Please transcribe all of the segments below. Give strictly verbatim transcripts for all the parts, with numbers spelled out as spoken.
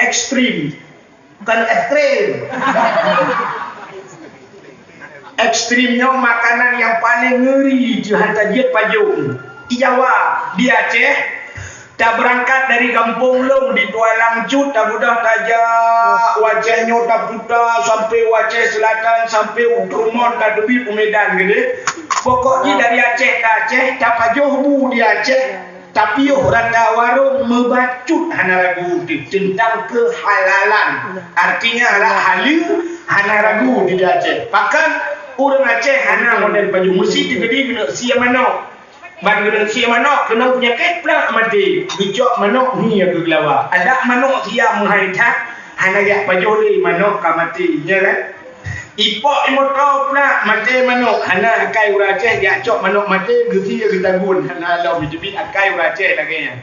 ekstrem. Bukan ekstrem. Ekstrem nyoe makanan nyang paleng ngeuri jih hana jeuet pajoh. Di Jawa, di Aceh, tabeurangkat dari gampông lôn di Tualang Cut, tabeudôh tajak u Aceh nyoe, taputa sampoe u Aceh Selatan, sampoe u Trumon, tateubiet u Medan keudeh. Pokok jih dari Aceh ka Aceh, tapajoh bu di Aceh. Tapiôh rata warông meubacut hana ragu teuh teuntang keuhalalan. Artinya, rot haleue hana ragu di Aceh. Pakon ureuëng Aceh hana model pajoh, meusi teukeudi keuneuk sie manok. Ban keuneuk sie manok, keuneuk peunyakét plak maté. Geucok manok hi keu geulawa. Adak manok sie meuhai that, hana jak pajoh lé manok ka maté. Nya kan? Ipok imoto plak maté manok, hana akai ureuëng Aceh jak cok manok maté geusie geutagun, hana lom jiteubiet akai ureuëng Aceh lagée nyan.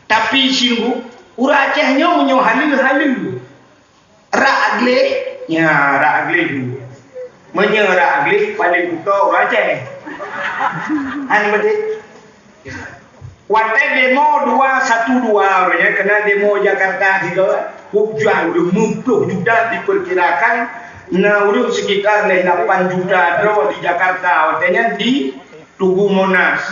Tapi sunggoh, ureuëng Aceh nyoe meunyoe haleue-haleue, rak gleh, nya rak gleh tu. Meunyoe rak gleh paleng kuto ureuëng Aceh. Hana maté. Watée demo dua satu dua, ya, kena demo Jakarta tiga, hujan udah lima puluh juta diperkirakan, na ureuëng sekitar leh lapan juta droe di Jakarta, watée nyan di Tugu Monas,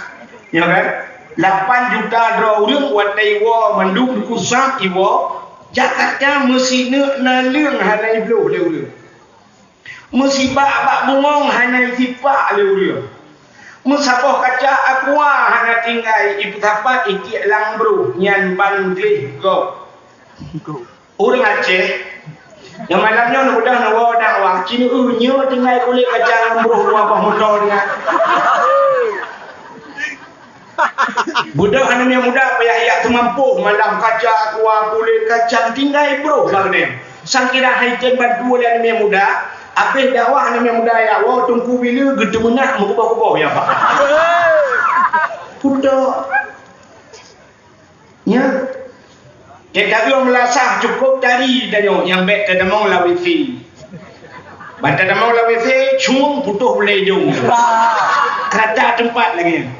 ya kan? Lapan juta droe ureuëng watée iwoe mandum dikusah iwoe, Jakarta meusineuk naleueng hana ibloh lé ureuëng. Meusibak bak bungong hana isipak lé ureuëng. Meusaboh kaca aqua hana tinggai ipeusapat itiek lam broh nyan ban gleh gob. Ureuëng Aceh nyang malam nyoe neubeudôh neuwoe dakwah, cineue nyoe tinggai kulét kaca lam broh dua boh moto nyan. Beudôh aneuk muda payah jak seumampôh malam, kaca aqua kulét kacang tinggai broh lam nyan. Sangkira hai tem bantu lé aneuk muda, abéh dakwah aneuk muda jak woe Teungku Bileu geuteumeunak meukuboh-kuboh ya, Pak. Kutok. Nya. Teuka ureuëng meulasah cukôp tari tanyoe nyang bék tatamong lam WC. Ban tatamong lam WC, cueng putôh bulée jong. Rata teumpat lagée nyan.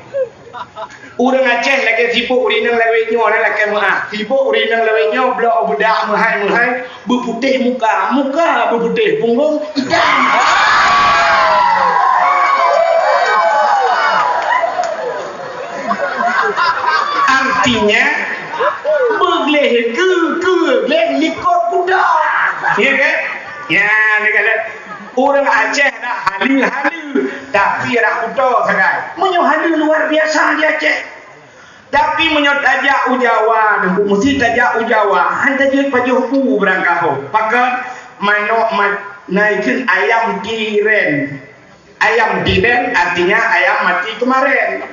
Ureuëng Aceh lagée sibôk ureuëng inong lawét nyoe, na lakée meuáh. Sibôk ureuëng inong lawét nyoe, bloe beudak meuhai-meuhai, beuputéh muka, muka beuputéh, punggong itam. Artinya, beugleh keu, keu gleh likot kuda. Ya kan? Ya, ni kata, ureuëng Aceh dak haleue-haleue, tapi dak kuto sagai. Meunyoe haleue luar biasa di Aceh. Tapi meunyoe tajak u Jawa, meusti tajak u Jawa, han tajeuet pajoh bu beurangkaho. Pakon manok mat-, na ikheun ayam tiren. Ayam tiren artinya ayam mati kemarin.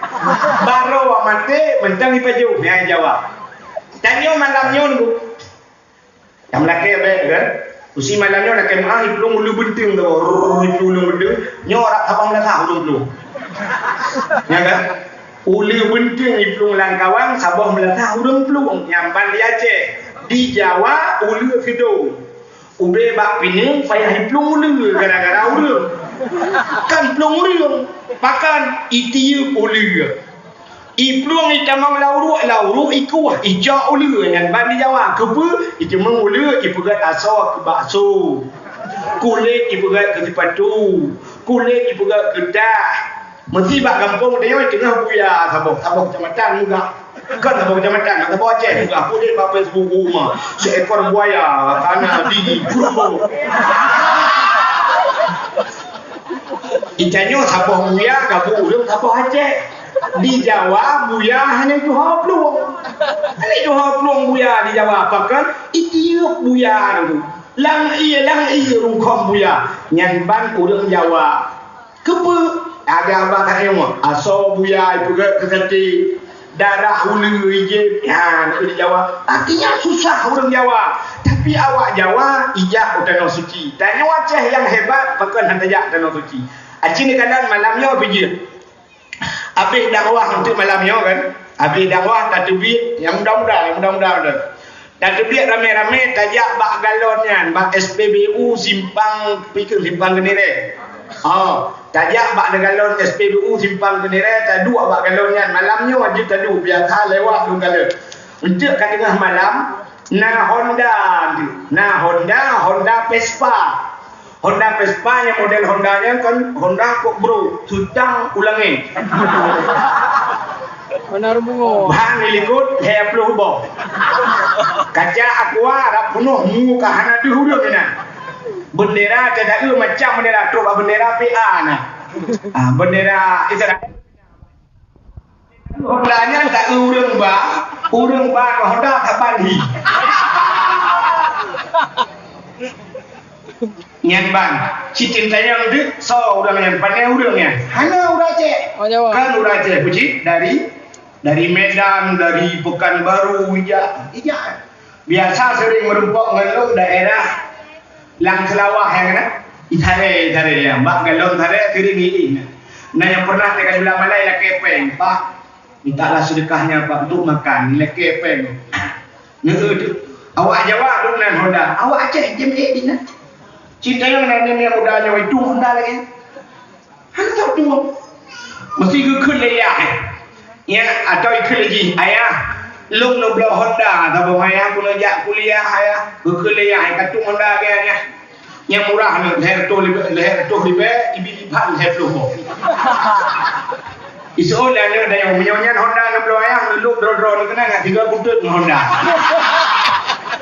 Baroe maté mantong ipajoh, nyan Jawa. Tanyoe malam nyoe, Bu. Nyang meulakée bék kan? Usi malam nyoe lakée meuáh iplueng uleue beunteung tu, rrrr, iplueng uleue beunteung. Nyoe rab saboh meulasah ureuëng plueng. Nya kan? Uleue beunteung iplueng lam kawang, saboh meulasah ureuëng plueng. Nyang ban di Aceh, di Jawa uleue keudong. Ubé bak pineung payah iplueng uleue gara-gara ureuëng. Kan plueng ureuëng, pakon itiyeuk uleue. Iplueng itamong lam uruek, lam uruek ikueh, icok uleue nyan ban di Jawa. Keupeue? Itamong uleue ipeugét asoe keu bakso. Kulét ipeugét keu sipatu. Kulét ipeugét keu tah. Meusi bak gampông tanyoe teungoh buya saboh, saboh keucamatan Muga. Kon saboh keucamatan, saboh Aceh Muga. Kulét bak Facebook uma. Seekor buaya kana di. Itanyoe saboh buya gabu ureuëng saboh Aceh. Di Jawa buya hana juho plueng. Hana juho plueng buya di Jawa, pakon itiyeuk buya tu. Lang ié, lang ié rungkong buya. Nyan ban ureuëng Jawa. Keupeue? Ada abah tak nyoe. Asoe buya ipeugét keu sate. Darah uleue ijép, nyan keuh di Jawa. Artinya susah ureuëng Jawa. Tapi awak Jawa ijak u Tanoh Suci. Tanyoe Aceh nyang hebat, pakon han tajak Tanoh Suci. Aci neukalon malam nyoe pih jeuet. Abéh dakwah untuk malam nyoe kan. Abéh dakwah tateubiet nyang muda-muda, nyang muda-muda tu. Tateubiet ramé-ramé tajak bak galon nyan, bak S P B U simpang, pikeu simpang Keunirée. Oh, tajak bak galon S P B U simpang Keunirée, taduek bak galon nyan. Malam nyoe jeuet taduek, biasa lewat lôn galon. Enteuk ka teungoh malam, Na Honda, na Honda, Honda Vespa. Honda Vespa nyang model Honda nyan kan Honda kok bro, seutang u langét. Warna rumbungo. Ban di likot lhèe ploh boh. Kaca aqua rab peunoh, mu ka hana deuh ureueng inan. Bendera teudaeu macam bendera, trok bak bendera P A na. Ah, bendera Israel. Honda nyan ka ureueng ba, ureueng ba Honda ka ban hi. Nyan ban, cit tanyong deuh, soe ureueng nyan, pané ureueng nyan. Hana ureueng Aceh. Oh, Jawa. Kan ureueng Aceh, pucit dari, dari Medan, dari Pekanbaru, ijak, ijak. Biasa sering meureumpok ngon lôn daerah Lam Seulawah nyang na. Itaré, itaré, ya. Bak galon taré sering iék na. Na nyang pernah teuka di Lam Malai lakèe péng, "Pak, mintalah sedekahnya, Pak, untuk makan." Lakèe péng. Neu-eu tu. Awak Jawa dum nan Honda. Awak Aceh jeuem ék di na. Cit tanyong nan muda nyoe itu Honda lagèe. Hana tatueng. Meusti geukheun lé yah. Ya, atau ikheun lé jih, "Ayah, lôn neubloe Honda, saboh ayah, keuneuk jak kuliah, ayah." Geukheun lé yah, "Ka tueng Honda keu ayah." Nyang murah nyoe, lhèe reutôh ribèe, lhèe reutôh ribèe, ibi iban lhèe ploh boh. Iseuôt lé aneuk dayong, "Meunyoe nyan Honda neubloe ayah, neulôk droe-droe neukeuna ngat tiga butôt ngon Honda."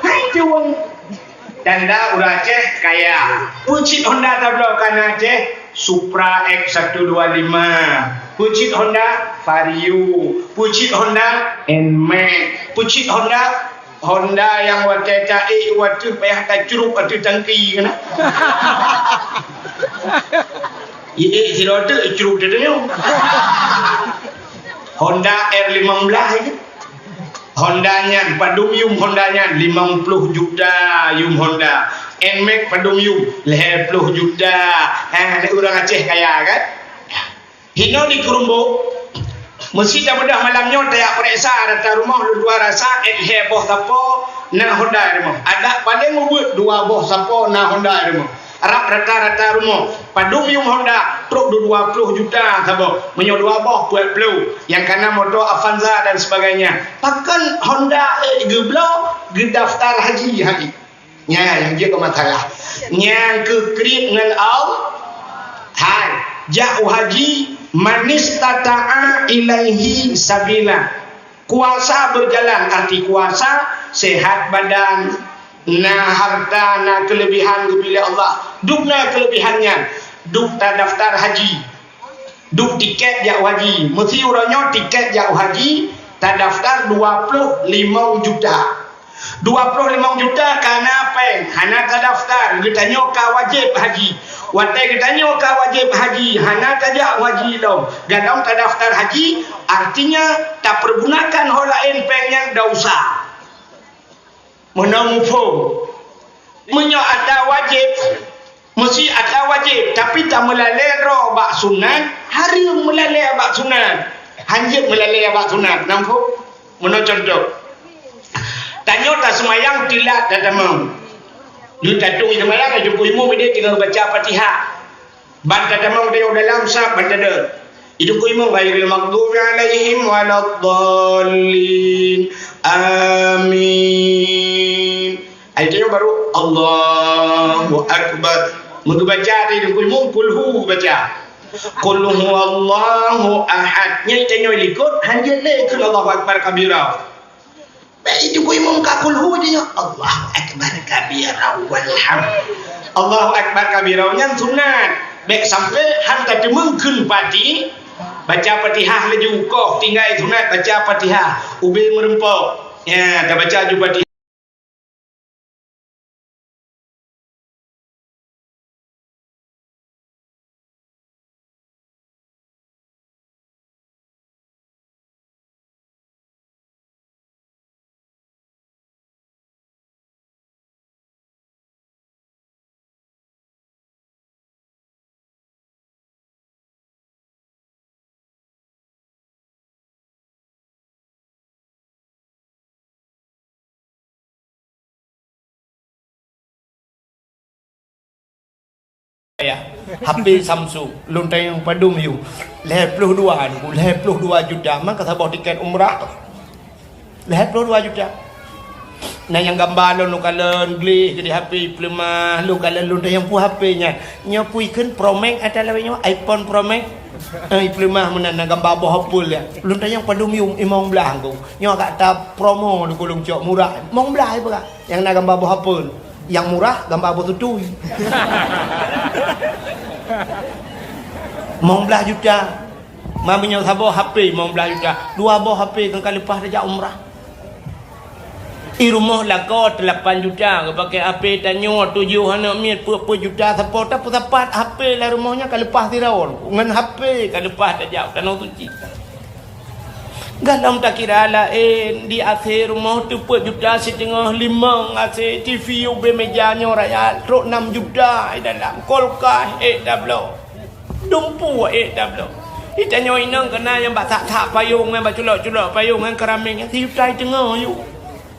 Hai tueng. Tanda ureueng Aceh kaya. Peue cit Honda tabloe kana Aceh? Supra X satu dua lima. Peue cit Honda? Vario. Peue cit Honda? Nmax. Peue cit Honda? Honda nyang watèe taék, watèe payah tacrup ateueh tangki keunan. Iék sidroe teuk icrup teuh nyoe. Honda R lima belas itu. Honda nyan, padum yum Honda nyan? Limong ploh juta yum Honda. Nmax padum yum? Lhèe ploh juta. Ha, ni ureueng Aceh kaya kan? Hinoe di Krumbok, meusti tabeudôh malam nyoe tajak peuriksa rata rumoh, lôn dua rasa, lhèe boh sapo na Honda rumoh. Adak paleng ubit dua boh sapo na Honda rumoh. Rab rata-rata rumoh, padum yum Honda, trok dua ploh juta saboh. Meunyoe dua boh, peuet ploh. Nyang kana moto Avanza dan sebagainya. Pakon Honda, eh, geubloe, geudaftar haji, haji. Nyan, nyang jeuet keu masalah. Nyang keu kriet ngon Allah. Hai, jak u haji, manistata'a ilaihi sabila. Kuasa berjalan, arti kuasa, sehat badan, na harta, na keulebihan geubri lé Allah. Dum na keulebihan nyan, dum tadaftar haji. Dum tiket jak u haji. Meusi uroe nyoe tiket jak u haji tadaftar dua ploh limong juta. Dua ploh limong juta kana péng, hana tadaftar, geutanyoe ka wajéb haji. Watèe geutanyoe ka wajéb haji, hana tajak u haji lom. Gadong tadaftar haji, artinya tapeurgunakan ho laén péng nyan desya. Meunan muphom. Meunyoe atra wajéb, meusi atra wajéb, tapi tameulalèe droe bak sunat, hareuem meulalèe bak sunat. Hanjeuet meulalèe bak sunat. Namphom? Meunan cuntoh. Tanyoe taseumayang teulat tatamong. Lheueh tatueng seumayang, laju peue imum idéh tinggai baca Fatihah. Ban tatamong tayue dalam saf ban tadeuh. Itu ku imum, "Ghairil maghdubi alaihim waladdallin. Amin." Ai tanyoe baru, "Allahu Akbar." Meubaca tadi ku imum, kulhu baca. "Qul huwallahu ahad." Nyan tanyoe likot, hanjeuet lé kheun Allahu Akbar kabira. Bèk itu ku imum ka kulhu aja nyoe. Allahu Akbar kabira walham. Allahu Akbar kabira nyan sunat. Bèk sampai han tateumeung kheun pati, baca Fatihah laju, koh tinggai sunat baca Fatihah. Ubé meureumpok. Ya, tabaca ju Fatihah. Ya, H P Samsung, lôn tanyong padum yum. Lhèe ploh dua, lhèe ploh dua juta, maka saboh tiket umrah. Lhèe ploh dua juta. Na nyang gamba lôn, lôn kalon gleh di H P ipeuleumah, lôn kalon lôn tanyong peue H P nyan. Nyoe peue ikheun Pro Max ata lawét nyoe, iPhone Pro Max. Eh, ipeuleumah meunan na gamba boh Apple nyan. Lôn tanyong padum yum, limong blaih ngku. Nyoe agak ta promo di Kulong Cok murah. Limong blaih ipeugah. Nyang na gamba boh Apple. Nyang murah gamba boh tutui. Limong blaih juta. Ma meunyoe saboh H P limong blaih juta, dua boh H P kan ka leupah tajak umrah. I rumoh lakoe lapan juta, geupakè H P tanyoe tujoh aneuk miet peuet-peuet juta sapo, tapeusapat H P lam rumoh nyan ka leupah sidroe, ngon H P ka leupah tajak tanoh suci. Gohlom takira laén, di A C rumoh teupeuet juta siteungoh, limong A C, T V ubé meja nyoe raya, trok nam juta i dalam, kulkas ék tabloe. Dumpeue ék tabloe. Di tanyoe inong keunan nyang bak that-that payong nyan, bak culok-culok payong nyan, keramik nyan, sijuta siteungoh yue.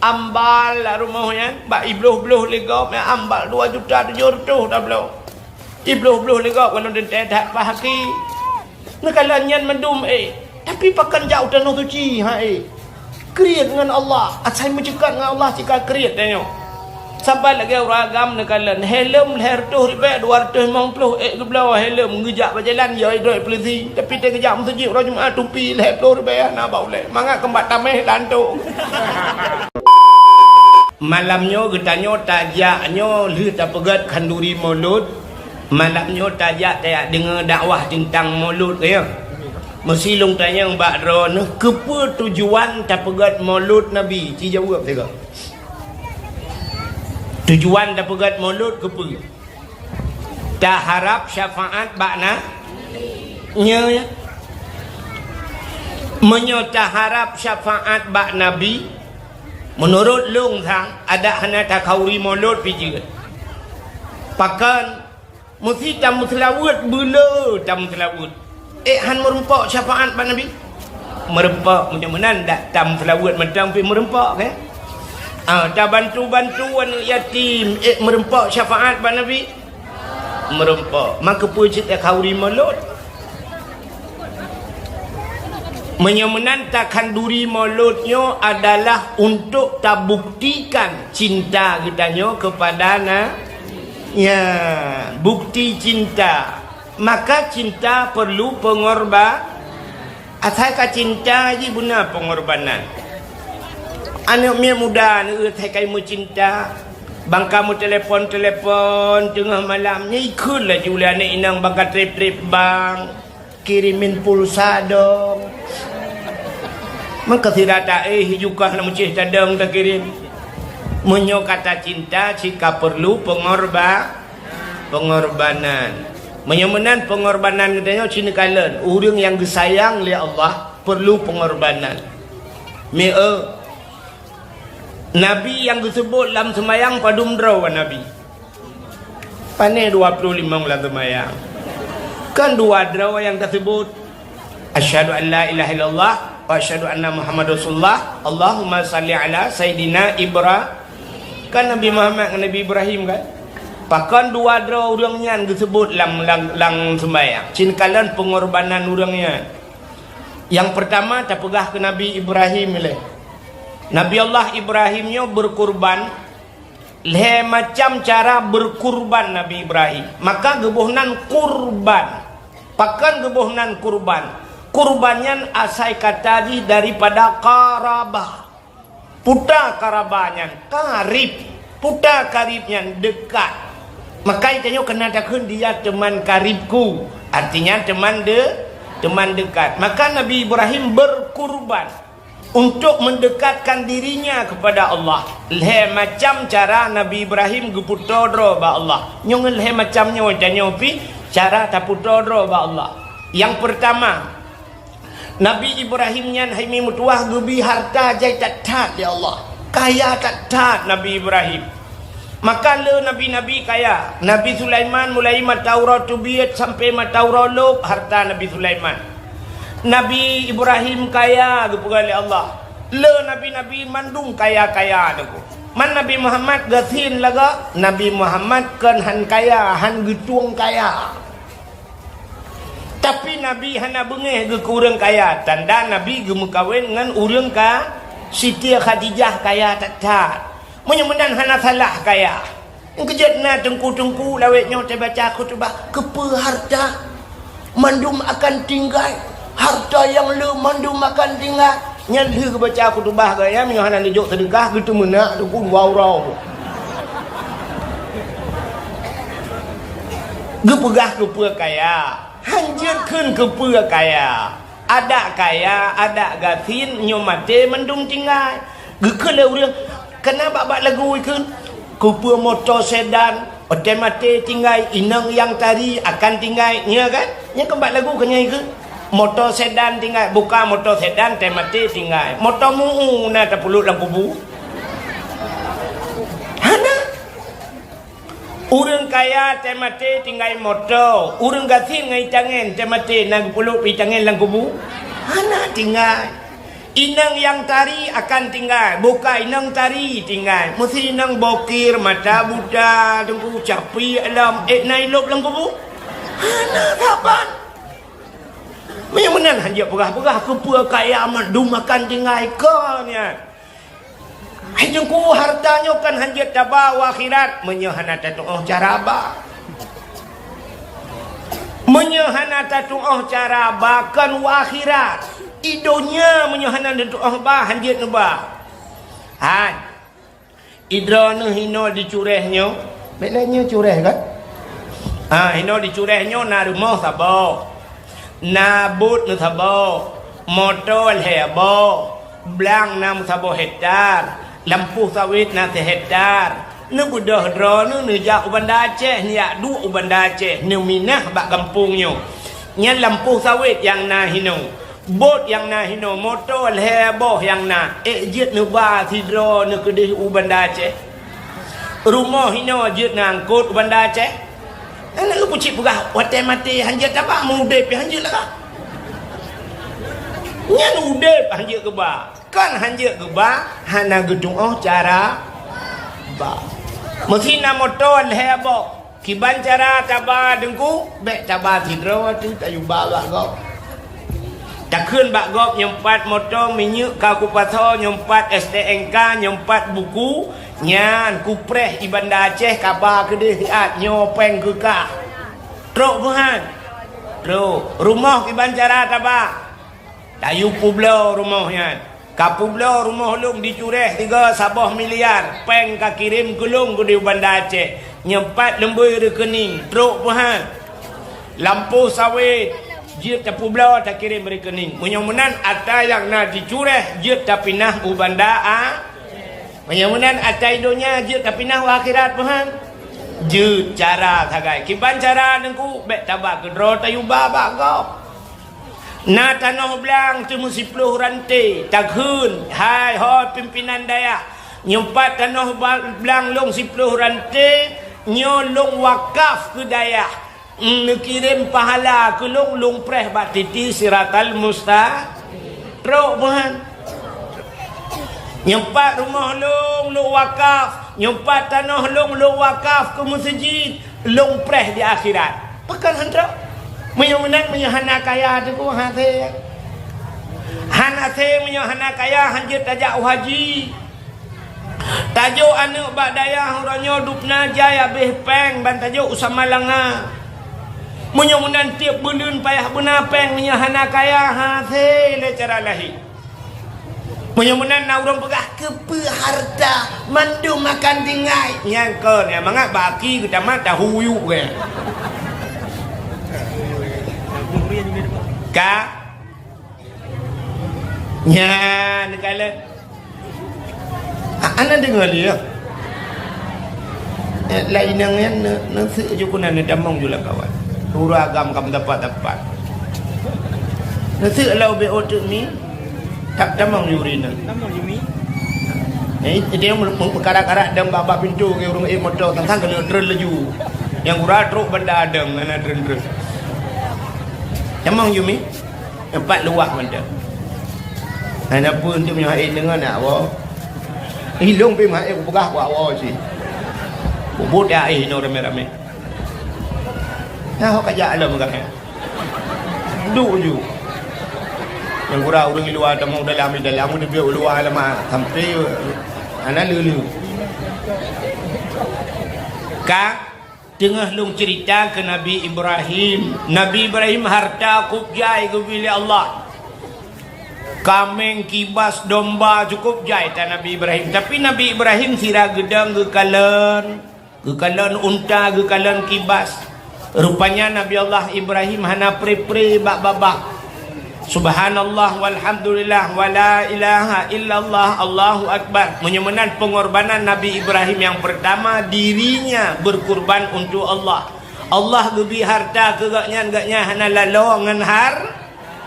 Ambal lam rumoh nyan, bak ibloh-bloh lé gob nyan, ambal dua juta tujoh reutôh tabloe. Ibloh-bloh lé gob, kalau teuntèe that bak haki. Neukalon nyan mandum ék. Tapi pakon jak u tanoh suci, ha ék. Kriet ngon Allah, asai meuceukat ngon Allah cit ka kriet tanyoe. Saban lagèe ureueng agam neukalon, helm lhèe reutôh ribèe, dua reutôh limong ploh ék geubloe helm, geujak bak jalan, ya, idroe polisi. Tapi teuh geujak meuseujid uroe Jumat, tupi lhèe ploh ribèe hana bak ulèe. Mangat keumbak tamèh lantok. Malam nyoe geutanyoe tajak nyoe lheueh tapeugèt khanduri Maulud. Malam nyoe tajak tajak deungö dakwah teuntang Maulud, ya. Meusi lôn tanyong bak droeneuh, keupeue tujuan tapeugèt Maulud Nabi? Ci jaweueb sigoe. Tujuan tapeugèt Maulud keupeue? Taharab syafaat bak na-, nyoe, ya. Meunyoe taharab syafaat bak Nabi, meunurot lôn sang, adak hana takhanduri Maulud pih jeuet. Pakon? Meusi tameuseulaweuet, beuleu tameuseulaweuet. Ék han meurumpok syafaat bak Nabi? Meurumpok, meunyoe meunan dak tameuseulaweuet mantong pih meurumpok, kan? Ah, tabantu-bantu aneuk yatim, ék meurumpok syafaat bak Nabi? Meurumpok. Maka peue cit takhanduri Maulud? Meunyoe meunan takhanduri Maulud nyoe adalah untuk tabuktikan cinta geutanyoe keupada na-, ya, bukti cinta. Maka cinta perlu pengorba-, asai ka cinta jih beuna pengorbanan. Aneuk miet muda neueu asai ka meucinta, bangka meutelepon-telepon teungoh malam, nyan ikheun laju lé aneuk inong bangka trép-trép bank. Kirimin pulsa dong. Meukeusira taéh jukah lam ucéh tadong takirém. Meunyoe ka tacinta, cit ka peurlu peungorba-, peungorbanan. Meunyoe meunan peungorbanan geutanyoe cit neukalon, ureuëng nyang geusayang lé Allah peurlu peungorbanan. Meu, Nabi nyang geuseubut lam seumayang padum droe Nabi? Pané dua ploh limong lam seumayang. Kan dua droe nyang taseubut, "Asyhadu an la ilaha illallah wa asyhadu anna Muhammadar Rasulullah. Allahumma shalli ala Sayyidina Ibra-," kan Nabi Muhammad ngon Nabi Ibrahim kan? Pakon dua droe ureuëng nyan geuseubut lam, lam, lam seumayang? Cit neukalon peungorbanan ureuëng nyan. Nyang peurtama tapeugah keu Nabi Ibrahim ilée. Nabi Allah Ibrahim nyoe beurkurban. Lhée macam cara beurkurban Nabi Ibrahim. Maka geuboh nan kurban. Pakon geuboh nan kurban? Kurban nyan asai kata jih daripada qarabah. Peue qarabah nyan? Karib. Peue karib nyan? Deukat. Maka tanyoe keunan takheun, "Dia teman karibku." Artinya teman de-, teman dekat. Maka Nabi Ibrahim beurkurban. Untuk mendekatkan dirinya kepada Allah. Lhée macam cara Nabi Ibrahim geupeutoe droe bak Allah. Nyoe ngon lhée macam nyoe tanyoe pih cara tapeutoe droe bak Allah. Nyang peurtama, Nabi Ibrahim nyan hai mi meutuwah geubi harta jai that-that lé Allah. Kaya that-that Nabi Ibrahim. Maka le nabi-nabi kaya. Nabi Sulaiman mulai mata uroe teubiet sampai mata uroe lôb harta Nabi Sulaiman. Nabi Ibrahim kaya geupeugah lé Allah. Le nabi-nabi mandum kaya-kaya teungku. Man Nabi Muhammad gasien lagak, Nabi Muhammad kon han kaya, han geutueng kaya. Tapi Nabi hana beungéh geuh keu ureuëng kaya, tanda Nabi geumeukawen ngon ureuëng ka-, Siti Khadijah kaya that-that. Meunyoe meunan hana salah kaya. Keujeuet na teungku-teungku lawét nyoe teubaca khutubah, keupeue harta mandum akan tinggai, harta nyang le mandum akan tinggai. Nyan lheueh geubaca khutubah gaya, meunyoe hana neujok seudeukah, geuteumeunak teungku dua uroe. Geupeugah keupeue kaya, hanjeuet kheun keupeue kaya. Adak kaya, adak gasien, nyoe maté mandum tinggai. Geukheun lé ureuëng, kana bak-bak lagu ikheun, keupeue moto sedan, watée maté tinggai, inong nyang tari akan tinggai, nyo kan? Nyo kan bak lagu keuh nyan ikheun. Moto sedan tinggai, buka moto sedan, watée maté tinggai. Moto mu'u na tapeulut lam kubu? Hana. Ureuëng kaya watée maté tinggai moto, ureuëng gasien ngon itangen watée maté na geupeulut itangen lam kubu? Hana tinggai. Inong nyang tari akan tinggai, buka inong tari tinggai. Meusi inong bokir, mata buta, teungku capi alam, ék na ilop lam kubu? Hana saban. Meunyoe meunan hanjeuet peugah-peugah keupeue kaya mandum akan tinggai kon nyan. Hai teungku, harta nyoe kan hanjeuet taba u akhirat meunyoe hana tatu'oh cara ba. Meunyoe hana tatu'oh cara ba kon u akhirat, i donya meunyoe hana tatu'oh ba hanjeuet neuba. Hai. Idroeneuh hinoe di Cureh nyoe, bék lé nyoe Cureh kan? Ha, hinoe di Cureh nyoe na rumoh saboh, na bot nyoe saboh, moto lhée boh, blang na meusaboh hektar, lampôh sawét na sihektar. Neubeudôh droeneuh neujak u Banda Aceh, neujak duek u Banda Aceh, neuminah bak gampông nyoe. Nyan lampôh sawét nyang na hinoe. Bot nyang na hinoe, moto lhée boh nyang na, ék jeuet neuba sidroe neukeudeh u Banda Aceh. Rumoh hinoe jeuet neuangkot u Banda Aceh. Hana geupeucit peugah watée maté hanjeuet taba, meu udeb pih hanjeuet lagak. Nyan udeb hanjeuet geuba, kon hanjeuet geuba hana geutu'oh cara ba. Meusi na moto lhée boh. Kiban cara taba teungku, bék taba sidroe teuh tayue ba bak gob. Takheun bak gob nyoe pat moto minyeuk ka kupasoe, nyoe pat S T N K, nyoe pat buku, nyan kupreh i Banda Aceh kaba keudeh siat nyoe péng keu kah. Trok peuhan. Trok. Rumoh kiban cara taba. Tayue peubloe rumoh nyan. Ka peubloe rumoh lôn di Cureh tiga saboh miliar, péng ka kirém keu lôn keudeh u Banda Aceh. Nyoe pat leumbôi reukeuning, trok peuhan. Lampôh sawét, jeuet tapeubloe takirém reukeuning. Meunyoe meunan atra nyang na di Cureh jeuet tapinah u Banda A. Meunyoe meunan atra i donya jeuet tapinah u akhirat peuhan. Jeuet cara sagai. Kiban cara teungku, bék taba keudroe tayue ba bak gob. Na tanoh blang teumeu siploh ranté, takheun, hai ho pimpinan dayah, nyoe pat tanoh ba-, blang lôn siploh ranté, nyoe lôn wakaf keu dayah, neukirém pahala keu lôn, lôn preh bak titi siratal musta-, trok meuhan. Nyoe pat rumoh lôn, lôn wakaf, nyoe pat tanoh lôn, lôn wakaf keu meuseujid. Lôn preh di akhirat. Pakon han trok? Meunyoe meunan, meunyoe hana kaya teungku, hasé. Hana hasé meunyoe hana kaya, hanjeuet tajak u haji. Tajok aneuëk bak dayah uroe nyoe dubna jai habéh péng ban tajok u Samalanga. Meunyoe meunan tieb buleuen payah beuna péng meunyoe hana kaya, hasé lé cara lahé. Meunyoe meunan na ureuëng peugah, "Keupeue harta mandum akan tinggai?" Nyan kon, nyang mangat bak aki geutamat tahu yuk ke. Ka? Nyan, kalon. A-, ana deungoe lé, ya. Eh, lai inong nyan ne-, neuseuek ju keunan, neutamong ju lam kawan. Ureuëng agam ka meudapat-dapat. Neuseuek lau B O teuk mi, ta-, tamong ju ri nyan. Tamong ju mi. Eh, dia meu-, meu-, meukarat-karat dong bak, bak pintu ke ureuëng, eh, moto, tang-tang keuneuk treun laju. Nyang gura trok banda dong, hana treun-treun. Tamong ju mi. Empat luwah mantong. Hana peue untuk meunyoe hai deungon nak woe. Ilong pih hai kupeugah kuat woe cit. Bubut ya eh inoe ramé-ramé. Nah, ho kajak lom gah. Duek ju. Nyang gura ureuëng luwa tamong dalam, di dalam, udah biar luwa lama sampai ana leu-leu. Ka teungoh lôn ceurita keu Nabi Ibrahim. Nabi Ibrahim harta kôb jai geubri lé Allah. Kaméng, kibas, domba, cukôp jai that Nabi Ibrahim. Tapi Nabi Ibrahim sira geudong geukalon, geukalon unta, geukalon kibas. Rupanya Nabi Allah Ibrahim hana pre-pre bak babah. Subhanallah walhamdulillah wala ilaha illallah Allahu akbar. Meunyoe meunan pengorbanan Nabi Ibrahim yang pertama, dirinya berkurban untuk Allah. Allah geubri harta keu gobnyan, gobnyan hana lalo ngon har-,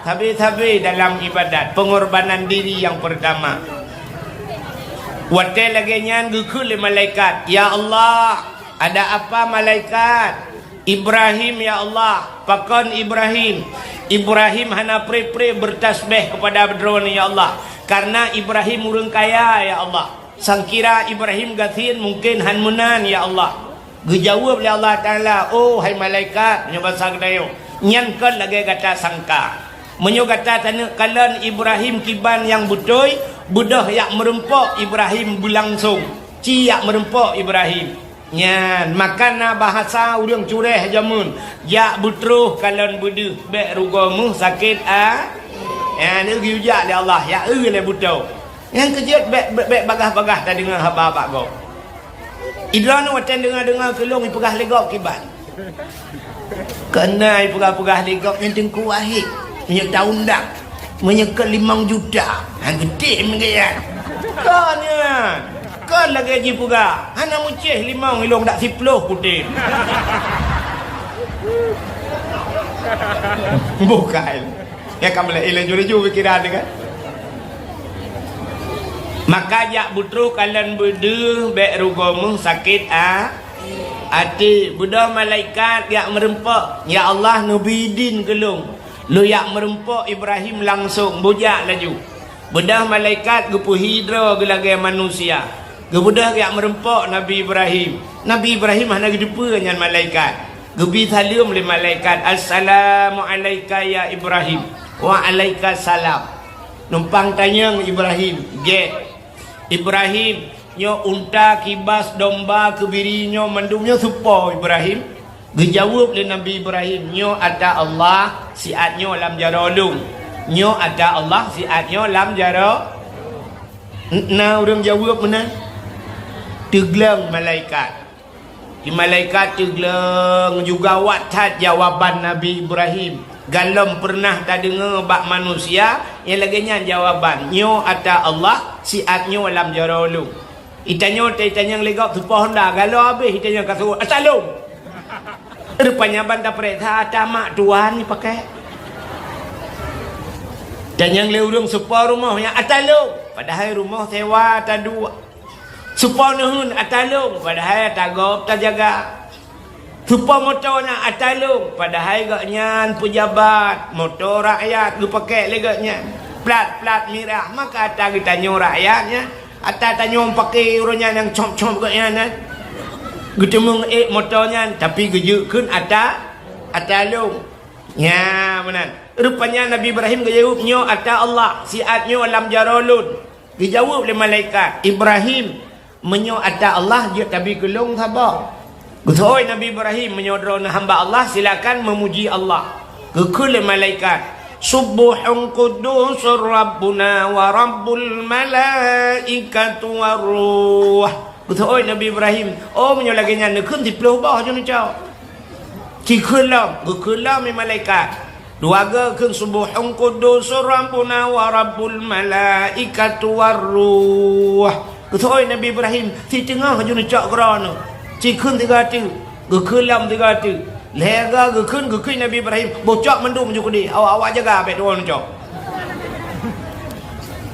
sabe-sabe dalam ibadat, pengorbanan diri yang pertama. Watée lagée nyan geukheun lé malaikat, "Ya Allah, ada apa malaikat?" "Ibrahim, ya Allah." "Pakon Ibrahim?" "Ibrahim hana pre-pre bertasbeh kepada Droeneuh, ya Allah, karena Ibrahim ureuëng kaya, ya Allah. Sangkira Ibrahim gasien mungken hán meunan, ya Allah." Geujaweueb lé Allah Taala, "Oh, hai malaikat," meunyoe basa geutanyoe, "nyan kon lagée gata sangka. Meunyoe gata taneuk kalon Ibrahim kiban nyang beutôi, beudôh jak meurumpok Ibrahim beulangsong, ci jak meurumpok Ibrahim." Nyan, maka na bahasa ureuëng cureh jameun, "Jak beutroh kalon beudeuh, bék rugoe meuh sakét a." Nyan, geuyue jak lé Allah, jak eu lé beutoe. Nyan keujeuet bék, bék, bék bagaih-bagaih tadeungoe haba bak gob. Idroeneuh watée deungoe-deungoe keu lôn ipeugah lé gob kiban. Keunan ipeugah-peugah lé gob nyan Teungku Wahid, meunyoe taundang, meunyoe keu limong juta, ha, geutem gaya. Kon nyan, kon lagée jipeugah, hana meucéh limong ilong dak siploh kutem. Bukan. Ya, ka mulai laju-laju pikiran dia kan. Maka jak beutroh kalon beudeuh bék rugoe meuh sakét a-, até. Beudôh malaikat jak meurumpok, "Ya Allah, neubi idin keu lôn. Lôn jak meurumpok Ibrahim langsong, bujak laju." Beudôh malaikat geupeuhi droe geulagée manusia. Geubeudôh jak meurumpok Nabi Ibrahim. Nabi Ibrahim hana geuteupeue nyan malaikat. Geubi saleuem lé malaikat, "Assalamu alaika ya Ibrahim." "Wa alaika salam." Numpang tanyong Ibrahim, gét. "Ibrahim, nyoe unta, kibas, domba, keubiri nyoe mandum nyoe soe po Ibrahim?" Geujaweueb lé Nabi Ibrahim, "Nyoe ata Allah, siat nyoe lam jaroe lôn. Nyoe ata Allah, siat nyoe lam jaroe." Na ureuëng jaweueb meunan? Teugleng malaikat. Di malaikat teugleng juga awak that jawaban Nabi Ibrahim. Galom peureunah tadeungoe bak manusia nyang lagée nyan jawaban, "Nyoe ata Allah, siat nyoe lam jaroe lôn." Itanyoe, itanyong lé gob soe po honda, galoe habéh itanyong ka seuôt, "Ata lôn?" Rupanya ban tapeuriksa ata mak tuan ipakai. Tanyong lé ureuëng soe po rumoh nyan, "Ata lôn?" Padahai rumoh sewa taduek. Soe po neuheun, "Ata lôn," padahai ata gob tajaga. Soe po moto nyan, "Ata lôn," padahai gobnyan peujabat, moto rakyat geupakék lé gobnyan. Plat-plat mirah, maka ata geutanyoe rakyat nyan. Ata tanyoe pakék uroe nyan nyang cop-cop gobnyan nyan. Geuteumeung ék moto nyan, tapi geujeuet kheun ata, ata lôn. Nya, meunan. Rupanya Nabi Ibrahim geujaweueb, "Nyoe ata Allah, siat nyoe lam jaroe lôn." Geujaweueb lé malaikat, "Ibrahim, meunyoe ata Allah, jeuet tabi keu lôn saboh." Geuseuôt Nabi Ibrahim, "Meunyoe droeneuh hamba Allah, silakan meumuji Allah." Geukheun lé malaikat, "Subbuhun quddusur Rabbuna wa Rabbul malaikatu war ruh." Geuseuôt Nabi Ibrahim, "Oh, meunyoe lagée nyan, neukheun siploh boh jeuet neucok." Cikheun lom, geukheun lom lé malaikat. Dua goe kheun, "Subbuhun quddusur Rabbuna wa Rabbul malaikatu war ruh." Geuseuôt Nabi Ibrahim, "Siteungoh jeuet neucok keudroe nyoe." Cikheun tiga teuk, geukheun lom tiga teuk. Lhée goe geukheun, geukheun Nabi Ibrahim, "Boh cok mandum ju keudeh, awak-awak jaga bék droe neucok."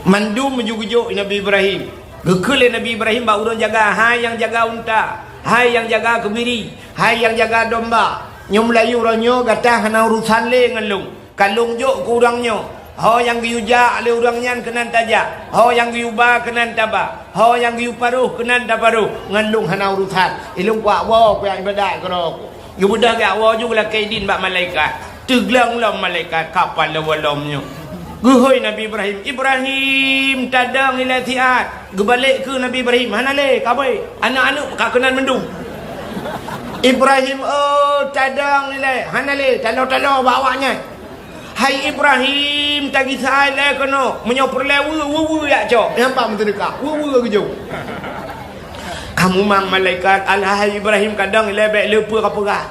Mandum ju geujok Nabi Ibrahim. Geukheun lé Nabi Ibrahim bak ureuëng jaga, "Hai nyang jaga unta, hai nyang jaga keubiri, hai nyang jaga domba, nyoe meulayeue uroe nyoe gata hana urosan lé ngon lôn. Ka lôn jok keu ureuëng nyoe, ho nyang geuyue jak lé ureuëng nyan keunan tajak, ho nyang geuyue ba keunan taba, ho nyang geuyue paroh keunan taparoh, ngon lôn hana urosan. Ilôn kuak woe kuyak iébadat keudroe ku." Geubeudôh geujak woe ju geulakée idin bak malaikat. Teugleng lom malaikat, "Ka paih lôn woe lom nyoe." Geuhôi Nabi Ibrahim, "Ibrahim, tadong ilée siat." Geubalek keu Nabi Ibrahim, "Hana lé, kabée. Aneuk-aneuk ka keunan mandum." "Ibrahim, oh, tadong ilée. Hana lé, talo-talo bak awaknyan." "Hai Ibrahim, tagisa ilée keunoe. Meunyoe peureulée weue, weue-weue jak cok. Nyang bak meuseudeukah, weue-weue geujok." Ka mumang malaikat, "Alah, hai Ibrahim, kadong ilée bék le peue kapeugah."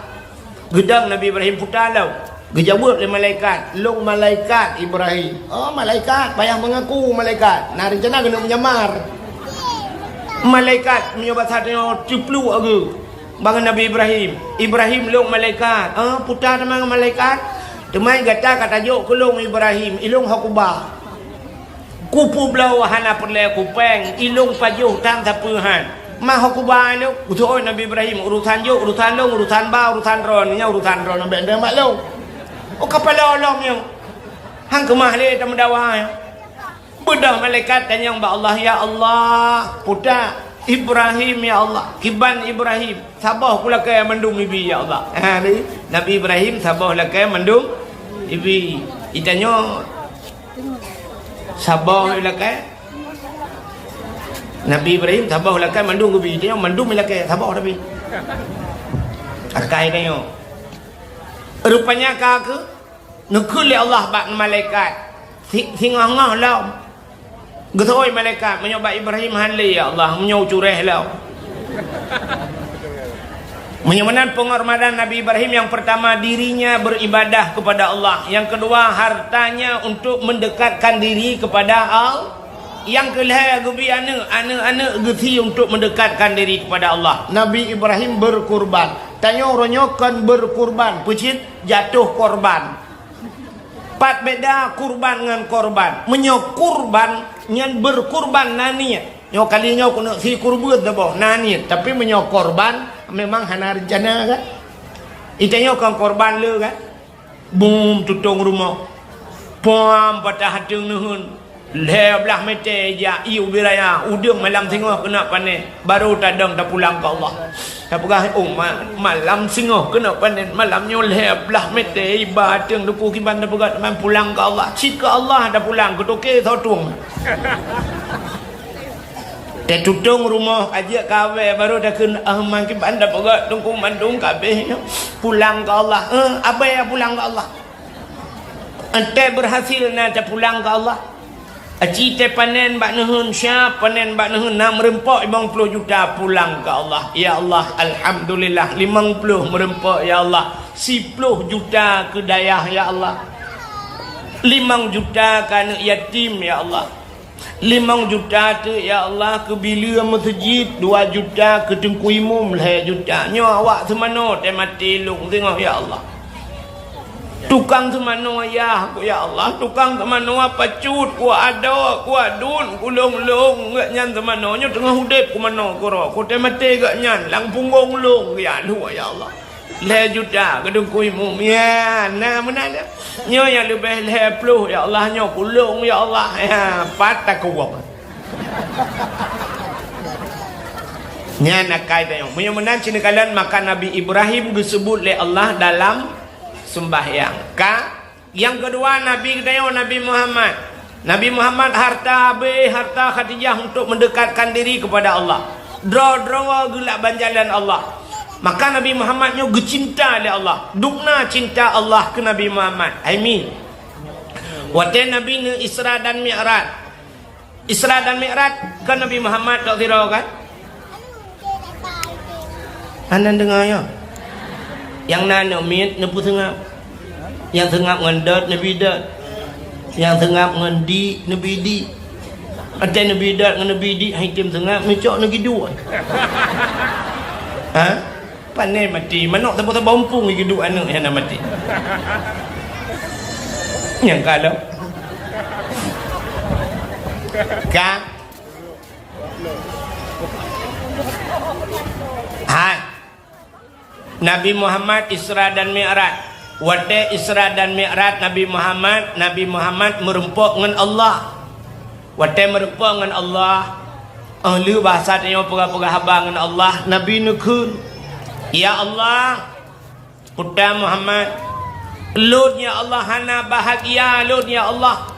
Geudong Nabi Ibrahim, "Puta lom." Geujaweueb lé malaikat, "Lôn malaikat Ibrahim." "Oh, malaikat, payah meungaku malaikat. Na reuncana keuneuk menyamar." Malaikat meunyoe basa tanyoe cipluek geuh bak Nabi Ibrahim. "Ibrahim, lôn malaikat." "Oh, puta teuma malaikat." "Teuma gata ka tajok keu lôn Ibrahim, ilôn ho kuba. Kupeubloe hana peureulée kupéng, ilôn pajoh tan sapeue han. Ma ho kuba lôn." Geuseuôt Nabi Ibrahim, "Urosan jok, urosan lôn, urosan ba, urosan droeneuh, nyan urosan droeneuh, bék neudeungoe bak lôn. Oh, kapala lom nyoe. Han keumah lé tameudawa nyoe." Beudôh malaikat tanyong bak Allah, "Ya Allah, puta Ibrahim, ya Allah, kiban Ibrahim, saboh kulakée mandum ibi, ya Allah." Ha, ni, Nabi Ibrahim saboh lakée mandum ibi. Itanyoe, saboh ilakée. Nabi Ibrahim saboh lakée mandum geubi, dia mandum ilakée saboh tapi. Akai tanyoe. Rupanya ka keu neukheun lé Allah bak malaikat. Si-, singoh-ngoh lom. Geuseuôt malaikat, "Meunyoe bak Ibrahim han lé, ya Allah, meunyoe cureh lom." Meunyoe meunan peungorbanan Nabi Ibrahim, yang pertama dirinya beribadah kepada Allah, yang kedua hartanya untuk mendekatkan diri kepada Allah, yang kelhée geubi aneuk, aneuk-aneuk geusie untuk mendekatkan diri kepada Allah. Nabi Ibrahim berkurban. Tanyoe uroe nyoe kon berkurban, peucit jatuh korban. Pat beda kurban ngon korban. Meunyoe kurban nyan berkurban na niet. Nyoe kali nyoe keuneuk si kurban saboh na niet, tapi meunyoe korban memang hana rencana kan. Itanyoe kon korban le kan. Bum tutong rumoh. Pam patah ateueng neuheun. Lhée blaih mete jak ié ubit raya, udeueng malam singoh keuneuk panen, barô tadong tapulang keu Allah. Tapeugah, "Oh, ma-, malam singoh keuneuk panen, malam nyoe lhée blaih mete iba ateueng duku kiban tapeugah teuma pulang keu Allah." Cit keu Allah tapulang, keutoke soe tueng. Tatutong rumoh ka jeuet kawée, barô takheun, "Ah, ma kiban tapeugah teungku mandum ka abéh nyoe, pulang keu Allah." Eh, abée pulang keu Allah. Enteuk berhasil na tapulang keu Allah. Aci tée panen bak neuheun, siap panen bak neuheun, na meureumpok limong ploh juta pulang keu Allah. Ya Allah, alhamdulillah, limong ploh meureumpok, ya Allah. Siploh juta keu dayah, ya Allah. Limong juta keu aneuk yatim, ya Allah. Limong juta teuk, ya Allah, keu bileue meuseujid, dua juta keu teungku imum, lhée juta. Nyoe awak seumanoe tée maté lôn singoh, ya Allah. Tukang seumanoe ayah ku, ya Allah, tukang seumanoe pacut ku, adoe ku, adun ku, lôn-lôn, geuh nyan seumanoe nyoe teungoh udeb ku manoe keudroe, ku tée maté geuh nyan lam punggong lôn, ya Allah, ya Allah. Lhée juta keu teungku imum, ya, na meunan. Nyoe nyang leubeh lhée ploh, ya Allah, nyoe ku lôn, ya Allah, ya, pat takuwong. Nyan akai tanyoe. Meunyoe meunan cit neukalon, maka Nabi Ibrahim geuseubut lé Allah dalam seumbahyang. Ka, nyang keudua Nabi geutanyoe, Nabi Muhammad. Nabi Muhammad harta habéh, harta Khadijah untuk mendekatkan diri kepada Allah. Droe-droe geulakban jalan Allah. Maka Nabi Muhammad nyoe geucinta lé Allah. Dubna cinta Allah keu Nabi Muhammad. Hai mi. Watée Nabi neu Isra dan Mi'raj. Isra dan Mi'raj kan Nabi Muhammad tok sidroe kan? Hana deungoe nyoe. Nyang na aneuk miet neupeuseungab. Nyang seungab ngon dot neubi dot. Nyang seungab ngon dik neubi dik. Watée neubi dot ngon neubi dik han item seungab, neucok neugiduek. Ha? Panen maté, manok saboh-saboh umpung geuduek aneuk nyang na maté. Nyang ka lom. Ka. Hai. Nabi Muhammad Isra dan Mi'raj. Watée Isra dan Mi'raj Nabi Muhammad, Nabi Muhammad meureumpok ngon Allah. Watée meureumpok ngon Allah, óh lheueh basa tanyoe peugah-peugah haba ngon Allah, Nabi neukheun, "Ya Allah, Puta Muhammad, lôn ya Allah hana bahagia lôn ya Allah.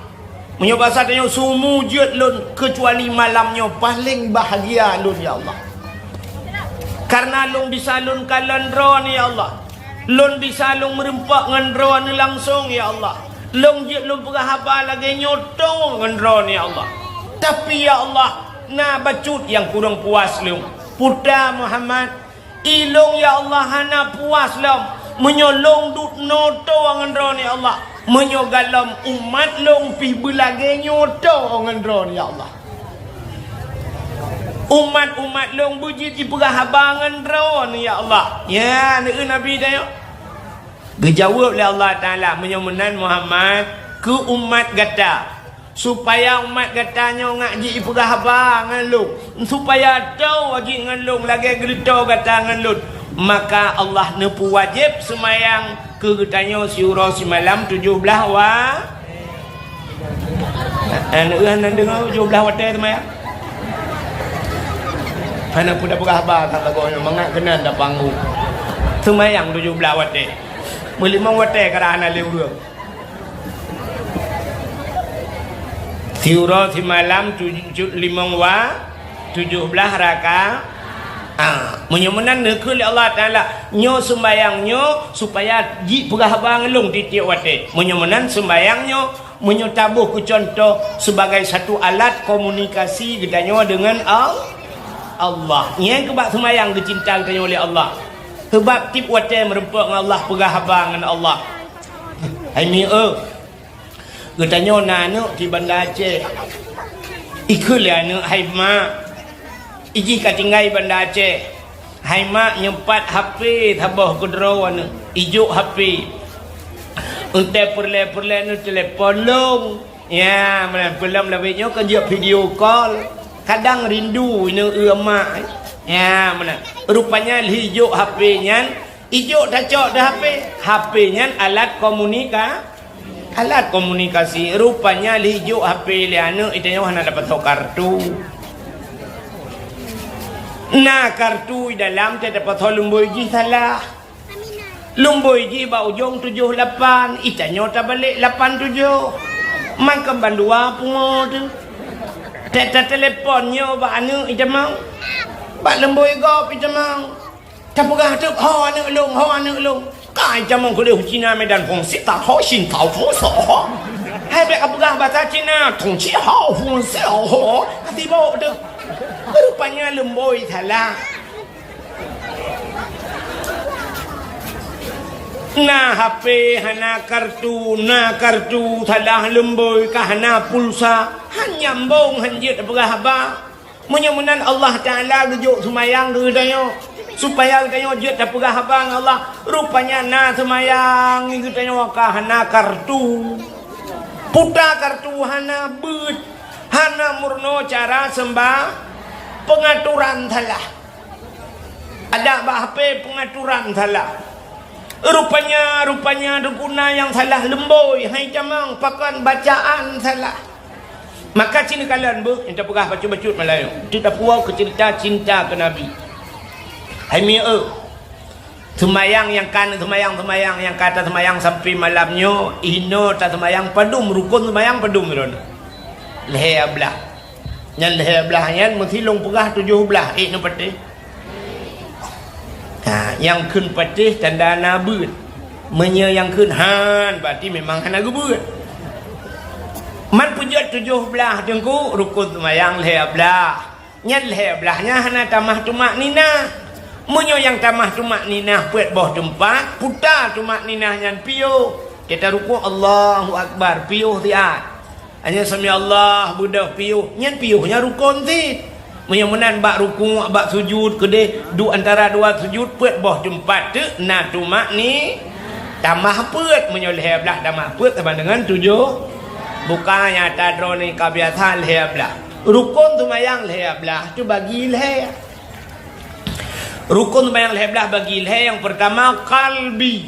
Meunyoe basa tanyoe, "Seumu jeuet lôn keucuali malam nyoe, paléng bahgia lôn, ya Allah. Kareuna lôn bisa lôn kalon droeneuh, ya Allah. Lôn bisa lôn meurumpok ngon droeneuh langsong, ya Allah. Lôn jeuet lôn peugah haba lagée nyoe toe ngon droeneuh, ya Allah. Tapi, ya Allah, na bacut nyang kurang puas lôn." Puta Muhammad, ilôn, ya Allah, hana puas lom meunyoe lôn duek noe toe ngon droeneuh, ya Allah. Meunyoe golom umat lôn pih beulagée nyoe toe ngon droeneuh, ya Allah. Umat-umat lôn beujeuet jipeugah haba ngon droeneuh, ya Allah. Ya, neu Nabi tanyoe. Geujaweueb lé Allah Taala, "Meunyoe meunan Muhammad, keu umat gata, supaya umat gata nyoe ngak jipeugah haba ngon lôn, supaya toe jih ngon lôn lagée geureutoe gata ngon lôn, maka Allah neupeuwajéb seumayang keu geutanyoe siuroe simalam tujoh blaih wa-" Aneuk hana deungoe tujoh blaih watée seumayang. Hana peue tapeugah haba that lagoe nyoe, mangat keunan tapanggu. Seumayang tujoh blaih watée. Meulimong watée kadang hana lé ureuëng. Siuroe simalam tujoh, limong wa-, tujoh blaih raka-, ah, meunyoe meunan neukheun lé Allah Taala, nyoe sumbayang nyoe supaya jipeugah haba ngon lôn tieb-tieb watée. Meunyoe meunan sumbayang nyoe, meunyoe taboh keu cuntoh sebagai satu alat komunikasi geutanyoe deungon Al-, Allah. Nyan keuh bak sumbayang geucinta geutanyoe lé Allah. Sabab tieb watée meurumpok ngon Allah, peugah haba ngon Allah. Hai mi eu, geutanyoe na aneuk di Banda Aceh. Ikheun lé aneuk, "Hai mak, ijih ka tinggai Banda Aceh. Hai mak, nyoe pat H P saboh keudroe aneuk, ijok H P. Eunteuk peureulée-peureulée neuteulepon lôn." Ya, meunan peulom lawét nyoe kan jeuet video call. Kadang rindu ineuk eu mak. Ya, meunan. Rupanya lheuh ijok H P nyan, ijok tacok di H P. H P nyan alat komunika-, alat komunikasi. Rupanya lheuh ijok H P lé aneuk, itanyoe hana tapasoe kartu. Na kartu i dalam, teuh tapasoe lumbôi jih salah. Lumbôi jih bak ujong tujoh lapan, itanyoe tabalek lapan tujoh. Mangkém bandua pungo teuh. Teuh tatelepon nyoe bak aneuk itamong. Bak lumbôi gob itamong. Tapeugah teuk, "Ho aneuk lôn, ho aneuk lôn." Ka itamong keudeh Cina Medan fungsi ta ho shin tau fungso ho. Hai bék kapeugah basa Cina, tong ci hao fungsi ho. Ka sibok teuh. Rupanya lumbôi salah. Na H P hana kartu, na kartu salah lumbôi, ka hana pulsa, han nyambong, han jeuet tapeugah haba. Meunyoe meunan Allah Taala geujok seumayang keu geutanyoe, supaya geutanyoe jeuet tapeugah haba ngon Allah. Rupanya na seumayang geutanyoe ka hana kartu. Puta kartu hana beuet, hana meurunoe cara seumba-, peungaturan salah. Adak bak H P peungaturan salah. Rupanya, rupanya guna nyang salah lumbôi, hai tamong, pakon bacaan salah. Maka ci neukalon beuh, nyang tapeugah bacut-bacut Meulayu. Teuh tapuwoe keu ceurita cinta keu Nabi. Hai mi eu, seumayang nyang ka neuseumayang, seumayang nyang ka taseumayang sampoe malam nyoe, inoe taseumayang padum, rukon seumayang padum droeneuh? Lhée blaih. Nyan lhée blaih nyan meusi lôn peugah tujoh blaih, ék neupatéh. Ha, nyang kheun patéh tanda na beuet. Meunyoe nyang kheun han, berarti memang hana geubeuet. Man peujeuet tujoh blaih teungku, rukon seumayang lhée blaih. Nyan lhée blaih nyan hana tamah tumakninah. Meunyoe nyang tamah tumakninah peuet boh teumpat, puta tumakninah nyan piôh. Teuh tarukon, Allahu Akbar, piôh siat. Hanya sami Allah beudôh piôh, nyan piôh nyan rukon cit. Meunyoe meunan bak rukuk, bak sujud keudeh, duek antara dua sujud peuet boh teumpat teuk na tumakni-, tamah peuet. Meunyoe lhée blaih tamah peuet sama dengan tujoh. Buka nyata droeneuh ka biasa lhée blaih. Rukon seumayang lhée blaih teubagi lhée. Rukon seumayang lhée blaih bagi lhée, nyang peurtama kalbi,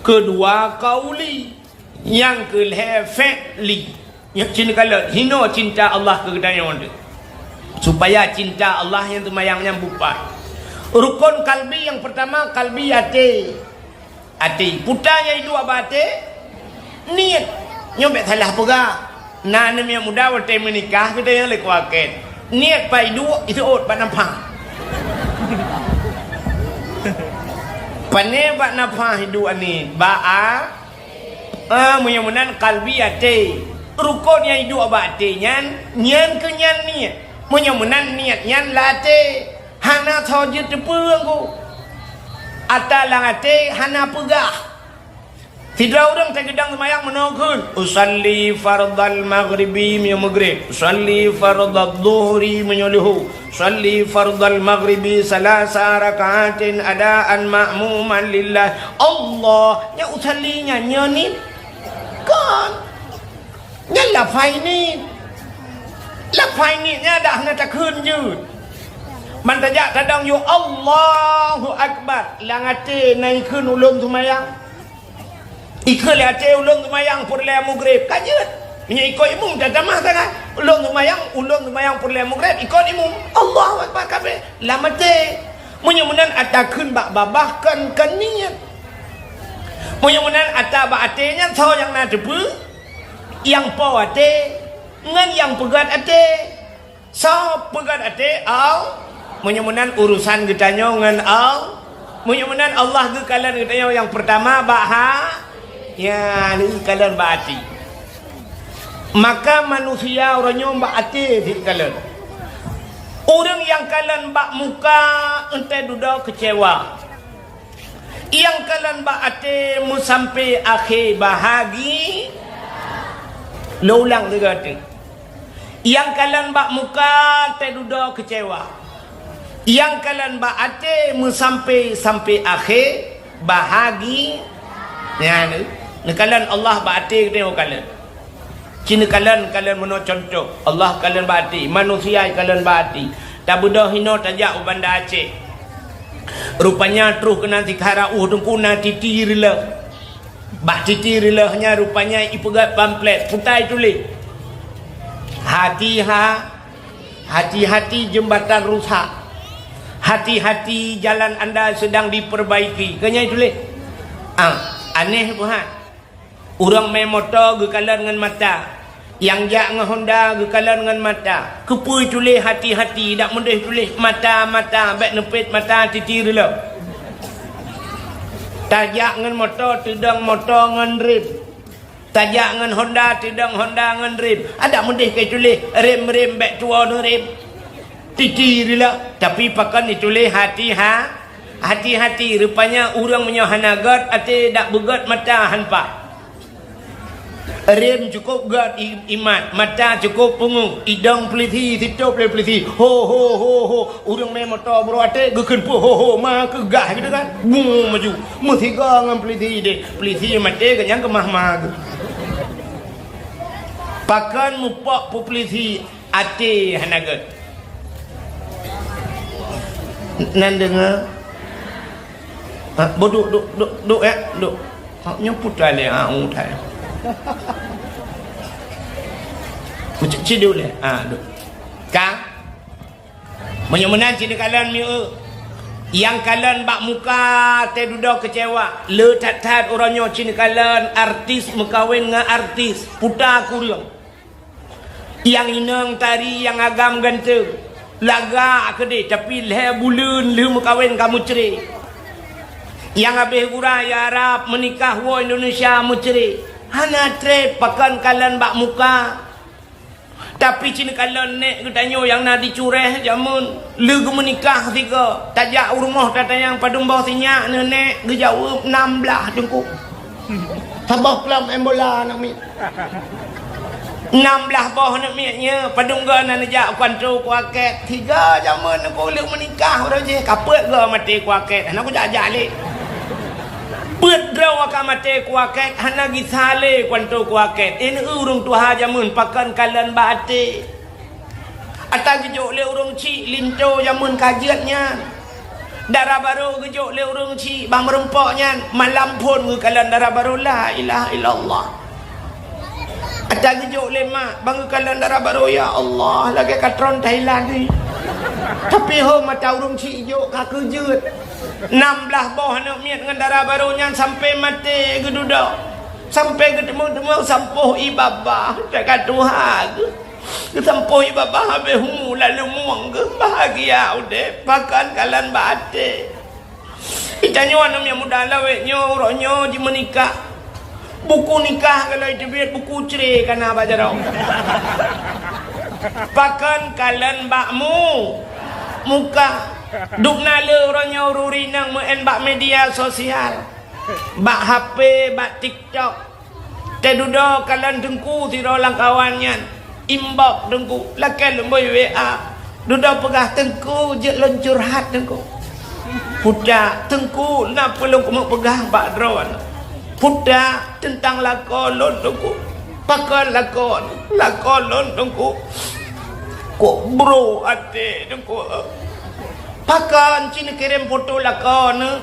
keudua kauli. Nyang keu lhée fi'li. Nyoe cit neukalon, hinoe cinta Allah keu geutanyoe teuh. Supaya cinta Allah nyang seumayang nyan beupat. Rukon kalbi nyang peurtama, kalbi até. Até. Puta nyang duek bak até, niet. Nyoe bék salah peugah. Na aneuk miet muda watée meunikah geutanyoe lé kuakét. Niet pat iduek, iseuôt bak nafah. Pané bak nafah iduek niet? Bak a-, ah, meunyoe meunan kalbi até. Rukon nyang iduek bak até nyan, nyan keuh nyan niet. Meunyoe meunan niet nyan lam até, hana soe jeuet teupeu geuh. Ata lam até hana peugah. Sidroe ureuëng tageudong seumayang meunoe kheun, "Usalli fardhal maghribi," meunyoe maghrib, "usalli fardhadh dhuhri," meunyoe luhu, "usalli fardhal maghribi salasa rakaatin adaan ma'muman lillah." Allah, nyan usalli nyan, nyoe niet? Kon. Nyan lafai niet. Lafai niet nyan dak hana takheun jeuet. Ban tajak tadong yue Allahu Akbar, lam até na ikheun ulôn seumayang. Ikheun lé até ulôn seumayang peureulée maghrib, ka jeuet. Meunyoe ikot imum, tatamah sangat. Ulôn seumayang, ulôn seumayang peureulée maghrib, ikot imum. Allahu Akbar kabeh, lam até. Meunyoe meunan ata kheun bak babah kon, kon niet. Meunyoe meunan ata bak até nyan, soe nyang na teupeu? Nyang po até ngon nyang peugét até. Soe peugét até? Al-, meunyoe meunan urusan geutanyoe ngon Al-, meunyoe meunan Allah geukalon geutanyoe nyang peurtama bak ha-, ya, geukalon bak até. Maka manusia uroe nyoe bak até geukalon. Ureuëng nyang kalon bak muka, enteuk dudoe keucewa. Nyang kalon bak até meusampé akhé bahagi-, lôn ulang sigoe teuk. Nyang kalon bak muka, enteuk dudoe keucewa. Nyang kalon bak até meusampé, sampé akhé bahagi-, nyan, neukalon Allah bak até geutanyoe kalon. Ci neukalon, kalon meunoe cuntoh. Allah kalon bak até, manusia kalon bak até. Tabeudôh inoe tajak u Banda Aceh. Rupanya troh keunan sikhala ueh teungku na titi reulôh. Bak titi reulôh nyan rupanya ipeugét pamflet, peue ta ituléh, "Hati-ha-, hati-hati jembatan rusak. Hati-hati jalan anda sedang diperbaiki." Keu nyan ituléh. Ah, aneh buhan. Ureuëng mé moto geukalon ngon mata, nyang jak ngon Honda geukalon ngon mata. Keupeue tuléh hati-hati, dak meudeh tuléh mata-mata, bék neupét mata titi reulôh. Tajak ngon moto, teudong moto ngon rem. Tajak ngon Honda, teudong Honda ngon rem. Adak meudeh ka tuléh rem-rem, bék tuwoe neurem. Titi reulôh, tapi pakon ituléh hati-ha-, hati-hati. Rupanya ureuëng meunyoe hana gét até, dak beugét mata han paih. Rem cukôp gét i-, imat, mata cukôp pungo, idong peulisi, sitôb lé peulisi. Ho, ho, ho, ho. Ureuëng mé moto bro até geukheun peue ho, ho, ma keuh gah gitu kan. Bung maju. Meusigoe ngon peulisi deh. Peulisi maté geuh nyang keumah ma geuh. Pakon mupok peue peulisi? Até hana gét. Nan deungoe? Ha, bo duek, duek, duek, duek, ya, duek. Ha, nyoe putra lé, ha, u thai. Ci, ci duek lé, ha, duek. Ka? Meunyoe meunan ci neukalon mieu. Nyang kalon bak muka teududoe keucewa. Le that-that uroe nyoe ci neukalon artis meukawen ngon artis. Puta kureueng. Nyang inong tari nyang agam ganteng, lagak keudeh, tapi lhée buleuen lheueh meukawen ka meucre. Nyang habéh gura i Arab meunikah woe Indonesia meucre. Hana treb pakon kalon bak muka. Tapi ci neukalon nék geutanyoe nyang na di Cureh jameun. Lheueh geumeunikah sigoe, tajak u rumoh tatanyong padum boh sinyak neuh nék, geujaweueb nam blaih teungku. Saboh klub main bola aneuk miet. Nam blaih boh aneuk miet nyoe, padum goe na neujak u kantô kuakét. Sigoe jameun teungku lheueh meunikah uroe jih, ka peuet goe maté kuakét. Hana kujak-jak lé. Peuet droe ka maté kuakét, hana gisa lé kantô kuakét. Nyan ureuëng tuha jameun pakon kalon bak até. Ata geujok lé ureuëng chik linto jameun ka jeuet nyan. Dara barô geujok lé ureuëng chik bak meurumpok nyan, malam phon geukalon dara barô, la ilaha illallah. Ata geujok lé mak bak geukalon dara barô, ya Allah, lagée ka tron Thailand ni. Tapi ho mata ureuëng chik jok ka keujeuet. Nam blaih boh aneuk miet ngon dara barô nyan sampai maté geududoe. Sampoe geuteumé-teumé sampôh ié babah, teuka tuha geuh. Geusampôh ié babah habéh umu lalu mueng geuh, bahagia udép, pakon kalon bak até. Geutanyoe aneuk miet muda lawét nyoe, uroe nyoe jimeunikah. Buku nikah ka lheueh teubiet, buku cre ka na bak jaroe. Pakon kalon bak mu-, muka. Dubna le uroe nyoe ureuëng inong meu'en bak media sosial. Bak H P, bak TikTok. Teududoe kalon teungku sidroe lam kawan nyan. Inbox teungku, lakée lôn bui W A. Dudoe peugah, "Teungku, jeuet lôn curhat, teungku." Puta, "Teungku, na peue lôn keumeung peugah bak droeneuh?" Puta, "Teuntang lakoe lôn, teungku." "Pakon lakoe?" "Lakoe lôn, teungku, kok bro até, teungku." "Pakon?" "Ci neukirém foto lakoe neuh."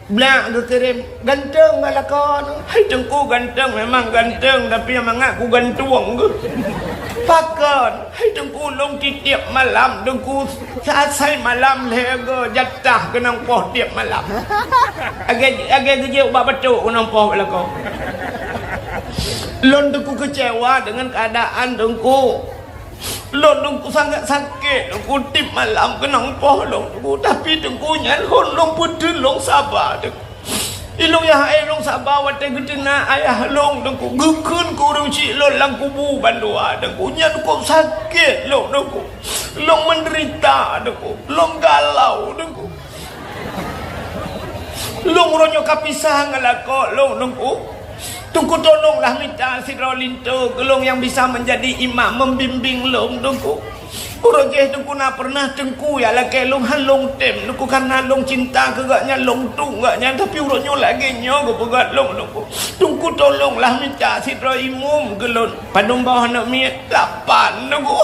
Blah geukirém, "Ganteng ngon lakoe neuh." "Hai teungku, ganteng memang ganteng, tapi nyang mangat kugantung geuh." "Pakon?" "Hai teungku, lôn tiep-tiep malam teungku, asai malam lhée go jatah keunong poh tiep malam. Lagée, lagée geujeuet ubak batuk keunong poh bak lakoe." "Lôn teungku keucewa deungon keuadaan teungku. Lôn teungku sangat sakét, teungku tiep malam keunong poh lôn teungku, tapi teungku nyan hon lôn peuteun lôn saba teungku. Ilôn nyang hai lôn saba watée geuteuna ayah lôn teungku, geukheun keu ureuëng chik lôn lam kubu bandua teungku, nyan kok sakét lôn teungku. Lôn meudeurita teungku, lôn galau teungku. Lôn uroe nyoe ka pisah ngon lakoe lôn teungku. Teungku tolonglah mita sidroe linto keu lôn nyang bisa meunjadi imam meubimbéng lôn teungku. Uroe jéh teungku na peureunah teungku jak lakée lôn, han lôn tem teungku, kareuna lôn cinta keu gobnyan, lôn tueng gobnyan, tapi uroe nyoe lagée nyoe geupeugét lôn teungku. Teungku tolonglah mita sidroe imum keu lôn. Padum boh aneuk miet? Lapan teungku.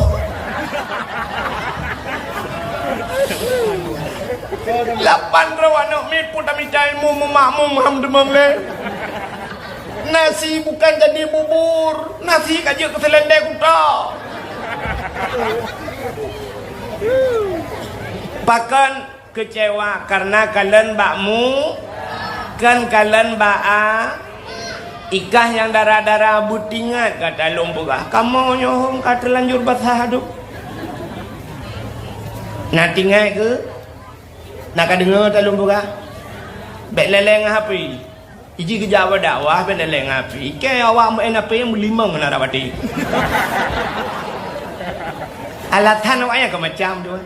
Lapan droe aneuk miet pun tamita imum, meumakmum ham teumong lé. Nasi bukan jadi bubur, nasi ka jeuet keu seulendé kuta. Pakon keucewa kareuna kalon bak mu, kon kalon bak a, ikah nyang dara-dara beutingat gata lôn peugah. Kamoe nyoe hom ka teulanjur basah dum. Na tingat keu? Na ka deungoe ta lôn peugah? Bék lé-lé ngon H P. Iji geujak bak dakwah bék lé-lé ngon H P. Ikée awak meu'en H P meulimong na dapati. Alasan awak nyan ka macam tu.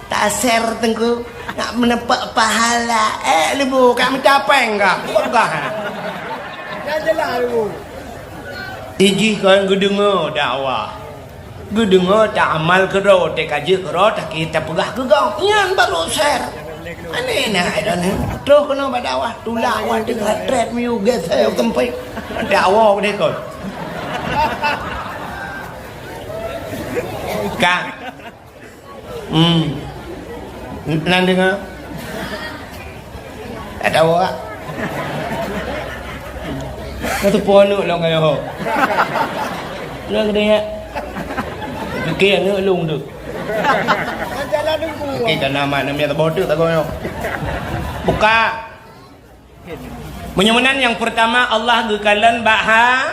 Taser teungku, nak meuneupeuk pahala. Eh, leubeh ka mita péng ka. Peugah. Dah jelas leubeh. Iji kon geudeungoe dakwah. Geudeungoe ta amal keudroe, teuka jeuet keudroe, taki tapeugah keu gob. Nyan barô ser. Aneh na ai dan ni. Troh keunoe bak dakwah, tulak wah teuka treb miyueb geusée u teumpat. Dakwah deh kon. Ka. Hmm. Nan deungoe. Tak tahu awak. Kata pun aneuk lôn kaya ho. Lôn kena ya. Fikir aneuk lôn tu. Fikir kana mak namiet bodoh tak kau. Buka. Meunyoe meunan nyang peurtama Allah geukalon bak ha-,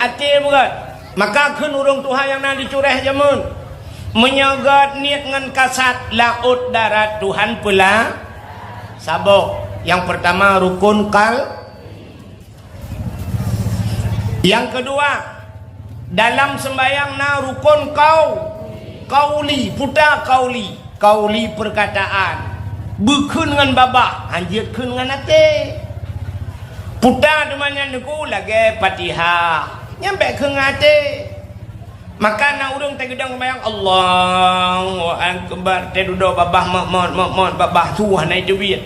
até bukan. Maka kheun ureuëng tuha nyang na di cureh jameun. Meunyoe gét niet ngon kasat laôt darat Tuhan peula saboh. Nyang peurtama rukun kal-, nyang keudua, dalam seumbahyang na rukun kau-, kauli, puta kauli, kauli peurkataan, beukheun ngon babah, hanjeuet kheun ngon até. Puta teuma nyan teungku lagée Fatihah, nyan bék kheun ngon até. Maka na ureuëng teugeudong seumbahyang, Allahu Akbar, teududoe babah mot-mot, mot-mot, babah su hana iteubiet.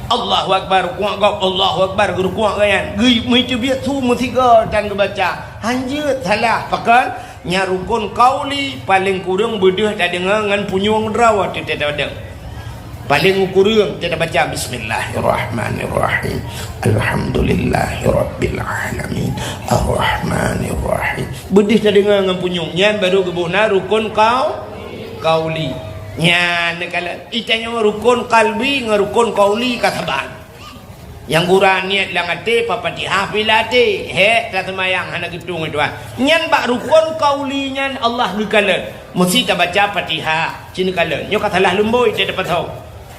Allahu Akbar, rukuk gob, Allahu Akbar, geurukuk gobnyan. Geu-, meuteubiet su meusigoe tan geubaca. Hanjeuet salah, pakon? Nyan rukun kauli, paleng kureueng beudeuh tadeungoe ngon punyueng droe teutab tadeungoe. Paleng kureueng teutab tabaca, "Bismillahirrahmanirrahim. Alhamdulillahirabbil alamin. Arrahmanirrahim." Beudeuh tadeungoe ngon punyueng, nyan barô geuboh na rukun kau-, kauli. Nyan neukalon, itanyoe rukun kalbi ngon rukun kauli ka saban. Nyang gura niet lam até, pa Fatihah pih lam até. Hék taseumayang hana geutueng Tuhan. Nyan bak rukon qauli nyan Allah geukalon. Meusti tabaca Fatihah, cit neukalon. Nyoe ka salah lumbôi teuh tapasoe.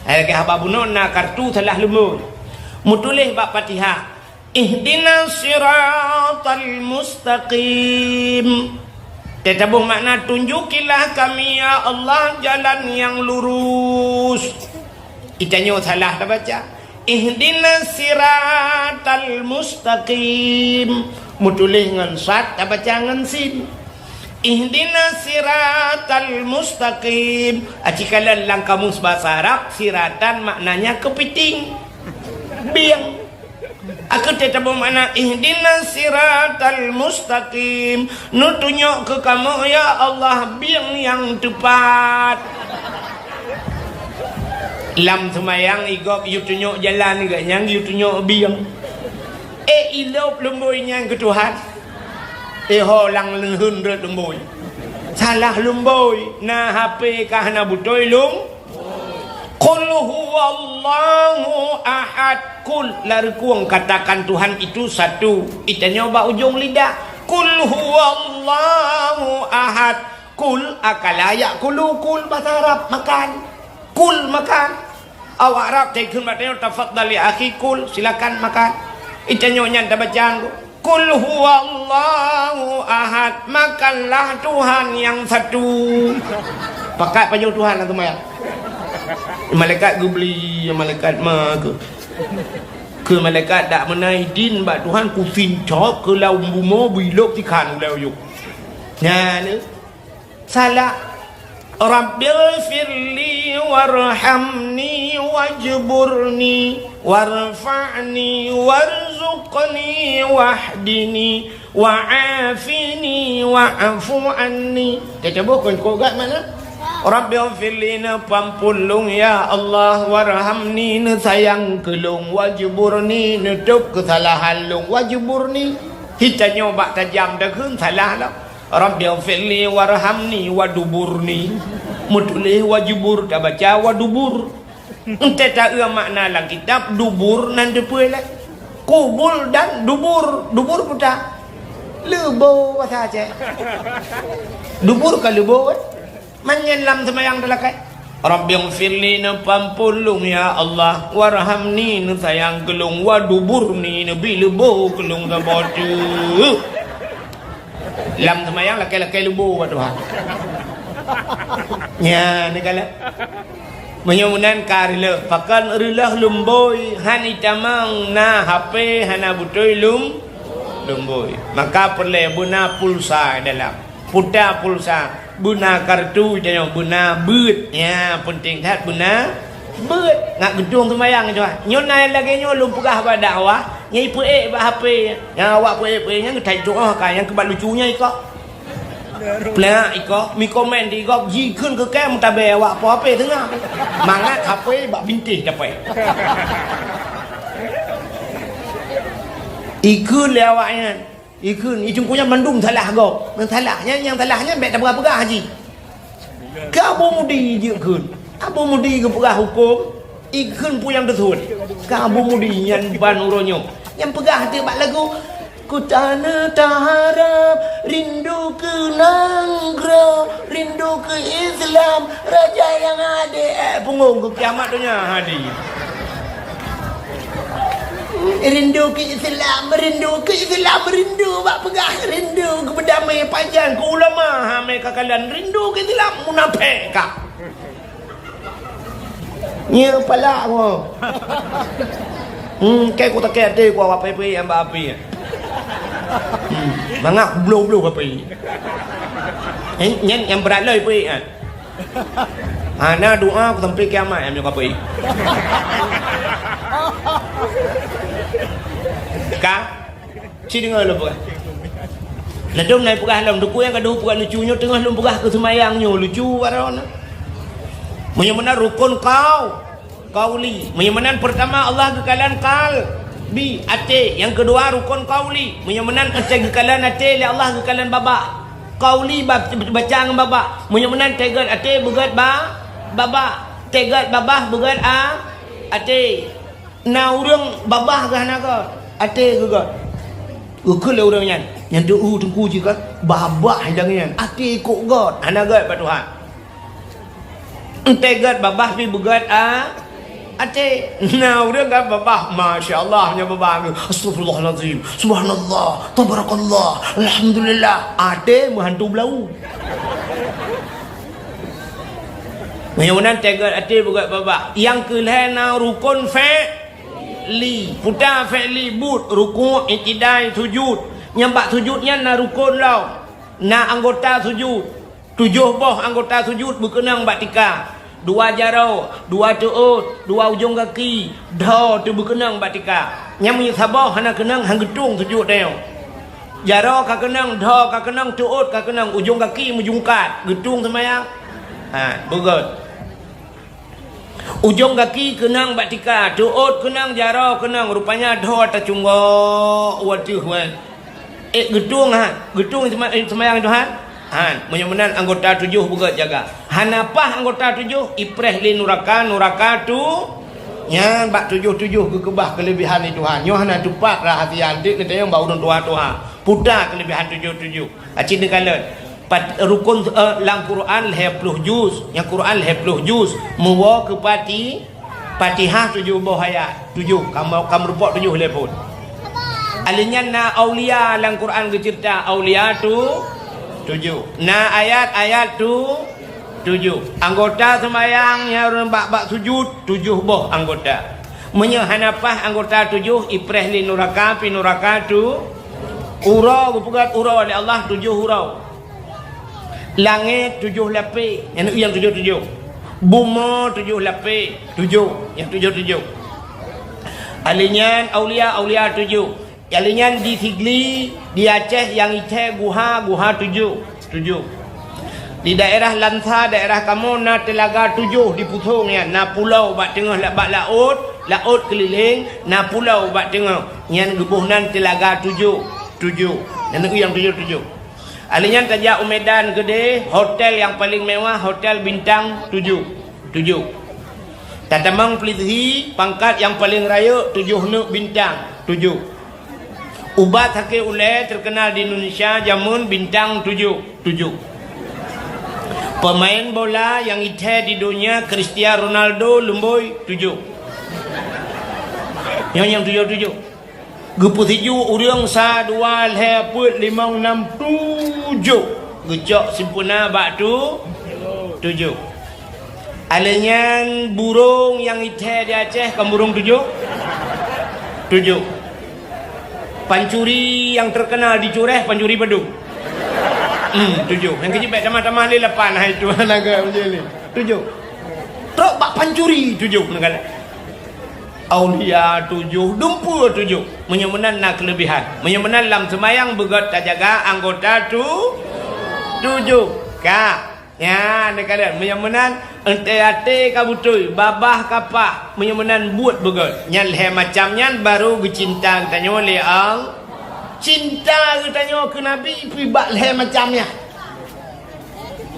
Hai lagèe haba bunoe na kartu salah lumbôi. Meutuléh bak Fatihah, "Ihdinas siratal mustaqim." Teutabong makna, "Tunjukilah kami, ya Allah, jalan yang lurus." Itanyoe salah tabaca, "Ihdinas siratal mustaqim." Meutuléh ngon sad, tabaca ngon sin. "Ihdinas siratal mustaqim." Aci kalon lam kamus bahasa Arab, siratan maknanya keupiting. Bieng. Aku teutabong makna, "Ihdinas siratal mustaqim." Neutunyok keu kamoe, ya Allah, bieng nyang teupat. Lam seumayang, i gob yue tunyok jalan, geuh nyang yue tunyok bieng. Eh, ilop lumbôi nyan keu Tuhan. Eh, ho lam leuheun rot lumbôi. Salah lumbôi, na H P ka hana beutôi lum. Qul huwallahu ahad. Qul, lareukueng, katakan Tuhan itu satu. Itanyoe bak ujong lidah. Qul huwallahu ahad. Kul, akala ya'kulu, kul bahasa Arab, makan. Kul, makan. Awak Arab, teukeun bak tanyoe, "Tafadhal ya akhi, kul, silakan makan." Itanyoe nyan tabaca, "Kul huwallahu ahad, makanlah Tuhan yang satu." Pakat pajoh Tuhan lam seumayang. Malaikat geubli, malaikat ma keu. Keu malaikat dak meunan idin bak Tuhan, kusincok keu lam bumoe bilok tikhan ulèe uyuek. Nyan, eh. Salah. Rabbighfirli warhamni wajburni warfa'ni warzuqni wahdini wa'afini wa'fu anni. Teutabong kon kogat mana? Rabbighfirli, neupeuampôn lôn, ya Allah, warhamni, neusayang keu lôn, wajburni, neutôb keusalahan lôn, wajburni. Hitanyoe bak tajam takheun salah lom. Rabbighfirli warhamni waduburni. Meutuléh wajubur, tabaca wadubur. Entée taeu makna lam kitab, dubur nan teupeue lé. Kubul dan dubur. Dubur peue ta? Leubo basa Aceh. Dubur ka leubo, eh? Manyén lam seumayang talakée. Rabbighfirli, neupeuampôn lôn, ya Allah, warhamni, neusayang keu lôn, waduburni, neubi leubo keu lôn saboh teuk. Lam seumayang lakée-lakée leubo bak Tuhan. Nyan, neukalon. Meunyoe meunan ka reuloh, pakon reuloh lumbôi, han itamong na H P hana beutôi lum-, lumbôi. Maka peureulée beuna pulsa dalam. Puta pulsa, beuna kartu tanyoe, beuna beuet. Nyan, peunteng that beuna beuet. Ngat geutueng seumayang nyoe. Nyoe na lagée nyoe lôn peugah bak dakwah, nyan ipeuék bak H P. Nyang awak peuék-peuék nyan geutai tuoh ka, nyang keubat lucu nyan ikok. Plak ikok, mi komen di gob, jikheun keu kée meutabée awak po H P teungoh. Mangat H P bak bintéh dapée. Ikheun lé awak nyan. Ikheun, i teungku nyan mandum salah gob. Nyang salah nyan, nyang salah nyan bék tapeugah-peugah jih. Keu Abu Mudi jikheun. Abu Mudi geupeugah huköm, ikheun peue nyang teusuet. Keu Abu Mudi nyan ban uroe nyoe. Nyang peugah teuk bak lagu, "Ku taneuh taharap, rindu keu nanggroe, rindu keu Islam, raja nyang adé, eh, punggong keu kiamat donya hadir." Rindu keu Islam, rindu keu Islam, rindu bak peugah, rindu keu beudamé pajan, keu ulama, ha, mé ka kalon, rindu keu Islam, munafék ka. Nyoe palak nyoe. Hmm, kée ku takée até ku awak peuék-peuék nyang bak api. Hmm, mangat bloh-bloh api. Eh, nyan nyang brat lom peuék, ah. Hana doa ku sampai kiamat, nyang ka peuék. Ka? Ci deungoe lôn peugah. Ladôm na peugah lom, teungku nyang ka deuh peugah lucu nyoe, teungoh lôn peugah keu seumayang nyoe, lucu baroe na. Meunyoe meunan rukon qau-, qauli. Meunyoe meunan peurtama Allah geukalon qalbi, até. Nyang keudua rukon qauli. Meunyoe meunan até geukalon até lé Allah geukalon babah. Qauli ba-, baca ngon babah. Meunyoe meunan teugot até beugét ba-, babah. Teugot babah beugét a-, até. Na ureuëng babah geuh hana gét, até geuh gét. Geukheun lé ureuëng nyan, nyan teu-u teungku jih gét, babah nyang nyan, até kok gét, hana gét bak Tuhan. Entée gét babah pih beugét a, até. Na ureuëng gét babah, masya Allah, nyan babah nyan, astagfirullahalazim, subhanallah, tabarakallah, alhamdulillah, até meuhantu beulau. Meunyoe meunan teuget até beugét babah. Nyang keu lhée na rukon fi'li. Peue ta fi'li? Buet, rukuk, i'tidai, sujud. Nyang bak sujud nyan na rukon lom. Na anggota sujud. Tujoh boh anggota sujud beukeunong bak tika. Dua jaroe, dua teuôt, dua ujong gaki, dhoe teuh beukeunong bak tika. Nyang meunyoe saboh hana keunong, han geutueng sujud tanyoe. Jaroe ka keunong, dhoe ka keunong, teuôt ka keunong, ujong gaki meujungkat, geutueng seumayang. Ha, beugét. Ujong gaki keunong bak tika, teuôt keunong, jaroe keunong, rupanya dhoe tacunggok u ateueh wai. Eh, geutueng han? Geutueng sema-, eh, seumayang Tuhan? Han, meunyoe meunan anggota tujoh beugét jaga. Hana paih anggota tujoh, ipreh lé nuraka, nuraka tu Nyan bak tujoh-tujoh geukeubah keuleubehan di Tuhan. Nyoe hana teupat rahsia, anteuk neutanyong bak ureuëng tuha-tuha. Peue ta keuleubehan tujoh-tujoh? Aci neukalon. Pat-, rukon, eh, lam Quran lhée ploh juz. Nyang Quran lhée ploh juz. Meuwoe keu Fati-, Fatihah tujoh boh ayat. Tujoh. Kamoe, kamoe rupok tujoh lhée phon. Alheuh nyan na aulia lam Quran geuceurita aulia tu tujoh. Na ayat-ayat tu tujoh. Anggota seumayang nyang ureuëng bak-bak sujud, tujoh boh anggota. Meunyoe hana paih anggota tujoh, ipreh lé nuraka, pi nuraka tu. Uroe geupeugét uroe lé Allah, tujoh uroe. Langét tujoh lapée, nyang tujoh-tujoh. Bumoe tujoh lapée, tujoh, nyang tujoh-tujoh. Alheuh nyan aulia, aulia tujoh. Alheuh nyan di Sigli, di Aceh nyang ithée guha, guha tujoh, tujoh. Di daerah Lansa, daerah kamoe na teulaga tujoh di Pusong nyan, na pulo bak teungoh la-, bak laôt, laôt keulileng, na pulo bak teungoh. Nyan geuboh nan teulaga tujoh, tujoh. Nyan nyang tujoh-tujoh. Alheuh nyan tajak u Medan keudeh, hotel nyang paleng mewah, hotel bintang tujoh, tujoh. Tatamong Plitzi, pangkat nyang paleng rayeuk, tujoh neuk bintang, tujoh. Ubat sakét ulée teukeunal di Indonesia jameun bintang tujoh, tujoh. Peumaén bola nyang ithée di donya Cristiano Ronaldo lumboi tujoh. Nyoe nyang tujoh-tujoh. Geupeusiju ureuëng sa, dua, lhée, peuet, limong, nam, tujoh. Geucok sempurna bak tu tujoh. Alheuh nyan burông nyang ithée di Aceh, kon burông tujoh? Tujoh. Pancuri nyang teukeunal di Cureh, pancuri padum? Hmm, tujoh. Nyang keujeuet bék tamah-tamah lé lapan, hai tuan agam je ni. Tujoh. Trok bak pancuri tujoh neukalon. Aulia tujoh, dumpeue tujoh. Meunyoe meunan na keuleubehan. Meunyoe meunan lam seumayang beugét tajaga anggota tu-, tujoh. Ka. Nyan, neukalon. Meunyoe meunan, entée até ka beutôi, babah ka paih. Meunyoe meunan buet beugét. Nyan lhée macam nyan baru geucinta geutanyoe lé Allah. Cinta geutanyoe keu Nabi pih bak lhée macam nyan.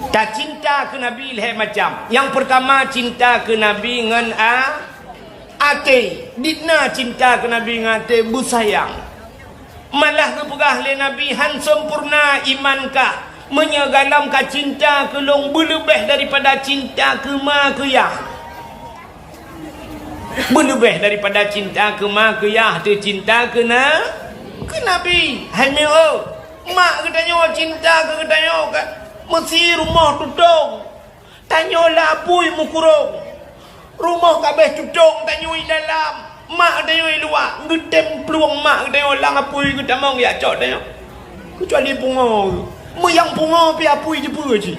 Tacinta keu Nabi lhée macam. Nyang peurtama cinta keu Nabi ngon a-, até. Dikna cinta keu Nabi ngon até beusayang. Malah geupeugah lé Nabi, "Han sempurna iman kah, meunyoe galom ka cinta keu lôn beuleubeh daripada cinta keu ma keu yah." Beuleubeh daripada cinta keu ma keu yah, teucinta keu na-, keu Nabi. Hai meu, mak geutanyoe cinta keu geutanyoe ka meusi rumoh tutong. Tanyoe lam apui meukurong. Rumoh ka abéh tutong tanyoe i dalam. Mak tanyoe i luwa. Geutem plueng mak tanyoe lam apui geutamong jak cok tanyoe. Keucuali pungo. Meuyang pungo pih apui jipeue cit.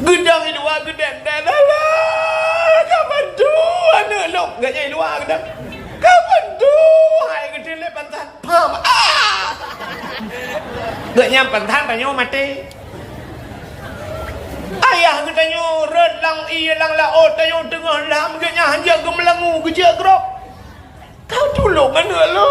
Geudong i luwa geudem, "Dah, dah, dah, ka bantu aneuk lôn." Geuhnyan i luwa geudong. "Ka bantu, hai geuteulet pantat." Pam. Ah! Geuhnyan pantat tanyoe maté. Ayah geutanyoe rhot lam ié lam laôt, tanyoe teungoh lam, geuhnyan hanjeuet geumeulangu geujeuet grob. Ka tulông aneuk lôn.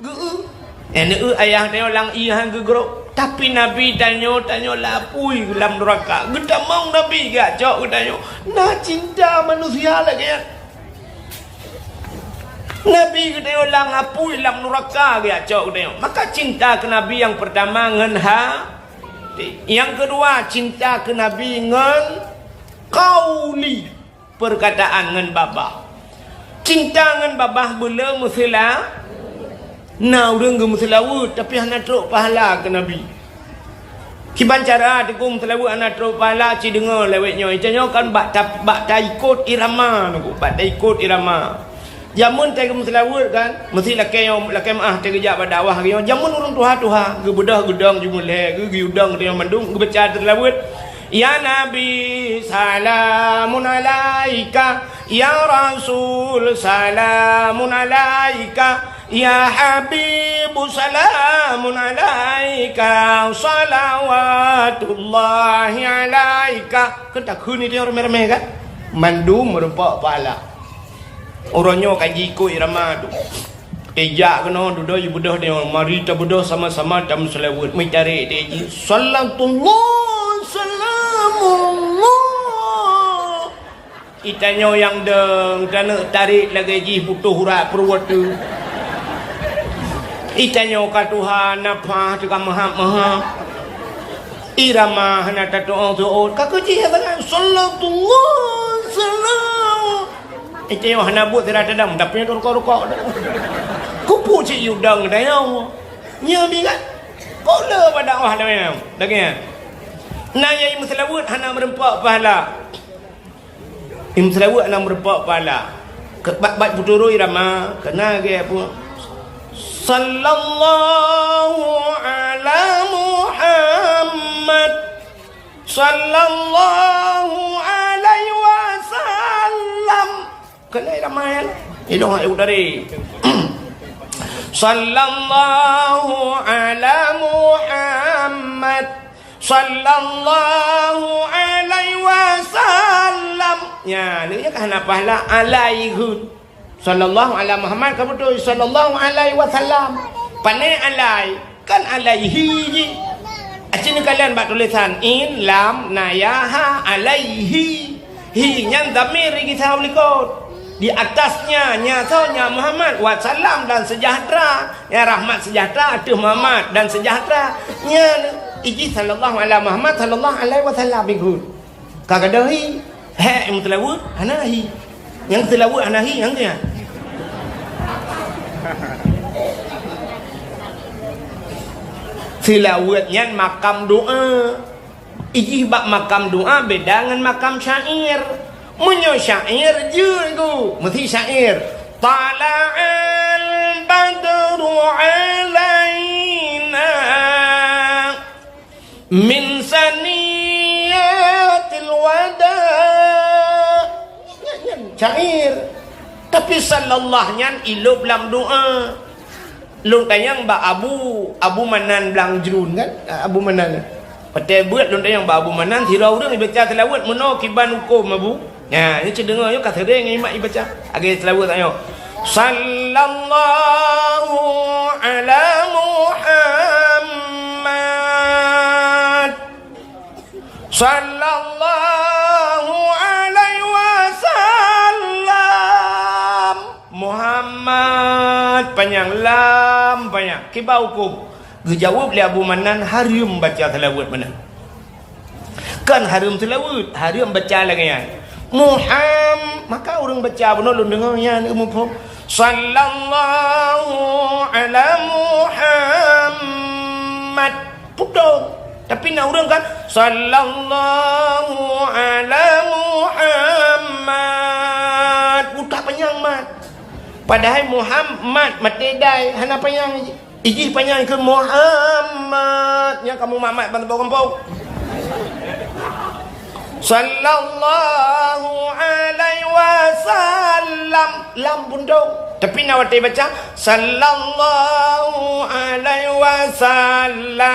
Geu-, eh, neu-, ayah tanyoe lam ié han geugrob. Tapi Nabi tanyoe, tanyoe lapui lam nuraka. Geutamong Nabi geujak cok geutanyoe. Na cinta manusia lagèe nyan. Nabi geutanyoe lam apui lam nuraka geujak cok geutanyoe. Maka cinta keu Nabi nyang peurtama ngon ha-, nyang keudua cinta keu Nabi ngon qauli. Peurkataan ngon babah. Cinta ngon babah beuleu meuseula-, na ureueng geumeuseulaweuet, tapi hana trok pahala keu Nabi. Kiban cara teungku meuseulaweuet hana trok pahala, ci deungoe lewat nyoe. Ita nyoe kan bak ta-, bak taikot irama, teungku, bak taikot irama. Jameun tai geumeuseulaweuet kan, meusti lakèe nyoe, lakèe meu'ah tai geujak bak dakwah nyoe. Jameun ureueng tuha-tuha, geubeudôh geudong jumeulee, geu-, geuyue dong geutanyoe mandum, geubaca teuseulaweuet. Ya Nabi, salamun alaika. Ya Rasul, salamun alaika. Ya Habib, salamun alaika. Salawatullahi alaika. Kan takheun itu nyang ramé-ramé kan? Mandum meureumpok pahala. Uroe nyoe ka jiikot irama tu. Ijak keunoe dudoe ibeudôh deungon, mari tabeudôh sama-sama tameuseulaweuet. Meutarek deh jih. Salatullah, salamullah. Itanyoe nyang dong, taneuk tarek lagèe jih putôh urat peuruwet tu. Itanyoe ka tuha, nafah teuka meuhab-meuhab. Irama hana tatu'oh-tu'oh. Ka keu jih sangat. Salatullah, salam. Itanyoe hana buet sira tadam, tapi nyoe rukok-rukok. Kupu cit yudang dayang. Nya bingat. Kok le pada Allah dayang. Daging. Na nyang meuseulaweuet hana meureumpok pahala. Nyang meuseulaweuet hana meureumpok pahala. Ke, bat, bat putoro irama, kena ke apa? Sallallahu ala Muhammad. Sallallahu alaihi wasallam. Kena ramai kan? Idong hai utari. Sallallahu ala Muhammad. Sallallahu alaihi wasallam. Ya, ni kan hana pahala alaihi. Sallallahu ala Muhammad ka beutôi, sallallahu alaihi wasallam. Pane alai, kan alaihi jih. Aci neukalon bak tulisan in, lam, na, ya, ha, alaihi. Hi nyan dhamir di kisah ulikot. Di atasnya, nya soe, nya Muhammad, wasallam dan sejahtera. Ya rahmat sejahtera ateueh Muhammad dan sejahtera. Nya ijih sallallahu ala Muhammad sallallahu alaihi wasallam ikot. Ka gadôh hi. Hek nyang meuseulaweuet hana hi. Nyang seulaweuet hana hi, nyang tu nyan. Seulaweuet nyan makam doa. Ijih bak makam doa beda ngon makam syair. Meunyoe syair jeuet ku, meusti syair. Tala'al badru alaina min saniyatil wada. Nyan, nyan syair. Tapi sallallahu nyan ilop lam doa. Lôn tanyong bak Abu, Abu Manan Blang Jruen kan? Abu Manan. Watèe beuet lôn tanyong bak Abu Manan, sidroe ureueng ibaca seulaweuet meunoe kiban huköm Abu. Nyan, nyoe cit deungoe nyoe ka sering imat ibaca. Lagèe seulaweuet tanyoe. Sallallahu ala Muhammad. Sallallahu alaihi wasallam. Muhammad panyang, lam panyang. Kiban huköm? Geujaweueb lé Abu Manan, hareuem baca seulaweuet meunan. Kan hareuem seulaweuet, hareuem baca lagèe nyan. Muham-, maka ureueng baca bunoe lôn deungoe nyan muphom. Sallallahu ala Muhammad. Putong. Tapi na ureueng kan, "Sallallahu ala Muhammad." Buta panyang mat. Padahai Muhammad maté dai, hana panyang. Ijih panyang keu Muhammad. Nyang kamoe mat-mat ban saboh gampông. Sallallahu alaihi wasallam. Lam pun dong. Tapi na watèe baca, "Sallallahu alaihi wasallam."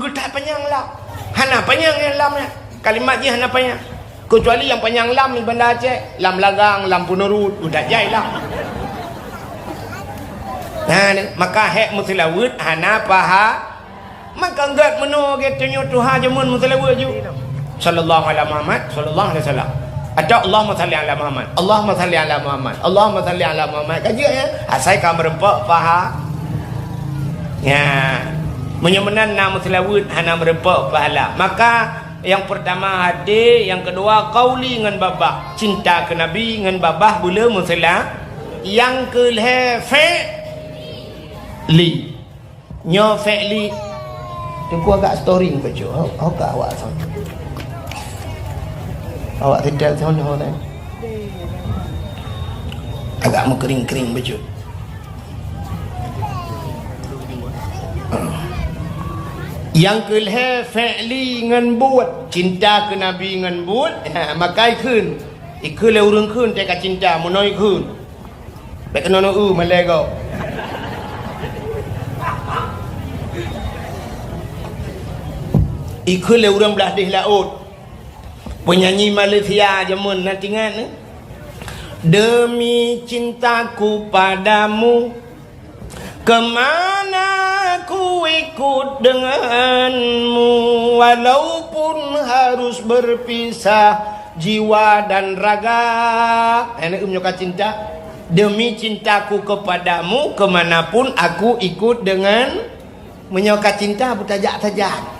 Geutak panyang lam. Hana panyang nyang lam nyan. Kalimat jih hana panyang. Keucuali nyang panyang lam di Banda Aceh. Lam Lagang, lam Peuneurut. Geutak jai lam. Nah, ni. Maka hek meuseulaweuet hana paha-, Maka gét meunoe gét tanyoe tuha jameun meuseulaweuet ju. Sallallahu ala Muhammad, sallallahu alaihi wasallam. Atau Allahumma salli ala Muhammad, Allahumma salli ala Muhammad, Allahumma salli ala Muhammad. Ka jeuet, ya? Asai ka meureumpok paha. Ya. Meunyoe meunan na meuseulaweuet hana meureumpok pahala. Maka yang pertama hati, yang kedua qauli ngon babah. Cinta keu Nabi ngon babah beu le meuseula. Yang keulhèe fi'li. Nyoe fi'li. Teungku agak storing bacut. Ho, ho ka awak soe. Awak setel soe nyoe neh. Agak meukering-kering bacut. Yang keulhèe fi'li ngon buet, cinta keu Nabi ngon buet, ha, maka ikheun. Ikheun lé ureueng kheun teuka cinta, meunoe ikheun. Bèk keunoe neu-eu malèe gob. Ikheun lé ureueng blah deh laôt. Penyanyi Malaysia jameun na tingat ni. Demi cintaku padamu, kemana ku ikut denganmu, walaupun harus berpisah jiwa dan raga. Hana eu meunyoe ka cinta. Demi cintaku kepadamu, kemanapun aku ikut dengan. Meunyoe ka cinta, beutajak sajan.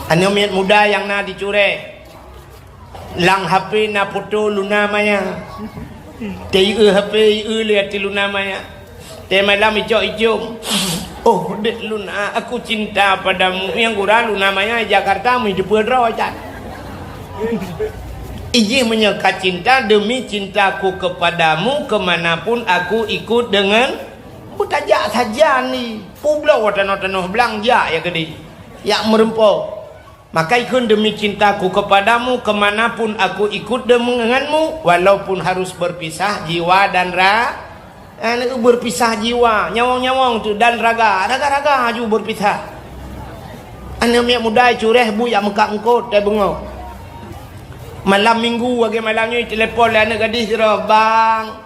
Aneuk miet muda nyang na di Cureh. Lam H P na foto Luna Maya. Teu ieu H P ieu lé ateueh Luna Maya. Teu malam icok-icok. Oh, dek Luna, aku cinta padamu. Nyang gura Luna Maya Jakarta meuteupeu droe that. Ijih meunyoe ka cinta, demi cintaku kepadamu, kemanapun aku ikut dengan. Beutajak sajan ni. Peubloe tanoh-tanoh blang jak ya keudeh. Jak meureumpok. Maka ikheun demi cintaku kepadamu, kemanapun aku ikut denganmu, walaupun harus berpisah jiwa dan ra-, eh, berpisah jiwa, nyawöng-nyawöng tu, dan raga, raga-raga aju berpisah. Aneuk miet muda Cureh bu jak meukat eungkôt teubeungoh. Malam minggu, lagèe malam nyoe, telepon lé aneuk gadih sidroe, "Bang,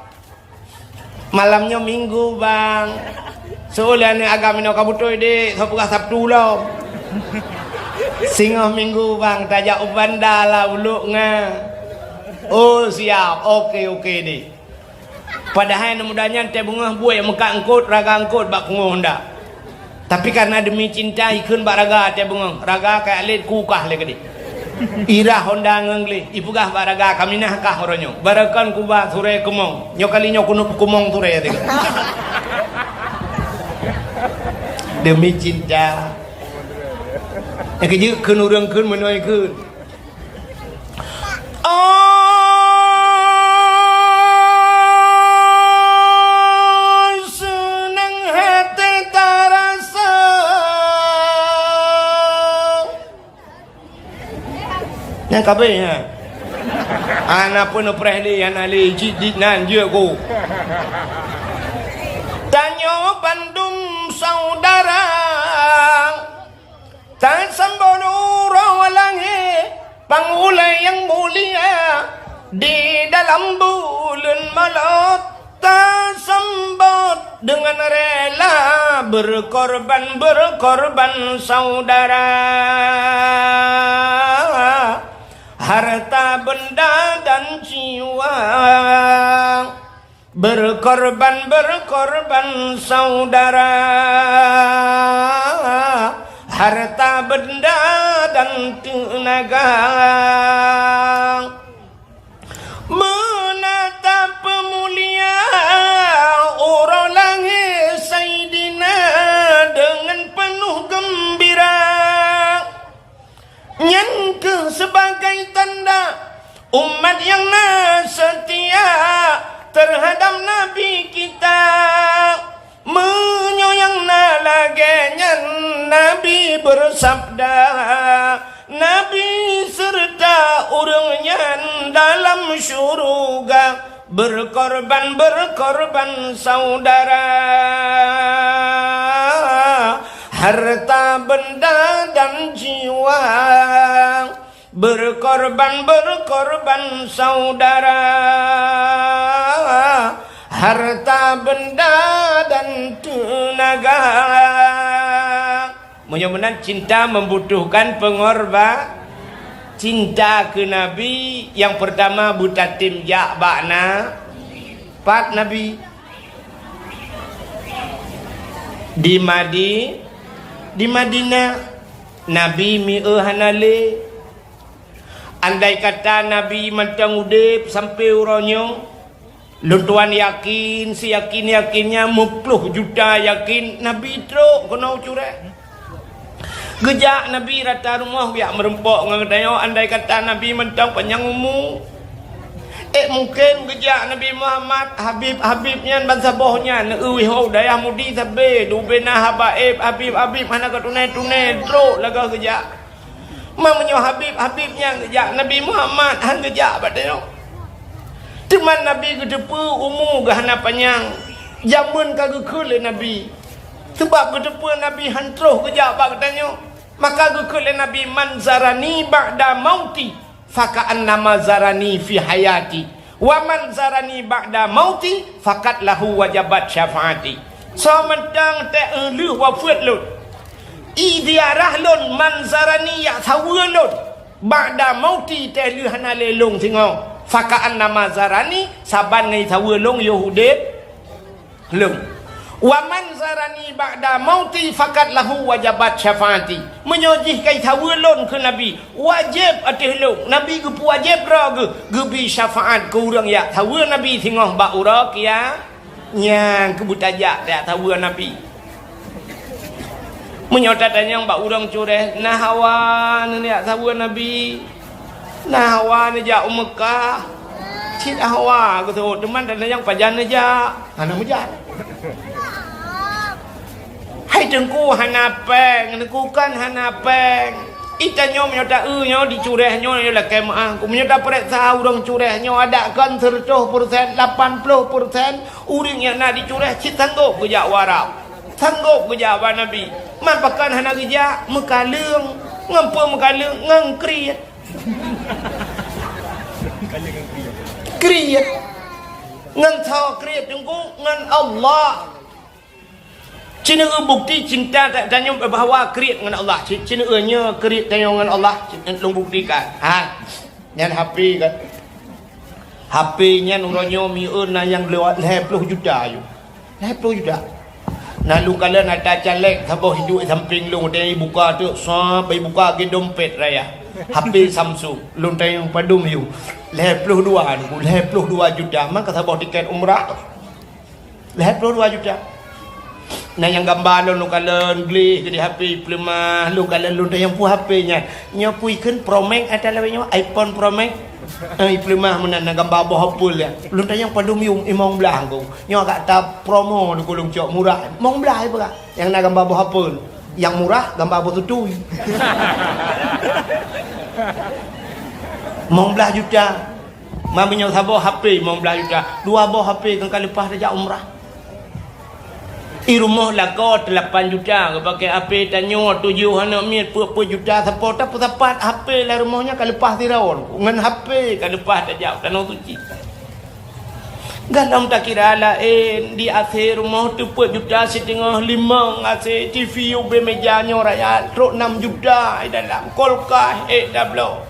malam nyoe minggu, Bang." Seulah aneuk agam inoe ka beutôi, "Dek, soe peugah Sabtu lom?" "Singoh minggu, Bang, tajak u Banda lah, Ulok Nga." "Oh, siap. Oke, oke, Dek." Padahai aneuk muda nyan teubeungoh buet meukat eungkôt, raga eungkôt bak pungo Honda. Tapi karena demi cinta, ikheun bak raga teubeungoh. Raga ka lét kukah lé keudeh. Irah Honda ngon gleh, ipeugah bak raga, "Kaminah kah uroe nyoe? Barokon kuba surée keumong. Nyoe kali nyoe keuneuk peukeumong surée," teuka. Demi cinta. Nyang keujeuet kheun ureueng kheun meunoe kheun. Oh, seunang hati tarasa. Nyang kabeh, ha. Hana peunupreh lé, hana lé, cit dit nan jeuet ku. Tanyoe bandum saudara. Tasambot uroe lahé pang ulée nyang mulia, di dalam buleuen Molot tasambot deungon rela, berkorban-berkorban saudara, harta benda dan jiwa. Berkorban-berkorban saudara, harta benda dan teunaga. Meunan tapeumulia uroe lahé Saidina deungon peunoh geumbira. Nyan kheueh sibagai tanda umat nyang na seutia teuhadab Nabi kita. Meunyoe nyang na lagée nyan, Nabi beusabda, Nabi seureuta ureuëng nyan dalam syeuruga. Berkorban-berkorban saudara, harta benda dan jiwa. Berkorban-berkorban saudara, harta benda dan teunaga. Meunyoe meunan, cinta membutuhkan pengorba-, cinta keu Nabi nyang peurtama beutatem jak bak na-, pat Nabi. Di Madi-, di Madinah, Nabi mieu hana lé. Andai kata Nabi mantong udeb sampoe uroe nyoe, lôn tuan yakin, siyakin-yakinnya meuploh juta yakin Nabi trok keunoe cureh. Geujak Nabi rata rumoh geujak meurumpok ngon geutanyoe, andai kata Nabi mantong panyang umu. Eh, mungken geujak Nabi Muhammad, Habib-Habib nyan bansaboh nyan, neueu wihô dayah mudi sabe, dubena haba éb, Habib-Habib hana ka tunai-tunai, trok lagèe geujak. Ma meunyoe Habib-Habib nyan geujak, Nabi Muhammad han geujak bak tanyoe. Teuma Nabi geuteupeue umu geuh hana panyang, jameun ka geukheun lé Nabi. Sabab geuteupeue Nabi han troh geujak bak geutanyoe, maka geukheun lé Nabi, "Man zarani ba'da mauti, faka'annama zarani fi hayati." "Wa man zarani ba'da mauti faqad lahu wajabat syafaati." Soe mantong teuh lheueh wafeuet lôn, i ziarah lôn, man zarani, jak saweue lôn, ba'da mauti, teuh lheueh hana lé lôn singoh, faka'annama zarani, saban ngon saweue lôn yoh udeb lôn. "Wa man zarani ba'da mauti faqad lahu wajabat syafaati." Meunyoe jih ka jisaweue lôn keu Nabi, wajéb ateueh lôn, Nabi geupeuwajéb droe geuh, geubri syafaat keu ureuëng jak saweue Nabi singoh bak uroe kia-, nyan keuh beutajak jak saweue Nabi. Meunyoe tatanyong bak ureuëng cureh, na hawa neujak saweue Nabi? Na hawa neujak u Meukah? Cit hawa geuteuôt, teuma tatanyong pajan neujak? Hana meujak. Hai Teungku, hana péng, Teungku, kan hana péng. Itanyoe meunyoe ta-eu nyoe di cureh nyoe, nyoe lakée meuáh. Meunyoe tapareksa ureuëng cureh nyoe, adak kon seureutôh persen, lapan ploh persen ureuëng nyang na di cureh cit sanggôp geujak u Arab. Sanggôp geujak bak Nabi. Man pakon hana geujak? Meukaleueng. Ngon peue meukaleueng? Ngon kriet. Kriet. Ngon soe kriet, Teungku? Ngon Allah. Ci neueu bukti cinta ta-, tanyoe bahwa kriet ngon Allah. Ci, ci neueu nyoe kriet tanyoe ngon Allah. Ci, lôn buktikan. Ha. Nyan H P kan. H P nyan uroe nyoe mieu na nyang lewat lhée ploh juta yue. Lhée ploh juta. Na lôn kalon ata caleg saboh hidup sampéng lôn, watée ibuka teuk, sab, ibuka lagée dompet raya. H P Samsung, lôn tanyong padum yue. Lhée ploh dua, lhée ploh dua juta, maka saboh tiket umrah. Lhée ploh dua juta. Na nyang gamba lôn, lôn kalon gleh keu di H P, ipeuleumah, lôn kalon, lôn tanyong peue H P nyan. Nyoe peue ikheun Pro Max ata lawét nyoe, iPhone Pro Max. Eh, ipeuleumah meunan, na gamba boh apel nyan. Lôn tanyong padum yue, limong blaih Teungku. Nyoe agak ta promo di kulung cok murah. Limong blaih peugah. Nyang na gamba boh apel. Nyang murah gamba boh tutui. Limong blaih juta. Ma meunyoe saboh H P limong blaih juta, dua boh H P kan ka leupah tajak umrah. I rumoh lakoe teulapan juta, geupaké H P tanyoe tujoh aneuk miet peuet-peuet juta, sapo tapeusapat H P lam rumoh nyan ka leupah sidroe, ngon H P ka leupah tajak tanoh suci. Gohlom takira laén, di A C rumoh teupeuet juta siteungoh, limong A C, T V ubé meja nyoe raya, trok nam juta i dalam, kulkas ék tabloe.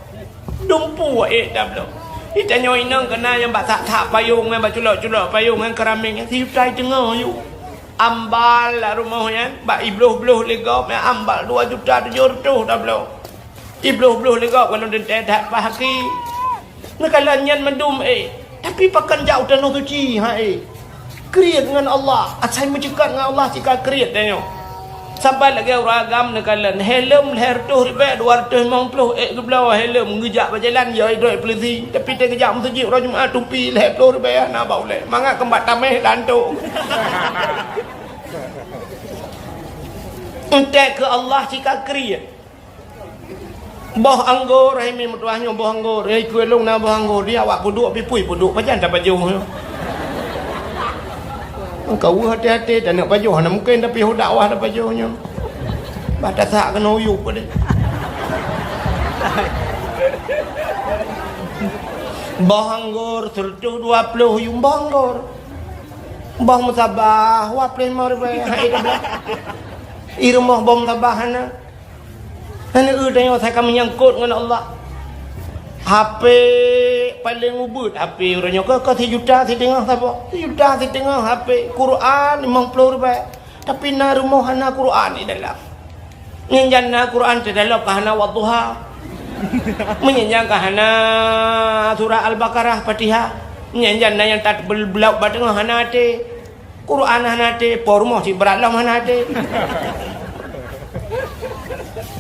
Dumpeue ék tabloe. Itanyoe inong keunan nyang bak that-that payong nyan, bak culok-culok payong nyan, keramik nyan, sijuta siteungoh yue. Ambal lam rumoh nyan, bak ibloh-bloh lé gob nyan, ambal dua juta tujoh reutôh tabloe. Ibloh-bloh lé gob, kalau teuntée that pah aki. Neukalon nyan mandum ék. Tapi pakon jak u tanoh suci, ha ék. Kriet ngon Allah, asai meuceukat ngon Allah sika kriet tanyoe. Saban lagée ureuëng agam neukalon, helm lhée reutôh ribée dua reutôh limong ploh ék geubloe helm, geujak bak jalan jai droe polisi, tapi teuh geujak meuseujid uroe Jumat tupi lhée ploh ribée hana bak ulée, mangat keumbak tameh lantok. Entek keu Allah sika kriet. Boh anggor, hai mi meutuah nyoe boh anggor. Hai keu lôn na boh anggor, di awak peuduek pipui peuduek pajan tapajoh nyoe. Ka weueh até-até taneuk pajoh, hana mungken tapi ho dakwah tapajoh nyoe. Bah tasak keunoe uyup padé. Boh anggor seureutôh dua ploh yuem boh anggor. Boh meusabah, dua ploh limong ribée, hai tabloe. I rumoh bom sabah hana. Hana eu tanyoe asai ka meunyangkot ngon Allah. H P paleng ubit, H P uroe nyoe ka, ka sijuta siteungoh saboh. Sijuta siteungoh H P, Quran limong ploh ribèe. Tapi na rumoh hana Quran di dalam. Nyan jan na Quran teuh dalam ka hana Wadduha. Meunyan jan ka hana surah Al-Baqarah, Fatihah. Nyan jan na nyang tat bel-, beulauek bak teungoh hana até. Quran hana até, po rumoh cit brat lom hana até.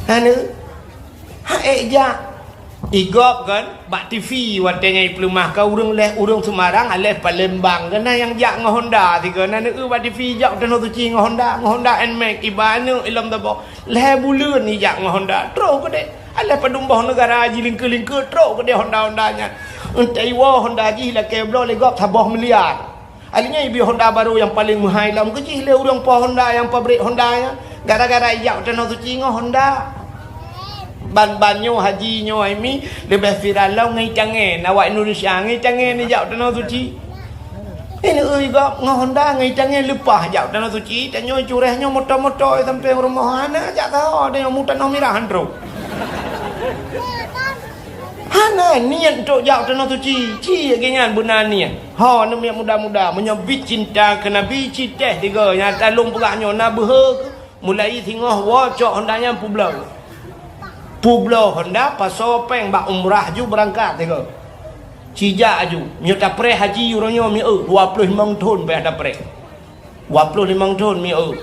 Hana. Ha, ék jak. Igop kan, bak T V watèe nyan ipeuleumah ka ureueng lhèe, ureueng Semarang, lhèe Palembang, kan na nyang jak ngon Honda sigoe, na neu bak T V jak tanoh suci ngon Honda, ngon Honda Nmax, iba aneuk ilom tabo. Lhèe buleuen ijak ngon Honda, troh keudéh. Lhèe padum boh neugara jilingkeu-lingkeu, troh keudéh Honda-Honda nyan. Entah iwoe Honda jih lakèe bloe lé gob saboh miliar. Akhirnya ibi Honda barô nyang paleng meuhai lom keu jih lé ureueng po Honda nyang pabrik Honda nyan. Gara-gara ijak tanoh suci ngon Honda. Ban-ban nyoe haji nyoe hai mi leubeh viral lom ngon itangèn. Awak Indonesia ngon itangèn ijak tanoh suci. Ini ui gob ngon Honda ngon itangèn leupah jak tanoh suci. Tanyoe cureh nyoe moto-moto sampai rumoh hana jak saho tanyoe mu tanoh mirah han trok. Hana niet trok jak tanoh suci. Ci lagèe nyan beuna niet. Ho, aneuk miet muda-muda, meunyoe bit cinta keu Nabi, ci teh tiga nyang talông peugah nyoe na beuhe keu mulai singoh woe cok Honda nyan peubloe. Peubloe Honda, pasoe pèng bak umrah ju beurangkat tiga. Ci jak aju. Meunyoe tapreh haji uroe nyoe mieu dua ploh limong thon payah tapreh. Dua ploh limong thon mieu.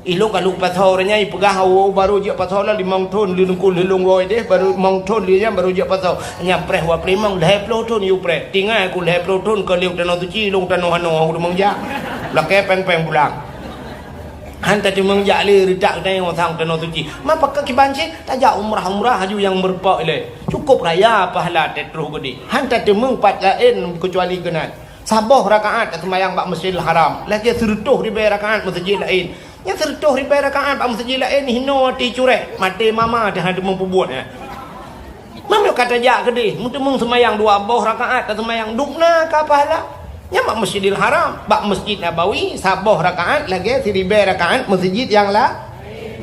Ilông ka lheueh pasoe uroe nyan ipeugah awoe barô jeuet pasoe lom limong thon lheueh nungku lheueh lôn woe deh barô limong thon lheueh nyan barô jeuet pasoe. Nyan preh dua ploh limong lhèe ploh thon yue preh. Tinggai ku lhèe ploh thon ka lheueh tanoh suci lôn tanoh anoe aku teumang jak. Lakèe pèng-pèng pulang. Han tateumeung jak lé reutak geutanyoe sang tanoh suci. Ma pakon kiban cit tajak umrah-umrah aju nyang meurumpok ilèe. Cukup raya pahala teutroh geudeh. Han tateumeung pat laén keucuali keunan. Saboh rakaat taseumayang bak Masjidil Haram lagèe sireutôh ribèe rakaat meuseujid laén. Nyang sireutôh ribèe rakaat bak meuseujid laén hinoe ati cureh, maté mama teuh han teumeupubuet nyan. Meunyoe ka tajak keudeh, meuteumeung seumayang dua boh rakaat taseumayang dubna ka pahala. Nyan bak Masjidil Haram, bak Masjid Nabawi saboh rakaat lagèe siribèe rakaat meuseujid nyang la.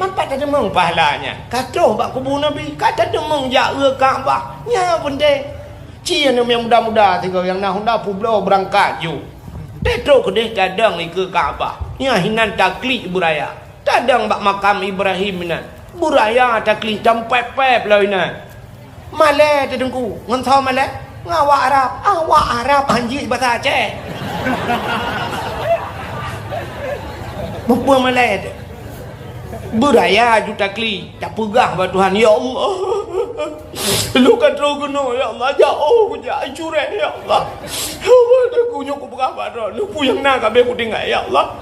Manfaat tateumeung pahala nyan. Ka troh bak kubu Nabi, ka tateumeung jak u Ka'bah. Nyan peunteng. Ci aneuk miet muda-muda sigoe nyang na Honda peubloe beurangkat ju. Teutrok keudeh tadong ikeue Ka'bah. Nyan hinan taklik beuraya. Tadong bak makam Ibrahim inan. Beuraya taklik tampép-pép lom inan. Malèe teuh Teungku, ngon soe malèe? Ngon awak Arab. Awak Arab hanjeuet basa Aceh. Mupeue malèe teuh? Beuraya ju taklik. Tapeugah bak Tuhan, "Ya Allah, lôn ka troh keunoe, ya Allah, jak oh kujak cureh, ya Allah. Ya Allah, dan kunyueng kupeugah bak droe, neupuyang na ka bèk kutinggai, ya Allah.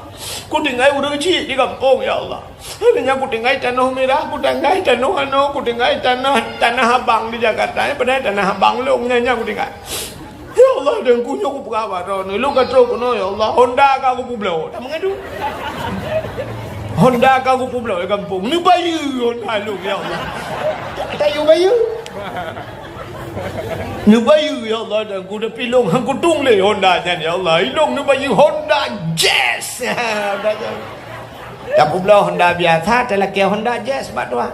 Kutinggai ureueng chik di gampông, ya Allah. Hana nyan kutinggai tanoh mirah, kutinggai tanoh anoe, kutinggai tanoh, tanah abang di Jakarta, padahai tanah abang lôn nyan, nyan kutinggai." Ya Allah, dan kunyueng kupeugah bak droeneuh, lôn ka troh keunoe, ya Allah, Honda ka kupeubloe. Tameungadu. Honda ka kupeubloe di gampông. Neubayeue Honda lôn, ya Allah. Tayue bayeue. Neubayeue, ya Allah, dan ku tapi lôn han kutueng lé Honda nyan, ya Allah. Ilôn neubayeue Honda Jazz. Honda Jazz. Tapeubloe Honda biasa, talakèe Honda Jazz bak Tuhan.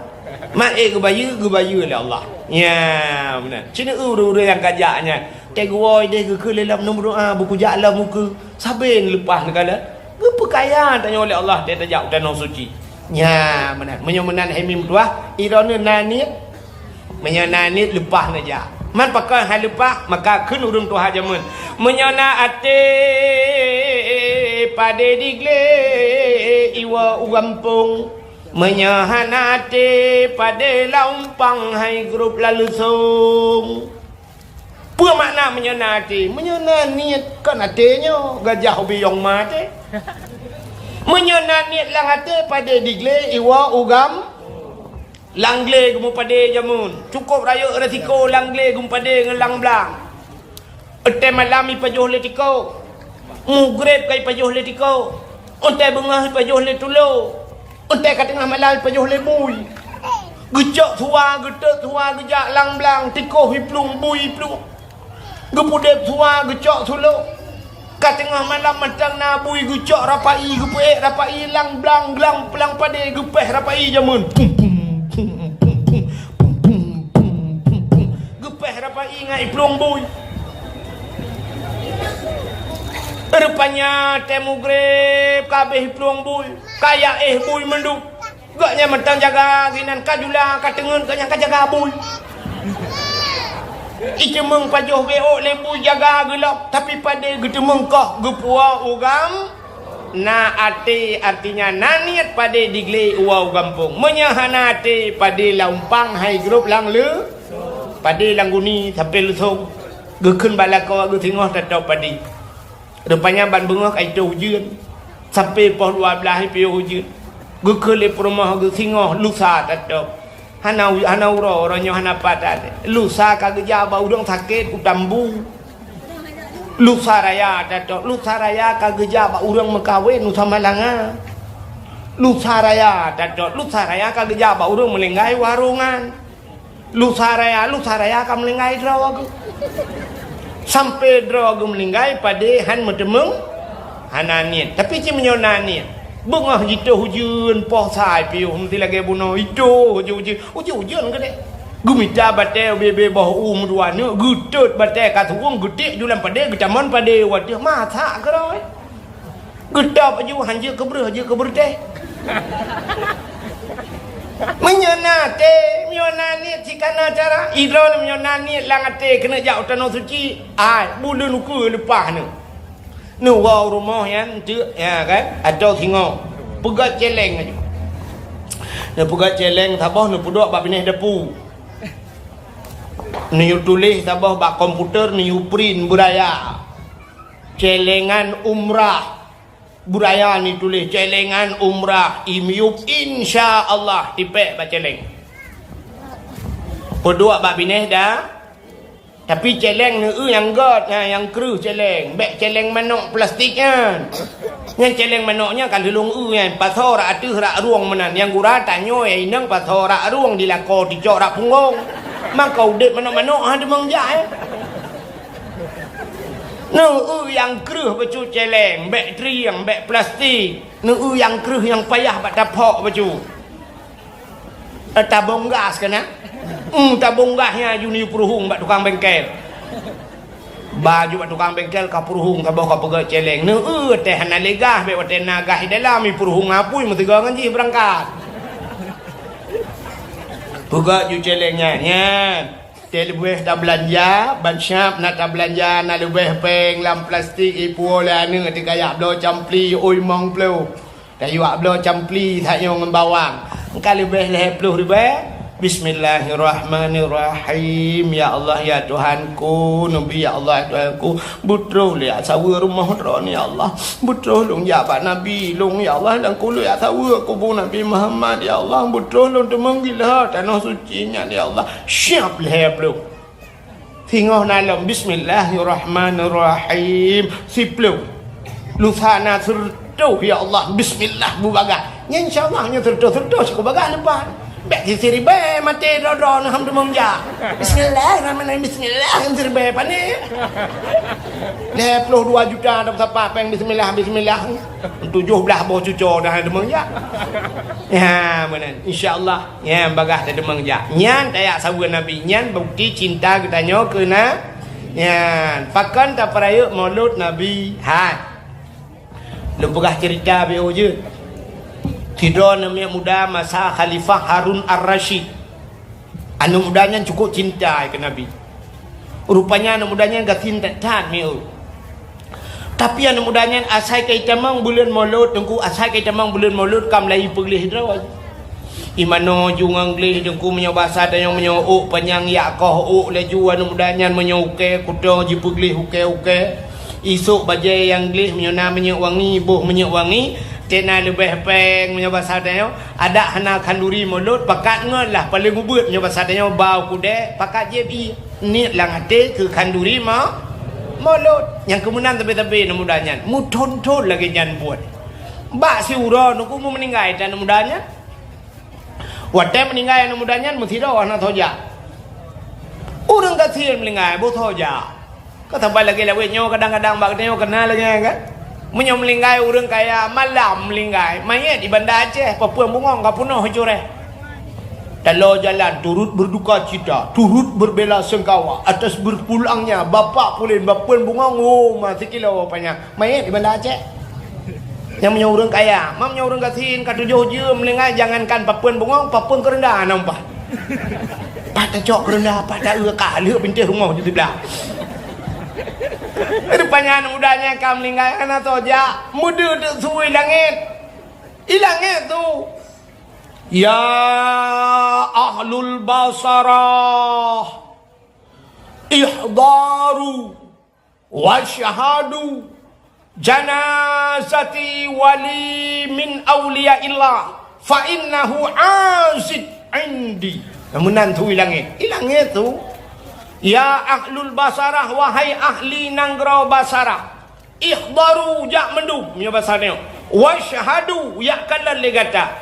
Mak ék geubayeue, geubayeue lé Allah. Nya, meunan. Ci neu ureueng-ureueng nyang ka jak nyan. Teuh geuwoe deh geukheun lé lom, neumeudoa, beukujak lom ukeue. Sabe neuleupah neukalon. Geupeukaya tanyoe lé Allah teuh tajak u tanoh suci. Nya, meunan. Meunyoe meunan hai mi meutuah, droeneuh na niet. Meunyoe na niet leupah neujak. Man pakon han leupah, maka kheun ureueng tuha jameun. Meunyoe na até padé diglé iwoe u gampông. Meunyoe hana até padé lam umpang hai grup laleusông. Peue makna meunyoe na até? Meunyoe na niet kon até nyoe, gajah ubiyong ma até. Meunyoe na niet lam até padé diglé iwoe u gam-, lam glé geumeupadé jameun. Cukôp rayeuk resiko lam glé geumeupadé ngon lam blang. Watèe malam ipajoh lé tiko. Mugreb ka ipajoh lé tiko. Watèe beungoh ipajoh lé tulo. Watèe ka teungoh malam ipajoh lé bui. Geucok suwa, geutot suwa, geujak lam blang, tiko iplueng, bui iplueng. Geupeudeb suwa, geucok sulo. Ka teungoh malam mantong na bui geucok rapai, geupeuék rapai, lang blang glang plang padé geupéh rapai jameun. Pum, pum, pum, pum, pum, pum, pum, pum, pum, pum. Geupéh rapai ngon iplueng bui. Rupanya tée mugreb ka abéh iplueng bui, ka yaéh bui mandum. Gobnyan mantong jaga sinan ka jula ka teungeut gobnyan ka jaga bui. Iteumeung pajoh geuék lé bui jaga geulok, tapi padé geuteumeung koh geupuwoe u gam-, na até, artinya na niet padé diglé uwoe u gampông. Meunyoe hana até, padé lam umpang hai grob lam le-, padé lam guni sampoe leusong. Geukheun bak lakoe geusingoh tatôb padé. Rupanya ban beungoh ka itôh ujeuen. Sampoe poh dua blaih piôh ujeuen. Geukheun lé peurumoh geusingoh lusa tatôb. Hana u-, hana uroe, uroe nyoe hana pat. Lusa ka geujak bak ureuëng sakét u Tambu. Lusa raya tatôb, lusa raya ka geujak bak ureuëng meukawen u Samalanga. Lusa raya tatôb, lusa raya ka geujak bak ureuëng meulinggai warongan. Lusa raya, lusa raya ka meulinggai droe geuh. Sampoe droe geuh meulinggai padé han meuteumeung, hana niet. Tapi cit meunyoe na niet, beungoh jitôh ujeuen poh sa piôh meusti lagée bunoe itôh ujeuen-ujeuen, ujeuen-ujeuen keudeh. Geumita batée ubé-bé boh u meudua neuk, geutot batée ka suwueng, geutiek ju lam padé, geutamon padé u ateueh, masak keudroe. Geutôb aju han jeuet keu breueh, jeuet keu beureutéh. Meunyoe na até, meunyoe na niet, cit kana cara. Idroe meunyoe na niet lam até keuneuk jak u tanoh suci, ai, buleuen ukeue leupah neuh. Neuwoe u rumoh nyan teuk, ya kan? Atau singoh. Peugét céléng aju. Neupeugét céléng saboh neupeuduek bak binéh dapu. Neuyue tuléh saboh bak komputer, neuyue print beuraya. Céléngan umrah. Beuraya neutuléh céléngan umrah, imiyup insya Allah tipék bak céléng. Peuduek bak binéh da, tapi céléng neu-eu nyang gét, nyang kreueh céléng, bék céléng manok plastik nyan. Nyan céléng manok nyan ka lheueh lôn eu nyan, pasoe rak ateueh rak rueng meunan, nyang gura tanyoe inong pasoe rak rueng dilakoe ticok rak punggong. Maka udeb manok-manok ha teumeung jak, eh. Neu-eu nyang kreueh bacut céléng, bék trieng, bék plastik. Neu-eu nyang kreueh nyang payah bak taphok bacut. Eh, tabong gas keunan. Hmm, tabong gas nyan ju neupeuruhueng bak tukang bengkel. Ba ju bak tukang bengkel ka peuruhueng saboh ka peugét céléng. Neu-eu teuh hana lé gas, bék watée na gas di dalam, ipeuruhueng apui meusigoe ngon jih beurangkat. Peugét ju céléng nyan, nyan. Teuleubeh tabeulanja, ban siab na tabeulanja, na leubeh péng lam plastik, ipuwoe lé aneuëk teuka jak bloe campli, ui mong ploh. Tayue jak bloe campli tanyoe ngon bawang. Ka leubeh lhée ploh ribée. Bismillahirrahmanirrahim. Ya Allah, ya Tuhanku, Nabi, ya Allah, ya Tuhanku. Beutroh lé jak saweue rumoh droeneuh, ya Allah. Beutroh lôn jak bak Nabi lôn, ya Allah, dan kulét jak saweue kubu Nabi Muhammad, ya Allah. Beutroh lôn teumeung gila tanoh suci nyan, ya Allah. Siab lhée ploh. Singoh na lom, bismillahirrahmanirrahim. Siploh. Lusa na seureutoh, ya Allah, bismillah bubagaih. Nyan insya Allah nyoe seureutoh-seureutoh sikubagaih leupah. Bék sisiribée maté droe-droe neuh ham teumeung jak. Bismillahirrahmanirrahim, bismillah, siribée pané. Lhée ploh dua juta dah sapat péng bismillah, bismillah. Tujoh blaih boh cuco dah teumeung jak. Ya, meunan. Insya Allah, ya, bagaih tateumeung jak. Nyan tajak saweue Nabi. Nyan bukti cinta geutanyoe keu na-, nyan. Pakon tapeurayeuk Maulud Nabi? Hai. Lôn peugah ceurita beu jeuet. Sidroe aneuk muda masa Khalifah Harun Ar-Rasyid. Aneuk muda nyan cukup cinta keu Nabi. Rupanya aneuk muda nyan gasien that-that mieu. Tapi aneuk muda nyan asai ka itamong buleuen Maulud, Teungku, asai ka itamong buleuen Maulud ka mulai ipeugleh droe. Imanoe ju ngon gleh Teungku, meunyoe basa tanyoe meunyoe ôk panyang yak koh ôk laju aneuk muda nyan, meunyoe ukée kuto jipeugleh ukée-ukée. Isôk bajée nyang gleh meunyoe na minyeuk wangi, boh minyeuk wangi, tena leubeh péng meunyoe basa tanyoe, adak hana khanduri Maulud, pakat ngon lah paleng ubeuet meunyoe basa tanyoe bau kudée, pakat jieb ié. Niet lam até keu khanduri ma-, Maulud. Nyang keumeunan sabe-sabe aneuk muda nyan, meuthon-thon lagée nyan buet. Bak siuroe Teungku meuninggai that aneuk muda nyan. Watée meuninggai aneuk muda nyan meusidroe hana soe jak. Ureuëng gasien meuninggai boh soe jak. Ka saban lagèe lawét nyoe kadang-kadang bak geutanyoe keunal lagèe nyan kan. Meunyoe meuninggai ureueng kaya, malam meuninggai, manyét di Banda Aceh, papeuen bungöng ka peunoh cureh. Taloe jalan turut berduka cita, turut berbela sungkawa atas berpulangnya Bapak Pulen, papeuen bungöng, oh, ma sikilo panyang. Manyét di Banda Aceh. Nyang meunyoe ureueng kaya, ma meunyoe ureueng gasien ka tujoh jeuem meuninggai, jangankan papeuen bungöng, papeuen keureunda hana meupat. Pat tacok keureunda, pat ta-eu ka lheueh pintoe rumoh di siblah. Rupanya aneuk muda nyan ka meuninggai, hana soe jak, meudeuh teuk su i langét. I langét su. Ya ahlul Basarah, ihdaru. Wasyhadu janazati wali min auliyaillah, fa innahu azid indi. Meunan su i langét. I langét su. Ya ahlul Basarah, wahai ahli nanggroe Basarah. Ihdaru, jak mandum, nyoe basa nyoe. Wasyhadu, jak kalon lé gata.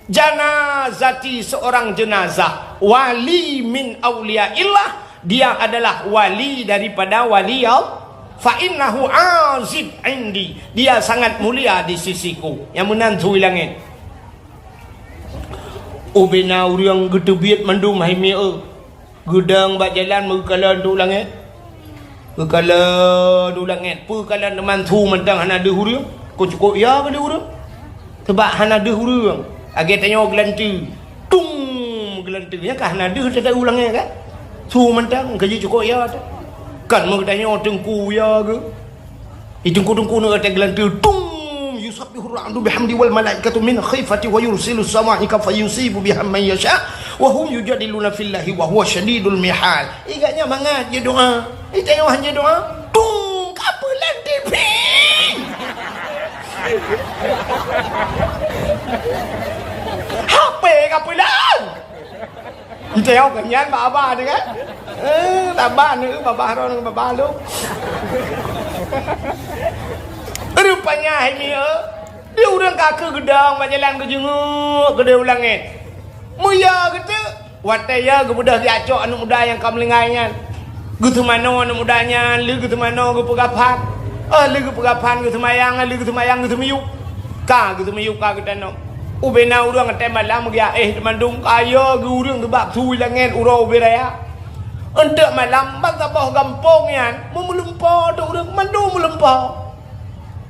Janazati, seorang jenazah, wali min auliyaillah, dia adalah wali daripada wali Allah. Fa innahu azid indi, dia sangat mulia di sisiku. Nyang meunan su i langét. Ubena ureueng geuteubiet mandum hai mieu. Geudong bak jalan meukalon teuk langét. Geukalon teuk langét. Peu kalon teuma su mantong hana deuh ureueng. Kok cukôp ya keu deuh ureueng. Sabab hana deuh ureueng. Lagèe tanyoe geulanteue. Tung! Geulanteue. Nyan ka hana deuh teuh u langét kan? Su mantong ka jicukôp ya teuh. Kan meugeutanyoe teungku ya keu. Di teungku-teungku nyoe watèe geulanteue, tung! Yusabbihur ra'du bihamdi wal malaikatu min khifati wa yursilus sawa'iqa fayusibu biha man yasha wa hum yujadiluna fillahi wa huwa syadidul mihal. Ingat nyan mangat jeuet doa. Di tanyoe han jeuet doa, tung! Ka peulan T V. H P ka peulan. Entah awak nyan bak abah tu kan? Eh, abah ni, abah Ron, abah lu. Rupanya hai ni, eh, di ureueng ka keu geudong bak jalan geujeunguk keudeh u langét. Meuya geuteuk, watèe ya geubeudôh geujak cok aneuk muda nyang ka meulinggai nyan. Geuteumanoe aneuk muda nyan, lheueh geuteumanoe geupeugah phan. Oh, lheueh geupeugah phan geuseumayang, lheueh geuseumayang geuteumiyueb. Ka geuteumiyueb ka geutanoe. Ubena ureueng watèe malam geuéh teumandum, kaya geu ureueng teubak su i langét uroe ubé raya. Eunteuk malam ban saboh gampông nyan, meumeulumpo teuk ureueng mandum meulumpo.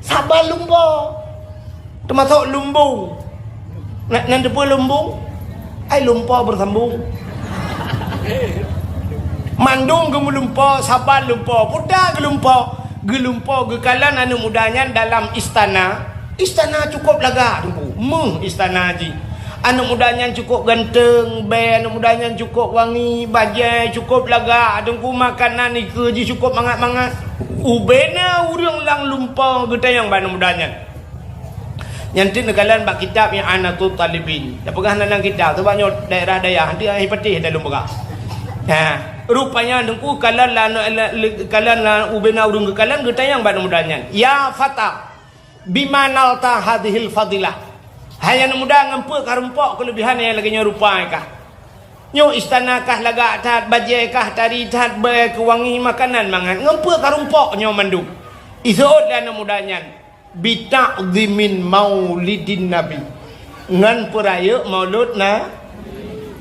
Saban lumpo. Teumasok lumbung. Na, nan teupeue lumbung? Ai lumpo beusambong. Mandum geumeulumpo, saban lumpo, puta geulumpo. Geulumpo geukalon aneuk muda nyan dalam istana. Istana cukôp lagak, Teungku. Meuh istana jih. Aneuk muda nyan cukôp ganteng, bèe aneuk muda nyan cukôp wangi, bajèe cukôp lagak, Teungku, makanan ikeue jih cukôp mangat-mangat. Ubena ureueng lam lumpo geutanyong bak aneuk muda nyan. Nyan teuk neukalon bak kitab I'anatut Talibin. Tapeugah nan kitab, sabab nyoe daerah dayah, nanti ai patéh dalam peugah. Ha, rupanya Teungku kalon la, la, la, kalon la, ubena ureueng geukalon geutanyong bak aneuk muda nyan. Ya fata, bima nalta hadhil fadilah. Hai aneuk muda, ngon peue karumpok keulebihan nyang lagèe nyoe rupa kah? Nyoe istana kah lagak that, bajèe kah tari that, bèe keuh wangi, makanan mangat. Ngon peue karumpok nyoe mandum? Iseuôt lé aneuk muda nyan. Bita'zimin maulidin Nabi. Ngon peurayeuk maulud na.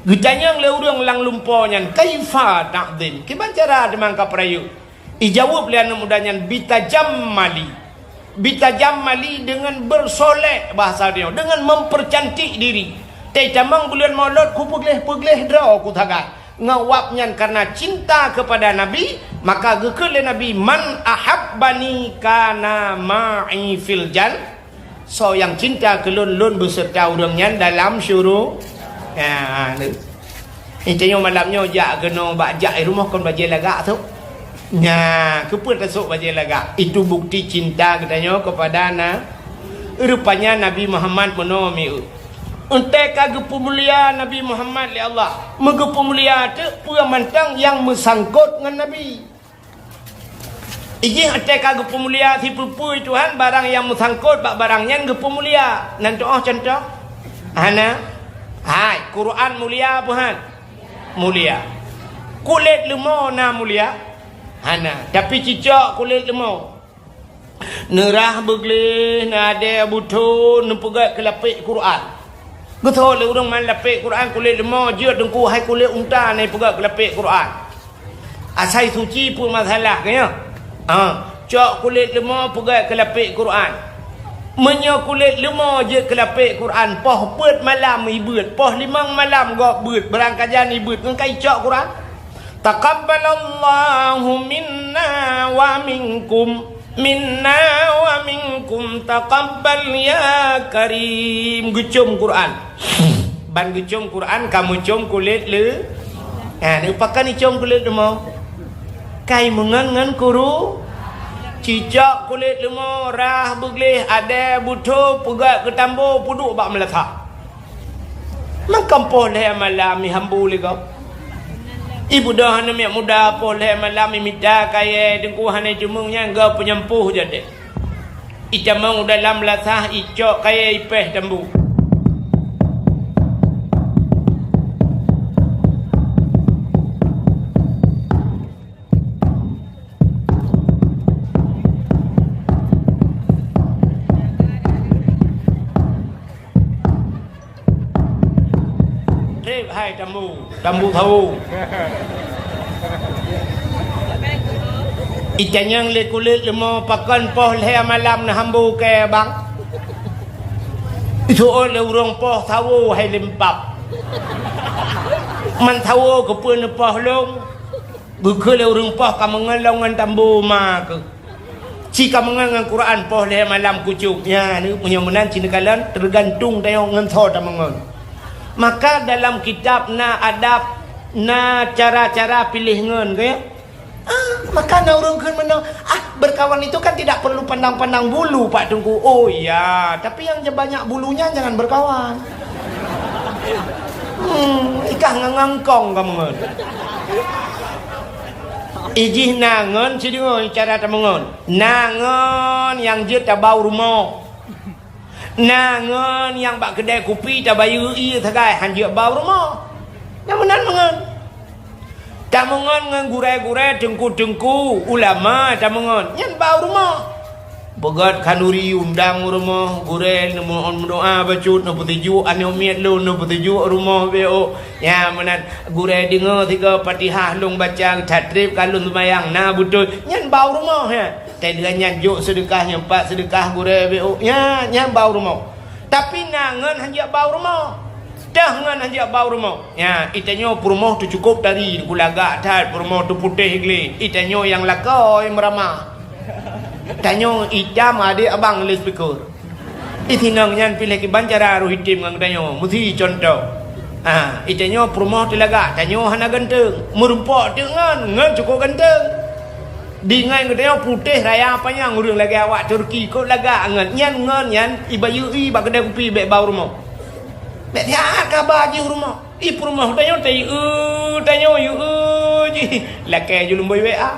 Geutanyong lé ureueng lam lumpo nyan, "Kaifa ta'zim?" Kiban cara teuma kapeurayeuk? Ijaweueb lé aneuk muda nyan, "Bitajammali." Bitajammali dengan bersolek, bahasa dia, dengan mempercantik diri. Teutamong buleuen maulud, kupeugleh-peugleh droe kusagai. Ngon wab nyan karena cinta kepada Nabi, maka geukheun lé Nabi, "Man ahabbani kana ma'i fil jan." Soe nyang cinta keu lôn, lôn beuseurta ureueng nyan dalam syuru-, ya, ni. Ni tanyoe malam nyoe jak keunoe bak jak i rumoh kon bajèe lagak tu. Nya, keupeue tasôk bajèe lagak? Itu bukti cinta geutanyoe kepada na-, rupanya Nabi Muhammad meunoe mieu. Eunteuk ka geupeumulia Nabi Muhammad lé Allah. Meugeupeumulia teuk peue mantong nyang meusangkot ngon Nabi. Ijih eunteuk ka geupeumulia sipeue-peue Tuhan, barang nyang meusangkot bak barang nyan geupeumulia. Nan tu'oh cuntoh? Hana. Hai, Quran mulia peue han? Mulia. Kulét leumo na mulia? Hana, tapi cicok kulét leumo. Neurah beugleh, neudeh butho, neupeugét keu lapék Quran. Geutho lé ureuëng man lapék Quran kulét leumo, jeuet teungku hai kulét unta na ipeugét keu lapék Quran. Asai suci peue masalah keu nyoe? Ha, cok kulét leumo peugét keu lapék Quran. Meunyoe kulét leumo jeuet keu lapék Quran, poh peuet malam ibeuet, poh limong malam gob beuet, beurangkajan ibeuet, ngon ka icok Quran. Taqabbalallahu minna wa minkum, minna wa minkum taqabbal ya karim. Geucom Quran. Ban geucom Quran ka meucom kulét le. Ha, neupakan icom kulét leumo. Kai meungon ngon kuru. Cicok kulét leumo, rah beugleh, adeh butho, peugét keu tambo, peuduek bak meulasah. Mangkam poh lhée malam ihambu lé gob. Ibudoh aneuk miet muda poh lhée malam imita kayée teungku hana jeumeung nyan gob peunyampôh jadeh. Itamong u dalam lasah icok kayée ipéh tambu. Trép hai tambu, tambu thawo. Itanyong lé kulét leumo pakon poh lhée malam neuhambu kée bang. Isuôt lé ureuëng poh thawo hai limpab. Man thawo keupeue neupoh lông? Geukheun lé ureuëng poh ka meungon lom ngon tambu ma keuh. Ci ka meungon ngon Quran poh lhée malam kucok. Nyan, meunyoe meunan ci neukalon teugantung tanyoe ngon soe tameungon. Maka dalam kitab na adab, na cara-cara piléh ngon, ka ya? Ah, maka na ureuëng kheun meunoe, "Ah, berkawan itu kan tidak perlu pandang-pandang bulu, Pak Teungku." Oh iya, tapi yang banyak bulunya jangan berkawan. Hmm, ikah ngangangkong kamu ngon. Ijih na ngon sideungoe cara tameungon. Na ngon nyang jeuet tabau rumoh. Na ngon nyang bak keudai kupi tabayeue ié sagai han jeuet bau rumoh. Nyang meunan meungon. Tameungon ngon gurée-gurée, teungku-teungku, ulama tameungon. Nyan bau rumoh. Beugét khanuri undang u rumoh, gurée neumeudoá bacut, neupeusijuek aneuk miet lôn, neupeusijuek rumoh bék. Nyang meunan gurée deungoe sigoe Fatihah lôn baca, that trép ka lôn seumayang, na beutôi. Nyan bau rumoh, ya. Teudeungon nyan jok seudeukah, nyan pat seudeukah gurée bék. Nyan, nyan bau rumoh. Tapi na ngon hanjeuet bau rumoh. Teuh ngon hanjeuet bau rumoh. Nyan, itanyoe peurumoh teucukôp tari, kulagak that peurumoh teuputéh glé. Itanyoe nyang lakoe meuramah. Tanyoe itam adék abang lé speaker. Itinong nyan piléh kiban cara roh item ngon tanyoe. Meusi contoh. Ha, itanyoe peurumoh teulagak, tanyoe hana ganteng. Meurumpok teuk ngon, ngon cukôp ganteng. Di ngon geutanyoe putéh raya panyang ureuëng lagée awak Turki, kok lagak ngon. Nyan ngon nyan, ibayeue i bak keudai kupi bék bau rumoh. Bék siat kaba jih rumoh. Ih, peurumoh tanyoe tayue, tanyoe yue jih. Lakée ju lumboi W A.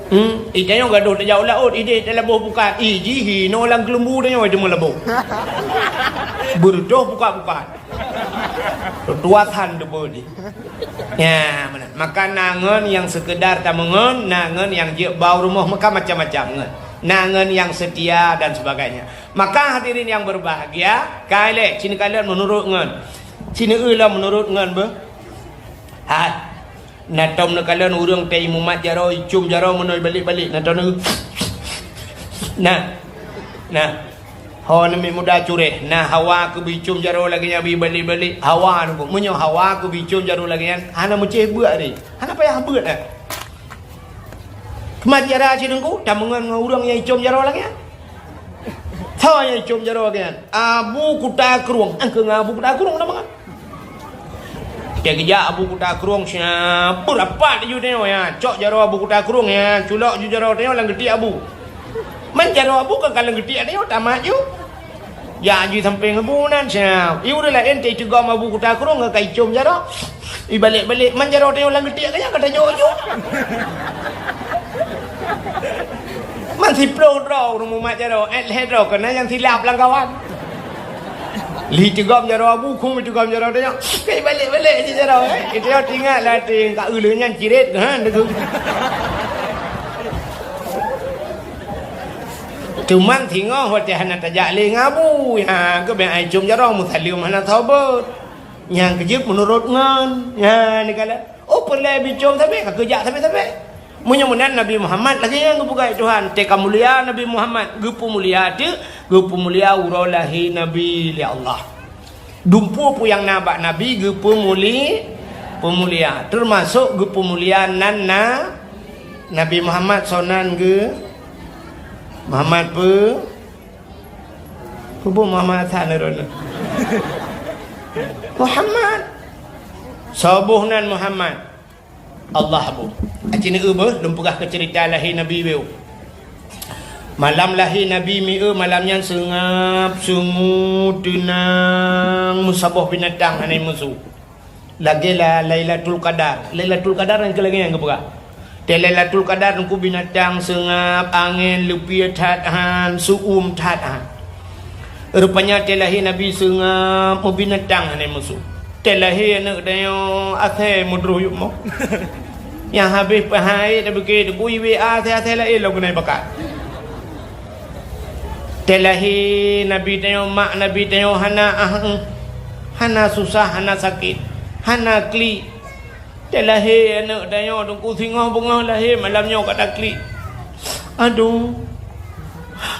Hmm, ih, tanyoe gadoh tajak u laôt, ideh talaboh pukat. Ih, jih inoe lam keulumbu tanyoe teuma laboh. Beureudoh pukat-pukat. Tuasan teubeuet jih. Ya, meunan. Maka na ngon nyang seukeudar tameungon, na ngon nyang jeuet bau rumoh, maka macam-macam ngon. Na ngon nyang seutia dan sebagainya. Maka hadirin yang berbahagia, kai lé, ci neukalon meunurot ngon. Ci neueu lom meunurot ngon beuh. Hai. Na tom neukalon ureuëng teuimumat jaroe, icom jaroe meunoe balek-balek. Na tom neu. Nah. Nah. Ho aneuk miet muda cureh. Nah, hawa keu bicom jaroe lagée nyan balek-balek. Hawa nunggu. Meunyoe hawa keu bicom jaroe lagée nyan, hana meucéh beuet deh. Hana payah beuet dah. Keumat jara ci nunggu, tameungon ngon ureuëng nyang icom jaroe lagée nyan. Soe nyang icom jaroe lagée nyan? Abu Kuta Krueng. Angkeu ngon Abu Kuta Krueng nama kan? Dia geujak Abu Kuta Krueng siap. Beurapat ju tanyoe ya. Cok jaroe Abu Kuta Krueng ya. Culok ju jaroe tanyoe lam geutiek Abu. Man jaroe Abu ka lam geutiek tanyoe tamat ju. Ya ju sampai ngebu nan siap. Ieu ureuëng laén teu teugom Abu Kuta Krueng ka icom jaroe. Ibalek-balek man jaroe tanyoe lam geutiek ka nyang ka tajok ju. Man siploh droe ureuëng mumat jaroe, eh lhée droe keunan nyang silap lam kawan. Li teugom jaroe abu, khum teugom jaroe tanyoe. Kai balek-balek je jaroe, eh. Itu yang tinggal lah, ting, ka uleuh nyan ciret, ha, deungon. Teuma singoh watèe hana tajak lé ngon abu, ha, geubèe ai com jaroe meusaleuem hana saboh. Nyang keujeuet meunurot ngon, ha, nigala. Oh, peureulèe bicom sabe, ka keujak sabe-sabe. Meunyoe meunan Nabi Muhammad lagèe nyan geupeugah Tuhan, teuka mulia Nabi Muhammad, geupeumulia teuk, geupeumulia uroe lahé Nabi lé Allah. Dumpeue peue nyang na bak Nabi geupeumuli-, peumulia, teumasok geupeumulia nan na Nabi Muhammad sonan geu-, Muhammad peu-, Peue Muhammad Hasan Harun? Muhammad. Soe boh nan Muhammad? Allah boh. Aci neueu beuh, lôn peugah keu ceurita lahé Nabi beu. Malam lahé Nabi mieu malam nyan seungab, sungu, teunang, meusaboh binatang hana musoh. Lagèe la-, Lailatul Qadar. Lailatul Qadar nyang keu lagèe nyan geupeugah. Teuh Lailatul Qadar teungku binatang seungab, angèn leupie that han, su'um that han. Rupanya teuh lahé Nabi seungab, meubinatang hana musoh. Teuh lahé aneuk tanyoe asèe meudroh yup mo. Nyang habéh peuhai tapiké teungku iwé asèe-asèe laén lom keunai bakat. Teuh lahé Nabi tanyoe, mak Nabi tanyoe hana ah, hana susah, hana sakét, hana klik. Teuh lahé aneuk tanyoe teungku singoh beungoh lahé malam nyoe ka taklik. Aduh.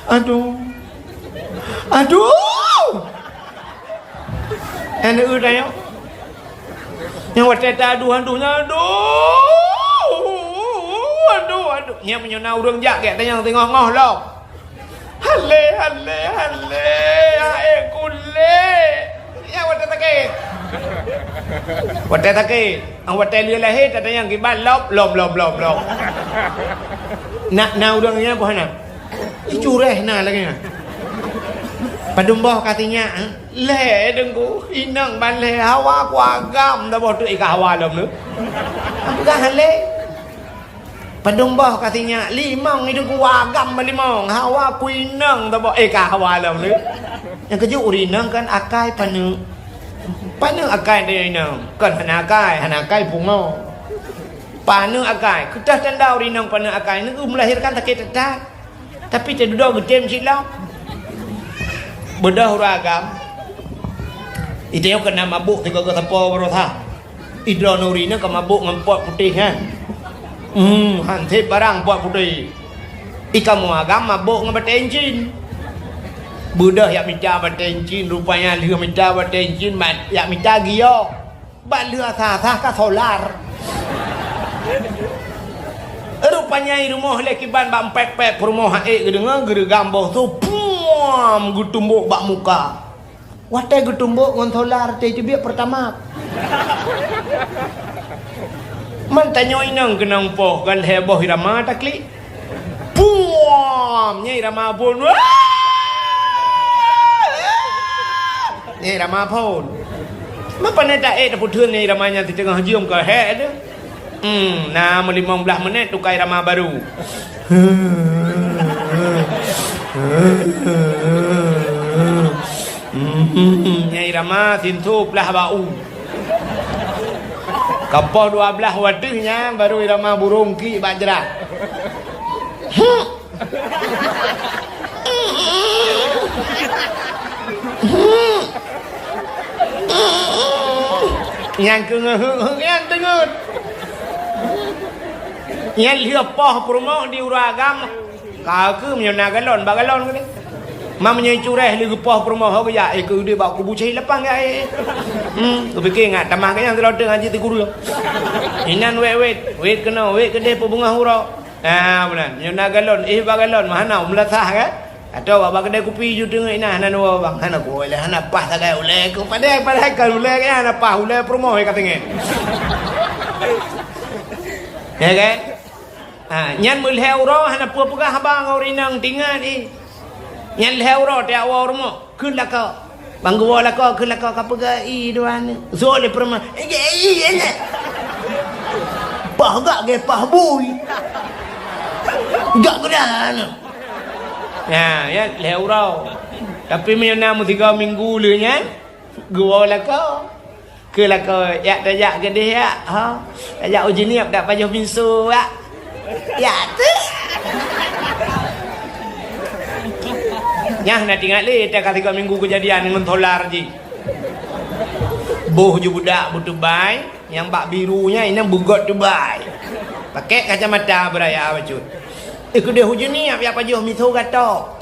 Aduh. Aduh. Aneuk tanyoe. Nyang watèe ta aduh, aduh, nyan aduh. Aduh, aduh. Nyan meunyoe na ureueng jak gèt tanyong teungoh ngoh lom. Halé, halé, halé. Hai kulé. Nyan watèe sakét. Watèe sakét. Ang watèe lheueh lahé tatanyong kiban lom, lom, lom, lom, lom. Na, na ureueng nyan peue hana? Icureh na lagèe nyan. Padum boh ka sinyak, eh? Lhèe teungku, inong ban lhèe, hawa ku agam dah boh tu, eh, ka hawa lom tu. Peugah lé. Padum boh ka sinyak, limong itu ku agam ban limong, hawa ku inong dah boh, eh, ka hawa lom tu. Nyang keujeuet ureueng inong kan akai paneuk. Paneuk akai tanyoe inong, kon hana akai, hana akai pungo. Paneuk akai, keutah tanda ureueng inong paneuk akai, neu meulahirkan sakét that-that. Tapi teududoe geutem cit lom. Beudôh ureueng agam. Iteuh keunan mabök sigoe-goe sapo baroesa. Idroeneuh ureueng inong ka mabök ngon pot putéh nyan. Hmm, hansép barang pot putéh. Ikamoe agam mabök ngon batèe incin. Beudôh jak mita batèe incin, rupanya lheueh mita batèe incin, mat-, jak mita giok. Bak lheueh asah-asah ka solar. Rupanya i rumoh lé kiban bak mpèk-pèk peurumoh, hai geudeungoe geureugam boh su, puam, geutumbok bak muka. Watèe geutumbok ngon solar teuh teubiet Pertamax. Man tanyoe inong keunong poh, ka lhèe boh irama taklik. Puam! Nyan irama phôn. Nyan irama phôn. Meupanè taék tapeutheun nyan irama nyan siteungoh jeuem ka hék teuh. Hmm, na meulimong blaih menit tuka irama baru. Hmm, nyan irama sintob lah bak u. Ka poh dua blaih watèe nyan baru irama burông kik bak jrah. Nyang keungeuk-heuk nyan teungeut. Nyan lheueh poh peurumoh di ureueng agam. Ka keuh meunyoe na galon, bak galon keudeh. Ma meunyoe cureh lé geupoh peurumoh ho geujak, eh, keu udép bak kubu cai lapang ya, eh. Hmm, geupiké ngat tamah keu nyang teulote ngaji teuku dua. Inan wét-wét, wét keunoe, wét keudeh peubeungoh uroe. Ah, bulan. Meunyoe na galon, eh, bak galon, mah hana meulasah kan? Atau bak, bak keudè kupi ju teungeut inan hana dua bang, hana kuwoe lé, hana paih sagai ulèe ku. Padahai, padahai kan ulèe kan hana paih, ulèe peurumoh ka teungeut. Ya kan? Ha, nyan meulhèe uroe hana peue peugah haba ngon ureueng inong tingat, eh. Nyan lhèe uroe tiap woe u rumoh, kheun lakoe. Ban geuwoe lakoe, kheun lakoe ka peugah, "Ih, dua aneuk." Zoe lé peurumoh, "Eh, eh, eh, eh." Paih gak gé paih bui. Gak geudah aneuk. Ya, ya, lhèe uroe. Tapi meunyoe na meusigoe minggu lheueh nyan, geuwoe lakoe. Keu lakoe, yak tajak keudeh yak, ha? Tajak uji niep dak pajoh pinso yak. Yak tu. Nyah na tingat lé, teuka sigoe minggu keujadian ngon solar jih. Boh ju budak beutubai, nyang bak biru nyan inong beugot tubai. Pakai kacamata beuraya bacut. Eh, keudeh uji niep yak pajoh pinso gatok.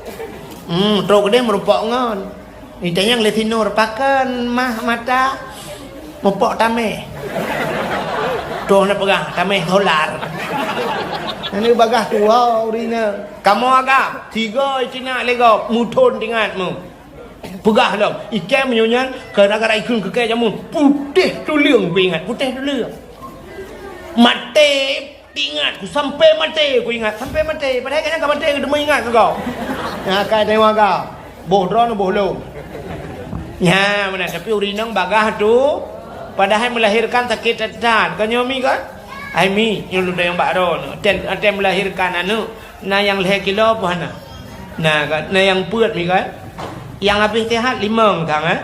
Hmm, trok keudeh meurumpok ngon. Itanyong lé sinur, pakon mah mata mupok tameh. Toh na peugah tameh solar. Nani bagah tuha urina. Kamoe agam, tiga icina lego muthon tingat mu. Peugah lom, ikai meunyoe nyan gara-gara ikheun keu kèe jameun, putéh tuleueng kuingat, putéh tuleueng. Maté Ingat ku, sampai maté ku ingat, sampai maté. Padahai kayang ka maté, keuteumé ingat keu gob. Nyan akai tanyoe agam. Boh droeneuh boh lôn. Nyan meunan, tapi ureueng inong bagah tu, padahai melahirkan sakét that-that. Kon nyoe mi kan? Hai mi, nyoe lôn tanyong bak droeneuh. Tem, tem melahirkan aneuk, na nyang lhèe kilo peue hana? Na kan? Na nyang peuet mi kan? Nyang habéh sehat limong sang, eh?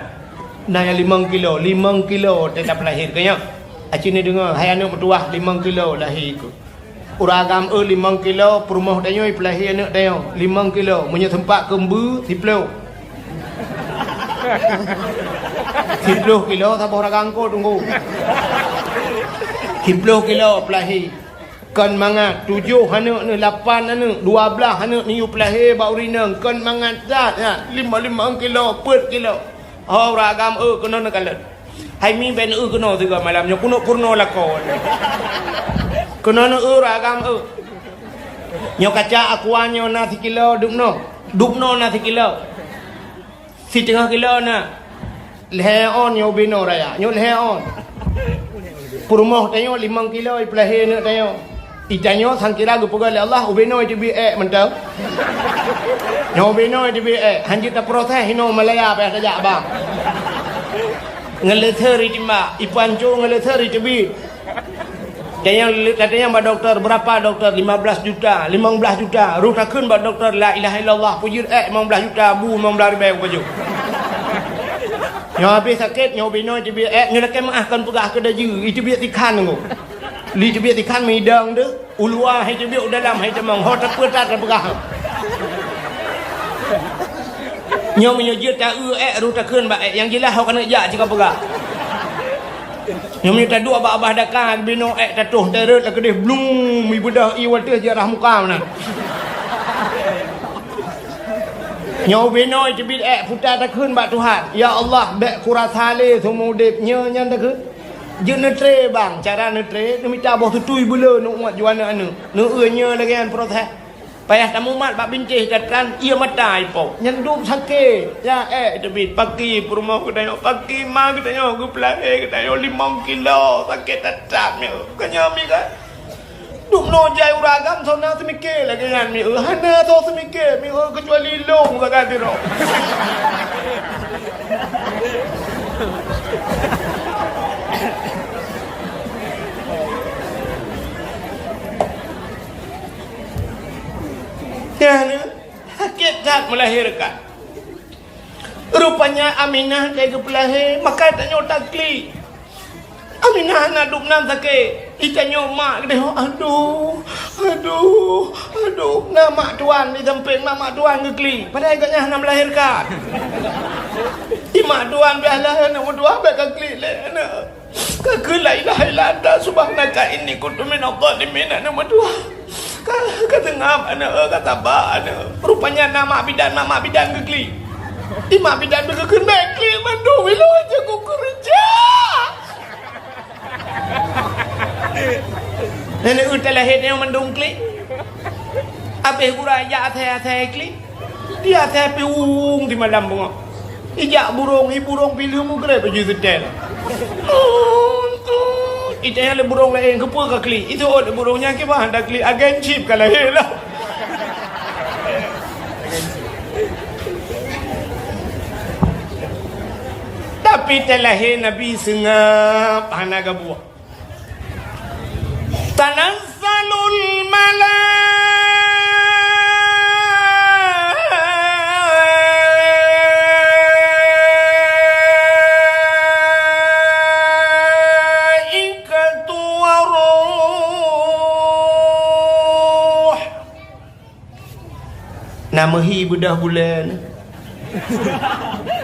Na nyang limong kilo, limong kilo teutap lahé keu nyoe. Aci neudeungoe, hai aneuk meutuwah limong kilo lahé keu. Ureueng agam eu limong kilo, peurumoh tanyoe ipeulahé aneuk tanyoe limong kilo, meunyoe seumpat keu mbeue, siploh. Siploh kilo saboh ragam ko teungku. Siploh kilo peulahé. Kon mangat, tujoh aneuk neuh, lapan aneuk, dua blaih aneuk neuyue peulahé bak ureueng inong, kon mangat that nyan, limong-limong kilo, peuet kilo. Ho ureueng agam eu keunoe neukalon. Hai mi, bèk eu keunoe sigoe malam nyoe, keuneuk peurunoe lakoe. Keunoe neu eu ragam eu. Nyoe kaca aqua nyoe na sikilo dubnoe. Dubnoe na sikilo. Siteungoh kilo na. Lhèe on nyoe ubé noe raya. Nyoe lhèe on. Peurumoh tanyoe limong kilo ipeulahé aneuk tanyoe. Itanyoe sangkira geupeugah lé Allah, ubé noe iteubiet èk mantong. Nyoe ubé noe iteubiet èk, hanjeuet taproses inoe Malaya payah tajak bang. Ngon leuseur itimbak, ipanco ngon leuseur iteubiet. Tanyong, tatanyong bak dokto, berapa dokto? Lima belas juta, limong blaih juta. Roh takheun bak dokto, la ilaha illallah, peujeuet èk limong blaih juta, bu limong blaih ribèe kupajoh. Nyoe habéh sakét, nyoe ubé noe iteubiet èk, nyoe lakèe meu'ah kon peugah keu daju, iteubiet sikhan ngon. Li teubiet sikhan meudong deuh, u luwa hai teubiet, u dalam hai tamong, ho tapeuet that tapeugah. Nyoe meunyoe jeuet ta-eu èk, roh takheun bak èk, nyang jeulaih ho keuneuk jak cit kapeugah. Nyoe meunyoe taduek bak babah daka, binoe èk tatoh, teureut lakeudeh blung, mibeudoh ié watèe jarah muka meunan. Nyoe binoe teubiet èk, puta takheun bak Tuhan, "Ya Allah, bèk kurasa lé seumeu udép." Nyoe nyan takheun. Jeuet neutré bang, cara neutré, neumita boh tutui beuleu neuuet ju aneuk-aneuk. Neueu nyoe lagèe nyan proses. Payah tamumat bak bintéh, catatan, ié mata ipok. Nyan dum sakét. Ya, eh, teubiet paki peurumoh geutanyoe, paki ma geutanyoe, geupeulahé geutanyoe limong kilo, sakét that-that nyoe. Bukan nyoe mi kan? Dum noe jai ureueng agam soe na seumiké lagèe nyan mi, eh, hana soe seumiké mi, eh, keucuali lôn sagai sidroe. Nyan, sakét that melahirkan. Rupanya Aminah lheuh geupeulahé, maka tanyoe taklik. Aminah hana dum nan sakét. Itanyoe mak geutanyoe, aduh, aduh, aduh. Na mak tuan di sampéng, na mak tuan geuklik. Padahai gobnyan hana melahirkan. Di mak tuan pih alah aneuk meutuah bèk ka klik lé aneuk. Ka kheun, "La ilaha illa anta subhanaka inni kuntu minadh dhalimin," aneuk meutuah. Ka, ka seungab aneuk, ka saba aneuk. Rupanya na mak bidan, mak, mak bidan geuklik. Di mak bidan pih geukheun, "Bèk klik mandum, ilôn aja kukeureuja." Nenek utai lahé nyoe mandum klik. Abéh gura jak asai-asai klik. Dia asai piung di malam bunga. Ijak burông, i burông pileue meugreb baju seutèl. Itanya lé burông laén, "Keupeue ka klik?" Itu ôt lé burông nyan, "Kiban hana klik, agen chip ka lahé lah." Tapi teulahé Nabi seungab hana gabuah. Tanazzalul malaikatu Na meuhi beudôh buleuen.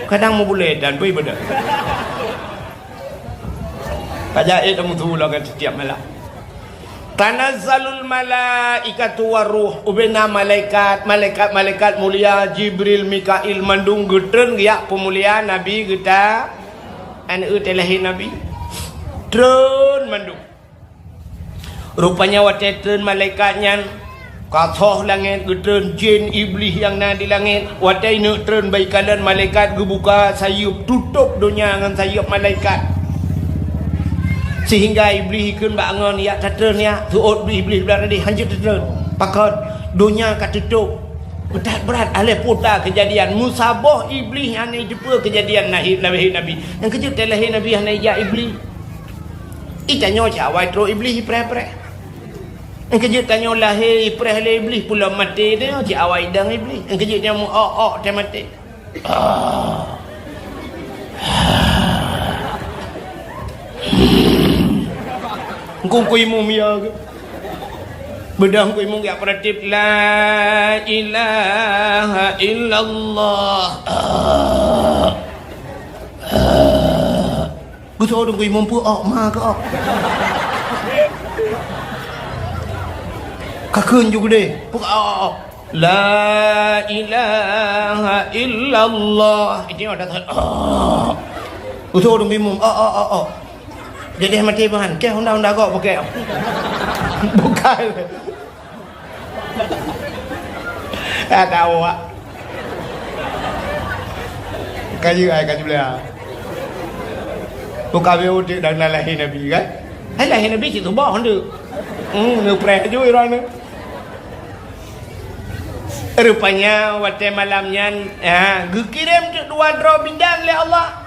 Kadang meubulée dan bui beudôh. Ka jai lam su lagée setiap malam. Tanazzalul malaikatu waruh, ubena malaikat, malaikat-malaikat mulia, Jibril, Mikail, mandum geutreun geujak peumulia Nabi geuta, aneuëk teuh lahé Nabi. Treun mandum. Rupanya watée treun malaikat nyan, ka thoh langét geutreun jén Iblih nyang na di langét. Watée ineuk treun bak ikalon malaikat geubuka sayeuep, tutôp donya ngon sayeuep malaikat. Sehingga Iblih ikheun bak angon, "Yak tatreun yak." Seuôt Iblih blah tadi, "Hanjeuet tatreun." Pakon? Donya ka tutôp. That brat, alah puta keujadian. Meusaboh Iblih hana jiteupeue keujadian lahé Nabi. Nyang keujeuet teuh lahé Nabi hana ijak Iblih. Itanyoe cit awai trok Iblih ipreh-preh. Nyang keujeuet tanyoe lahé ipreh lé Iblih, pulom maté tanyoe cit awai idang Iblih. Nyang keujeuet nyoe meu-ok-ok teuh maté. Engku-engku imum ya ke? Beudôh engku imum geujak peuratéb, "La ilaha illallah." Geutanyoe deungon imum peu-ok, ma keu-ok. Ka kheun ju geudeh, peu-ok. La ilaha illallah. Itu ada tak? Geutanyoe deungon imum, ok, ok, ok, ok. Jadi maté bahan, keh honda-honda gok pakai. Bukan. Ada awak. Kayu ai kayu belah. Buka biar udik dan lahé Nabi kan? Hai lahé Nabi cit tubah honda. Hmm, neupreh ju iran ni. Rupanya watée malam nyan, ha, geukirém teuk dua droe bidan lé Allah.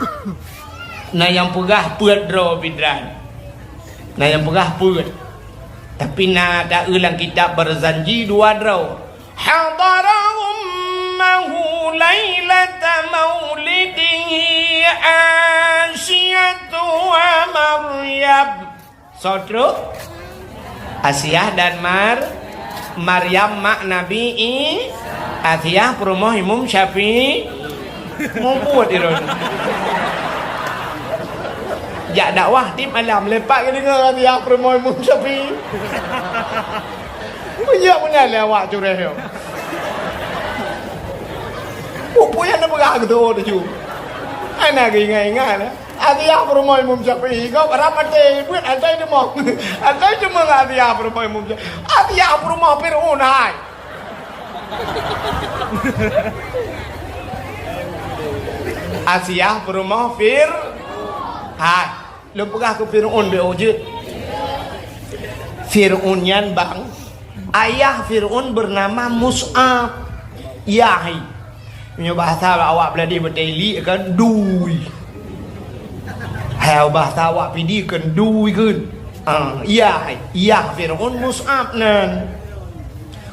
Na nyang peugah peuet droe bidan. Na nyang peugah peuet. Tapi na taeu lam kitab Barzanji dua droe. Hadara ummahu lailata maulidihi Asiyatu wa Maryam. Soe trok? Asiah dan Mar-, Maryam mak Nabi I-, Asiah peurumoh Imum Syafi'i. Mubuet iron. Jak dakwah tiep malam, lepak geudeungoe Asiah peurumoh Imum Syafi'i. Meunyoe meunan lé awak cureh nyoe. Peue nyang neupeugah geutanyoe teuh ju. Hana geuingat-ingat, eh. Asiah peurumoh Imum Syafi'i, gob rab maté, buet asai teumong. Asai teumong Asiah peurumoh Imum Syafi'i. Asiah peurumoh Fir'aun hai. Asiah peurumoh Fir-, hai. Lôn peugah keu Fir'aun beu jeuet. Fir'aun nyan bang, ayah Fir'aun bernama Mus'ab. Yah. Meunyoe bahasa awak Beuladi beuteli kan dui. Hai bahasa awak Pidie kan dui kan. Ah, yah, yah Fir'aun Mus'ab nan.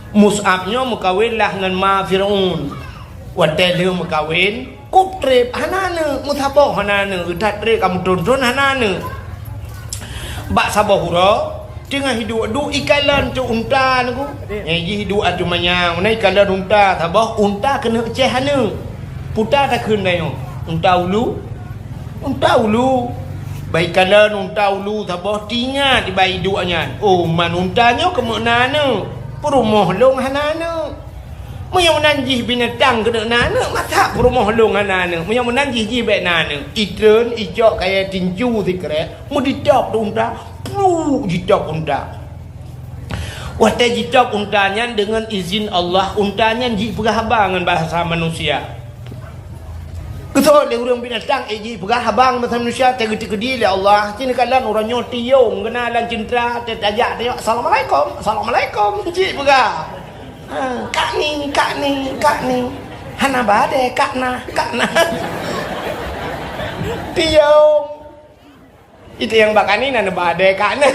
Mus'ab nyoe meukawen lah ngon ma Fir'aun. Watée lheueh meukawen, kub treb hana aneuk, meusaboh hana aneuk, that treb ka meuthon-thon hana aneuk. Bak saboh uroe, teungoh iduek-duek ikalon cok unta nyoe. Nyang jih iduek ateueh manyang, na ikalon unta saboh, unta keuneuk ceh aneuk. Peue takheun tanyoe, unta ulu? Unta ulu. Bak ikalon unta ulu saboh, teuingat bak iduek nyan. Oh, man unta nyoe keumeuna aneuk. Peurumoh lôn hana aneuk. Meunyoe meunan jih binatang keuneuk na aneuk, masa peurumoh lôn hana aneuk? Meunyoe meunan jih, jih bék na aneuk. Itreun, icok kayée tincu sikrek, meuditôb di unta, pluk jitôb unta. Watée jitôb unta nyan deungon izin Allah, unta nyan jipeugah haba ngon bahasa manusia. Geuseuôt lé ureuëng binatang, eh, jipeugah haba ngon bahasa manusia, teugeutikeudi lé Allah. Cit neukalon uroe nyoe tiong, geuna lam ceuntra, teutajak, teutajak, "Assalamualaikum, assalamualaikum," jipeugah. Ha, "Kak ni, kak ni, kak ni." Hana badée, kak na, kak na. Tiong. Itu nyang bak kak ni na neuba adée kak na.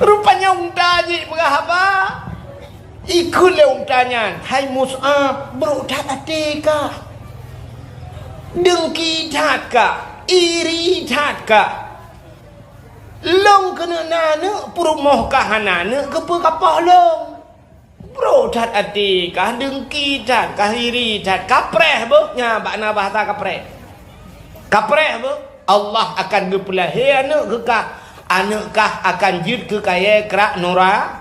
Rupanya unta jih peugah haba. Ikheun lé unta nyan, "Hai Mus'ab, brok that até kah. Deungki that kah, iri that kah. Lôn keuneuk na aneuk, peurumoh kah hana aneuk, keupeue kapoh lôn?" Brok that até kah, deungki that kah, iri that, kapreh beuh, nyan bak na bahasa kapreh. Kapreh beuh, Allah akan geupeulahé aneuëk keu kah. Aneuëk kah akan jeuet keu kayée krak nura-,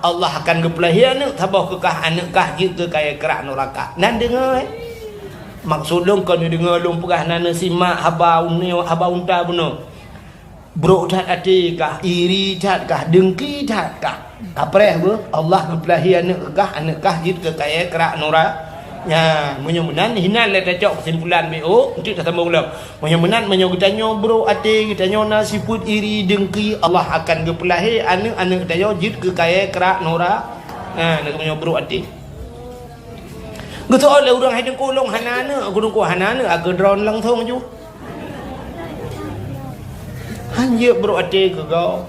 Allah akan geupeulahé aneuëk saboh keu kah, aneuëk kah jeuet keu kayée krak nuraka. Nan deungoe, eh? Maksud lôn kon neudeungoe lôn peugah na neusimak haba uneue, haba unta bunoe. Brok that até kah, iri that kah, deungki that kah. Kapreh beuh, Allah geupeulahé aneuëk keu kah, aneuëk kah jeuet keu kayée krak nura-, nyan, meunyoe meunan, hinan lé tacok keusimpulan B O, enteuk tasambong lom. Meunyoe meunan, meunyoe geutanyoe brok até, geutanyoe na sifeuet iri, deungki, Allah akan geupeulahé aneuëk-aneuëk geutanyoe jeuet keu kayée krak nura-, na, na meunyoe brok até. Geusoe lé ureuëng, "Hai Teungku, lôn hana aneuëk." "Teungku hana aneuëk, akeue droen langsong ju." Han jeuet brok até keu gob.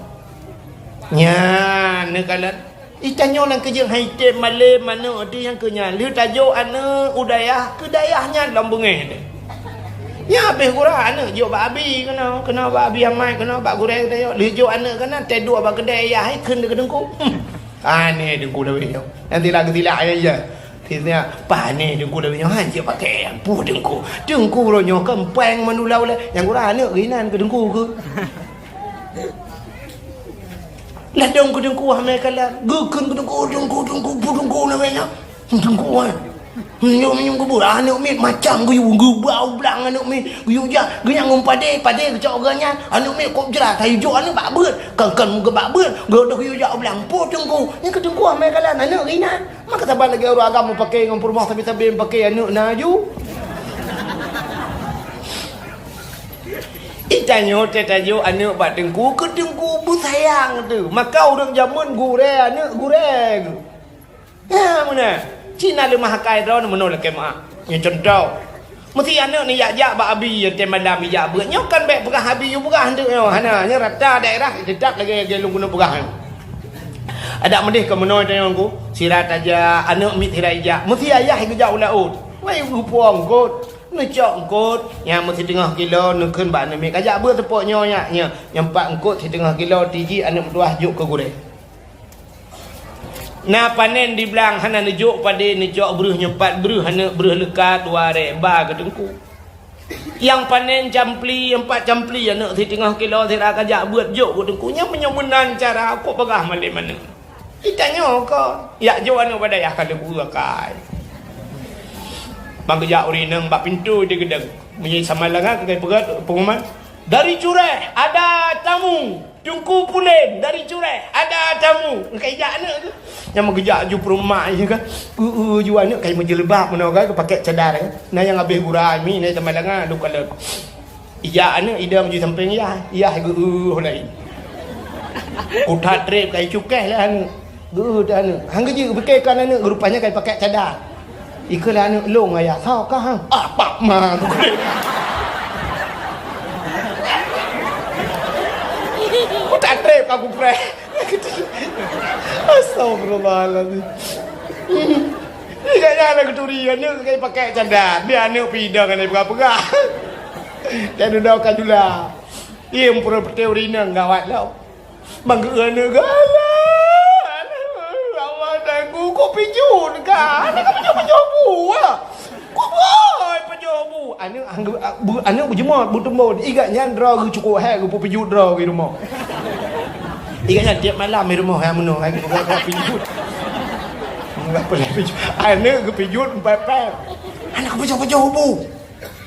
Nyan neukalon. Itanyoe lam keujeueng hai tem malém aneuëk teuh nyang keu nyan. Lheueh tajok aneuëk u dayah, keu dayah nyan lom beungéh teuh. Nyan habéh gura aneuëk jok bak abi keunoe, keunoe bak abi amai, keunoe bak gurée teuh. Lheueh jok aneuëk keunan, teuduek bak keudè yah, hai kheun keu teungku. Hmm. Aneh teungku lawét nyoe. Nanti lagu silak ayah ya. Sisnya, pané teungku lawét nyoe, han jeuet pakai. Ampun teungku. Teungku uroe nyoe kan péng meunulak ulée. Nyang gura aneuëk geuinan keu teungku keu. Ladôm keu teungku hamé kalan. Geukheun keu teungku, teungku, teungku, pu teungku lawét nyoe. Teungku, eh. Meunyoe, meunyoe geubeuet, aneuëk miet macam geuyue, geubau blang aneuëk miet. Geuyue jak, geunyang ngon padé, padé geucok geuh nyan. Aneuëk miet kop jrat, hayeu jok aneuëk bak beuet. Kan, kan, geubak beuet, geudoh geuyue jak blang. Pu teungku. Nyan keu teungku hamé kalan, aneuëk geuinan. Maka saban lagée ureuëng agam meupaké ngon peurumoh sabe-sabe meupaké aneuëk na ju. Itanyoe teutajok aneuëk bak teungku, keu teungku beusayang teuh. Maka ureuëng jameun gurée aneuëk gurée. Ya, meunan. Cina leumah akai droeneuh meunoe lakée meuah. Nyoe cuntoh. Meusi aneuëk ni jak-jak bak abi, nyang tem malam ijak beuet. Nyoe kan bék peugah abi yue peugah anteuk nyoe. Hana, nyoe rata daerah teutap lagée, lagée lôn keuneuk peugah nyoe. Adak meudeh keu meunoe tanyoe ku, sira tajak, aneuëk miet sira ijak. Meusi ayah geujak u laôt. Wai geupuwoe eungkôt, neucok eungkôt, nyang meusi teungoh kilo, neukheun bak aneuëk miet, "Kajak beuet seupôt nyoe nyak, nyoe, nyoe pat eungkôt siteungoh kilo, tiji aneuëk meutuwah jok keu gurée." Na panen di blang hana neujok padé, neucok breuh nyoe pat breuh, aneuëk breuh leuka dua ré ba keu teungku. Nyang panen campli, nyang pat campli, aneuëk siteungoh kilo sira kajak beuet jok keu teungku. Nyan meunyoe meunan cara, kok peugah malém aneuëk. Itanyoe kon, jak jok aneuëk bak dayah ka leubu akai. Ban geujak ureuëng inong bak pintoe di geudong. Meunyoe sama langat keukai peugah pengumuman, "Dari Cureh ada tamu." Teungku Pulen dari Cureh, ada tamu. Ka ijak aneuëk tu. Nyang meugeujak ju peurumak je kan. Eu, eu, ju aneuëk kai meujeulbab meunoe kan, geupakèk cadar kan. Na nyang habéh gura mi, na teuma langa, lôn kalon. Ijak aneuëk, idong ju sampéng yah, yah geu-eu laén. Kutat trép kai cukéh lé aneuëk. Geu-eu aneuëk. Han geujeuet geupike kan aneuëk, rupanya kai pakèk cadar. Ikeu lé aneuëk lôn ayah, "Soe kah, ha?" "Ah, pak ma," kupeugah. Kutat trép ka kupreh. Astagfirullahalazim. Ingat nyan lagèe turi aneuëk kai pakèk cadar. Di aneuëk pidong aneuëk peugah-peugah. Dan udah ka jula. Im pura peuteu rinang gawat lom. Manggeu aneuëk galak. Allah, Teungku, kok pijut kah? Hana ka pajoh-pajoh bu, ah. Kok boh pajoh bu? Aneuëk, aneuëk beujeumat, beutumbon. Ingat nyan droe geuh cukôp hék geupeupijut droe geuh rumoh. Ingat nyan tiep malam di rumoh hai meunoe, hai geupeugah pijut. Aneuëk geupijut empat pèng. Hana ka pajoh-pajoh bu.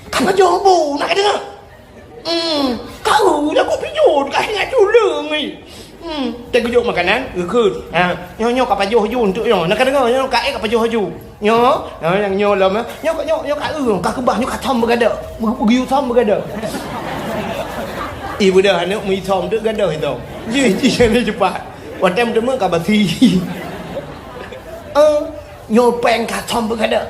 Ka pajoh bu, na kadeungö? Hmm, kau dah kok pijut, ka ingat culeueng ni. Hmm, teugeujok makanan, geukheun. Ha, nyoe, nyoe ka pajoh ju untuk nyoe. Na kadeungö, nyoe ka ék ka pajoh ju. Nyoe, nyoe nyang nyoe lom, eh. Nyoe, nyoe, nyoe ka eu, ka keubah, nyoe ka thom beugadôh. Beu-, beugeuyue thom beugadôh. Ih, beudah aneuëk meuithom tu gadôh itu. Ji, ji, ni cepat. Watèe meuteumé ka basi. Eh, nyoe pèng ka thom beugadôh.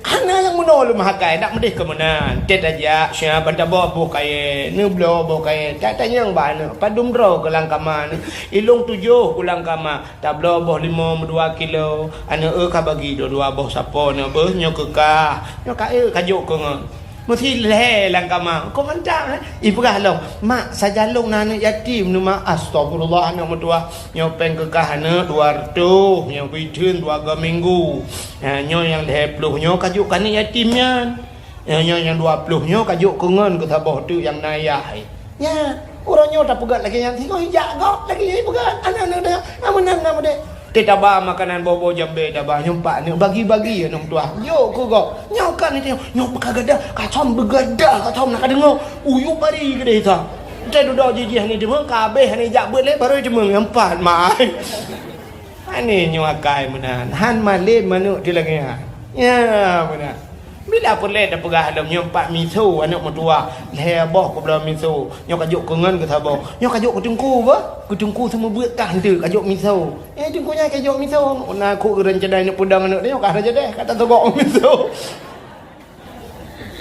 Hana nyang meunoe lôn meuhakai, dak meudeh keu meunan. Tét tajak, siat ban taboh boh kayèe, neubloe boh kayèe. Tatanyong bak aneuëk, padum droe keu lam kama neuh. Ilông tujoh keu lam kama, tabloe boh limong meudua kilo. Aneuëk eu ka bagi dua-dua boh sapo neuh, beuh nyoe keu kah. Nyoe ka eu ka jok keu ngon. Meusi lhèe lam kama. Kok mantap, eh? Ipeugah lom, "Mak, sajan lôn na aneuk yatim nyoe, Mak." "Astagfirullah, aneuk meutuwah. Nyoe péng keu kah aneuk dua reutôh, nyoe beuitheun dua go minggu. Ha, nyoe nyang lhèe ploh nyoe ka jok keu aneuk yatim nyan. Nyoe, nyoe nyang dua ploh nyoe ka jok keu ngon keu saboh teuk nyang na ayah." Nyan, uroe nyoe tapeugöt lagèe nyan, singoh ijak gob lagèe nyan ipeugöt. Aneuk-aneuk teuh, na meunan, na meudéh. Teuh taba makanan boh-boh jambé taba, nyoe pat aneuk bagi-bagi aneuk meutuwah. Jok keu gob. Nyoe kan nyoe, nyoe ka gadôh, ka thom beugadôh, ka thom na ka deungö. Uyup bari keudéh sa. Teuh dudoe jih-jih hana deungö, ka abéh hana jak beuet lé, barô deungö nyang pat mai. Aneuk nyoe akai meunan, han malém aneuk teuh lagèe nyan. Ya, meunan. Bila peureulèe tapeugah lom nyoe pat miso aneuk meutuwah, lhèe boh kubloe miso, nyoe ka jok keu ngon keu saboh, nyoe ka jok keu teungku beuh, keu teungku seumeubeuet kah enteuk ka jok miso. Eh, teungku nyan ka jok miso, na kok ureueng cadai neuk peudong aneuk nyoe ka hana jadeh, ka tasogok miso.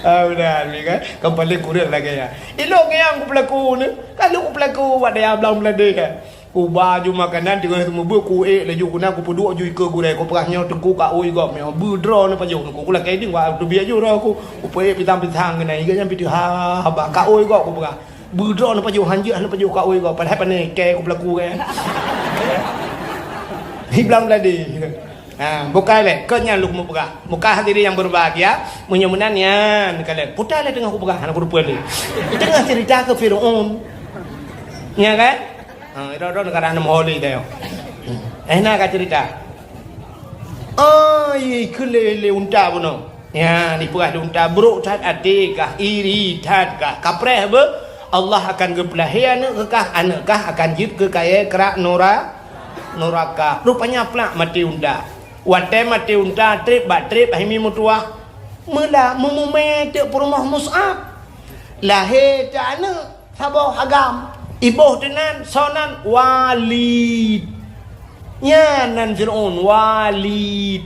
Ah, meunan, kan? Kan paléng kureueng lagèe nyan. Ilôn nyang kupeulaku ni, ka lôn kupeulaku bak dayah Blang Bladeh, kan? Kuba ju makanan teungoh seumeubeuet, kuék laju keunan, kupeuduek ju ikeue gurèe, kupeugah, "Nyoe teungku ka ôi gob nyoe, beudroe neupajoh teungku." Kulakèe deueng bak teubiet ju droe ku, kupeuék pisang-pisang keunan, iga nyan pih teuh ha, haba ka ôi gob kupeugah. Beudroe neupajoh, hanjeuet neupajoh ka ôi gob, padahai pané kèe kupeulaku kèe. Di Blang Bladeh. Ha, bukai lé, kon nyan lôn mupeugah. Muka hadirin yang berbahagia, meunyoe meunan nyan, ka lé. Puta lé teungoh kupeugah, hana kuteupeu lé. Teungoh cerita keu Firaun. Nya kan? Ha, droe-droe neugara aneuk meuhôi lé tanyoe. Eh, na ka cerita. Ai, keu lé, lé unta bunoe. Nyan, dipeugah lé unta, brok that até kah, iri that kah, kapreh beuh. Allah akan geupeulahé aneuk keu kah, aneuk kah akan jeuet keu kayèe krak nura-, nuraka. Rupanya plak maté unta. Watèe maté unta, trép bak trép, hai mi meutuwah. Meula meumumè teuk peurumoh Mus'ab. Lahé teuk aneuk. Saboh agam, iboh teuh nan, soe nan? Walid. Nyan nan Fir'aun, Walid.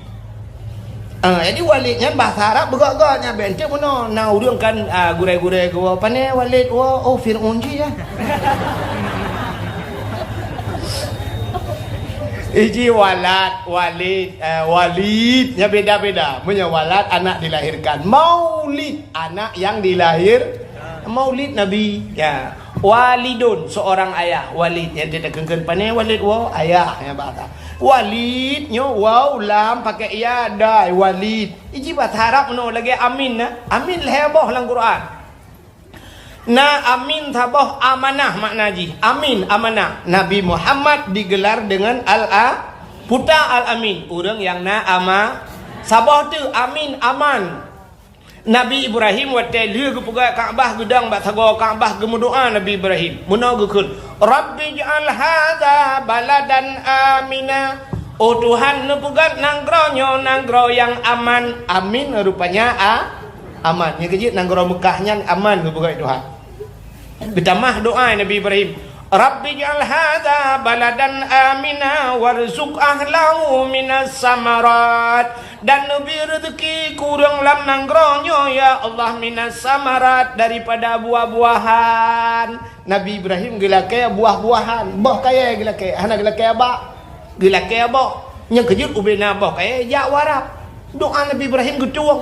Ah, jadi Walid nyan bahasa Arab beugöt-göt nyan, bèk enteuk meunoe. Na ureueng kan, ah, gurèe-gurèe geuwoe, "Pané Walid woe?" "Oh, Fir'aun jih, ya." Iji Walad, Walid, eh, Walid, nyan beda-beda. Meunyoe Walad, anak dilahirkan. Maulid, anak yang dilahir. Maulid Nabi, ya. Walidun, seorang ayah. Walid, nyang teukeun-keun pané Walid woe, ayah, nyang bahasa. Walid, nyoe waw, lam, pakai ya, dai, Walid. Iji bahasa Arab meunoe lagèe Amin, na. Amin lhèe boh lam Quran. Na Amin saboh, amanah makna jih. Amin, amanah. Nabi Muhammad digelar dengan Al-A-, Puta Al-Amin. Ureueng nyang na ama-, saboh teuk Amin, aman. Nabi Ibrahim watèe lheueh geupeugöt Ka'bah, geudong bak sagoe Ka'bah, geumeudoa Nabi Ibrahim. Meunoe geukheun, "Rabbi ij'al hadza baladan amina." "Oh Tuhan, neupeugöt nanggroe nyoe nanggroe nyang aman." Amin rupanya a-, aman. Nyang keujeuet nanggroe Meukah nyan aman geupeugöt Tuhan. Geutamah doa Nabi Ibrahim, "Rabbi ij'al hadza baladan amina warzuq ahlahu minas samarat." Dan neubri reuzeuki keu ureueng lam nanggroe nyoe, ya Allah, minas samarat, daripada buah-buahan. Nabi Ibrahim geulakèe buah-buahan, boh kayèe geulakèe, hana geulakèe abak. Geulakèe boh. Nyang keujeuet ubé na boh kayèe jak u Arab. Doa Nabi Ibrahim geutueng.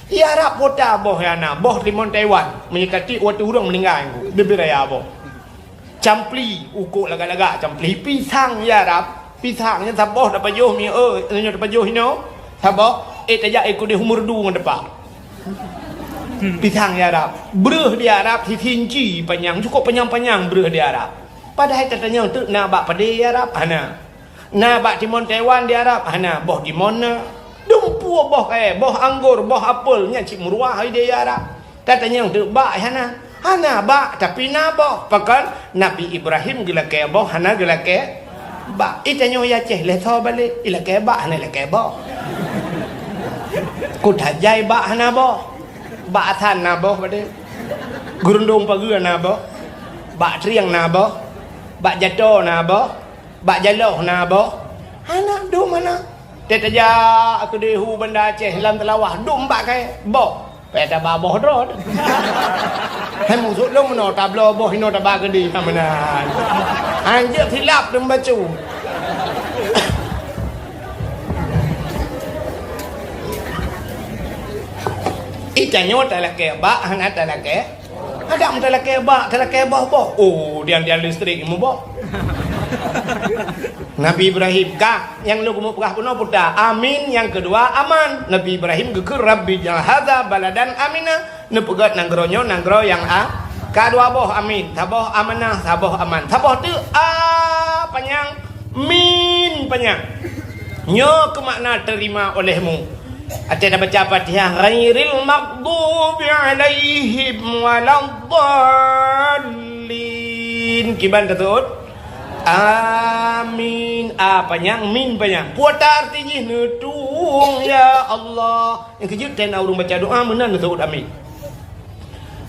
I Arab kota boh nyang na, boh timon Taiwan. Meunyoe ka tiek watèe ureueng meuninggai, bibir raya boh. Campli, ukok lagak-lagak campli. Pisang i Arab, pisang nyan saboh tapajoh mi, eh, nyoe tapajoh inoe. Saboh, eh, tajak, eh, keudeh u Meureudu ngon teumpat. Pisang i Arab. Breuh di Arab, sisi inci panyang, cukôp panyang-panyang breuh di Arab. Padahai tatanyong teuk na bak padé i Arab, hana. Na bak timon Taiwan di Arab, hana, boh timon na. Dumpeue boh kayèe, boh anggor, boh apel, nyan cit meuruah idéh i Arab. Tatanyong teuk bak hana. Hana bak, tapi na boh. Pakon? Nabi Ibrahim geulakèe boh, hana geulakèe bak. Itanyoe i Aceh, lé soe balek, ilakèe bak, hana ilakèe boh. Kuta Jai bak hana boh. Bak Asan na boh padé. Geurundong Pageue na boh. Bak Trieng na boh. Bak Jato na boh. Bak Jaloh na boh. Hana, dum hana. Teuh tajak keudeh u Banda Aceh lam Teulawah, dum bak kayèe boh. Payah taba boh droe. Hai musoh lôn meunoe tabloe boh inoe taba keudeh meunan. Hanjeuet silap dum bacut. Tanyoe talakée bak, hana talakée. Adak meutalakée bak, talakée boh-boh. Oh, tiang-tiang listrik meuboh. Nabi Ibrahim, ka, nyang lôn keumeung peugah bunoe puta. Amin, nyang keudua, aman. Nabi Ibrahim geukheun, "Rabbi ja'al hadza baladan amina." Neupeugét nanggroe nyoe nanggroe nyang a-, ka dua boh amin. Saboh amanah, saboh aman. Saboh teuk a panyang, min panyang. Nyoe keumakna terima olehmu. Watée tabaca Fatihah, ghairil maghdubi alaihim waladdallin. Kiban taseuôt? Amin. A panyang, min panyang. Peue arti jih? Neutueng, ya Allah. Nyang keujeuet, watée na ureuëng baca doa, meunan neuseuôt amin.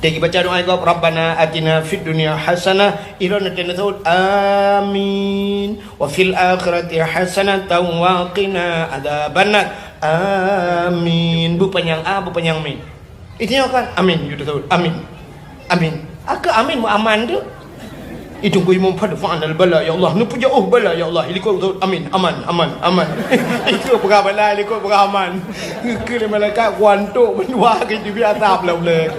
Watée jibaca doa gob, "Rabbana atina fid dunya hasanah," ilôn watée neuseuôt, "Amin. Wa fil akhirati hasanatan wa qina adzabannar." Amin. Beupanyang a, beupanyang min. Itu nyoe kan? Amin. Yue teuseuôt, amin. Amin. Akhé amin meuaman tu. Itu ku imum pada fa'anal bala, ya Allah. Neupeujak, oh, bala, ya Allah. Ilikot tu, amin, aman, aman, aman. Itu peugah bala, ilikot peugah aman. Keu lé malaikat, kuantok mendua ke itu biasa pula ulai.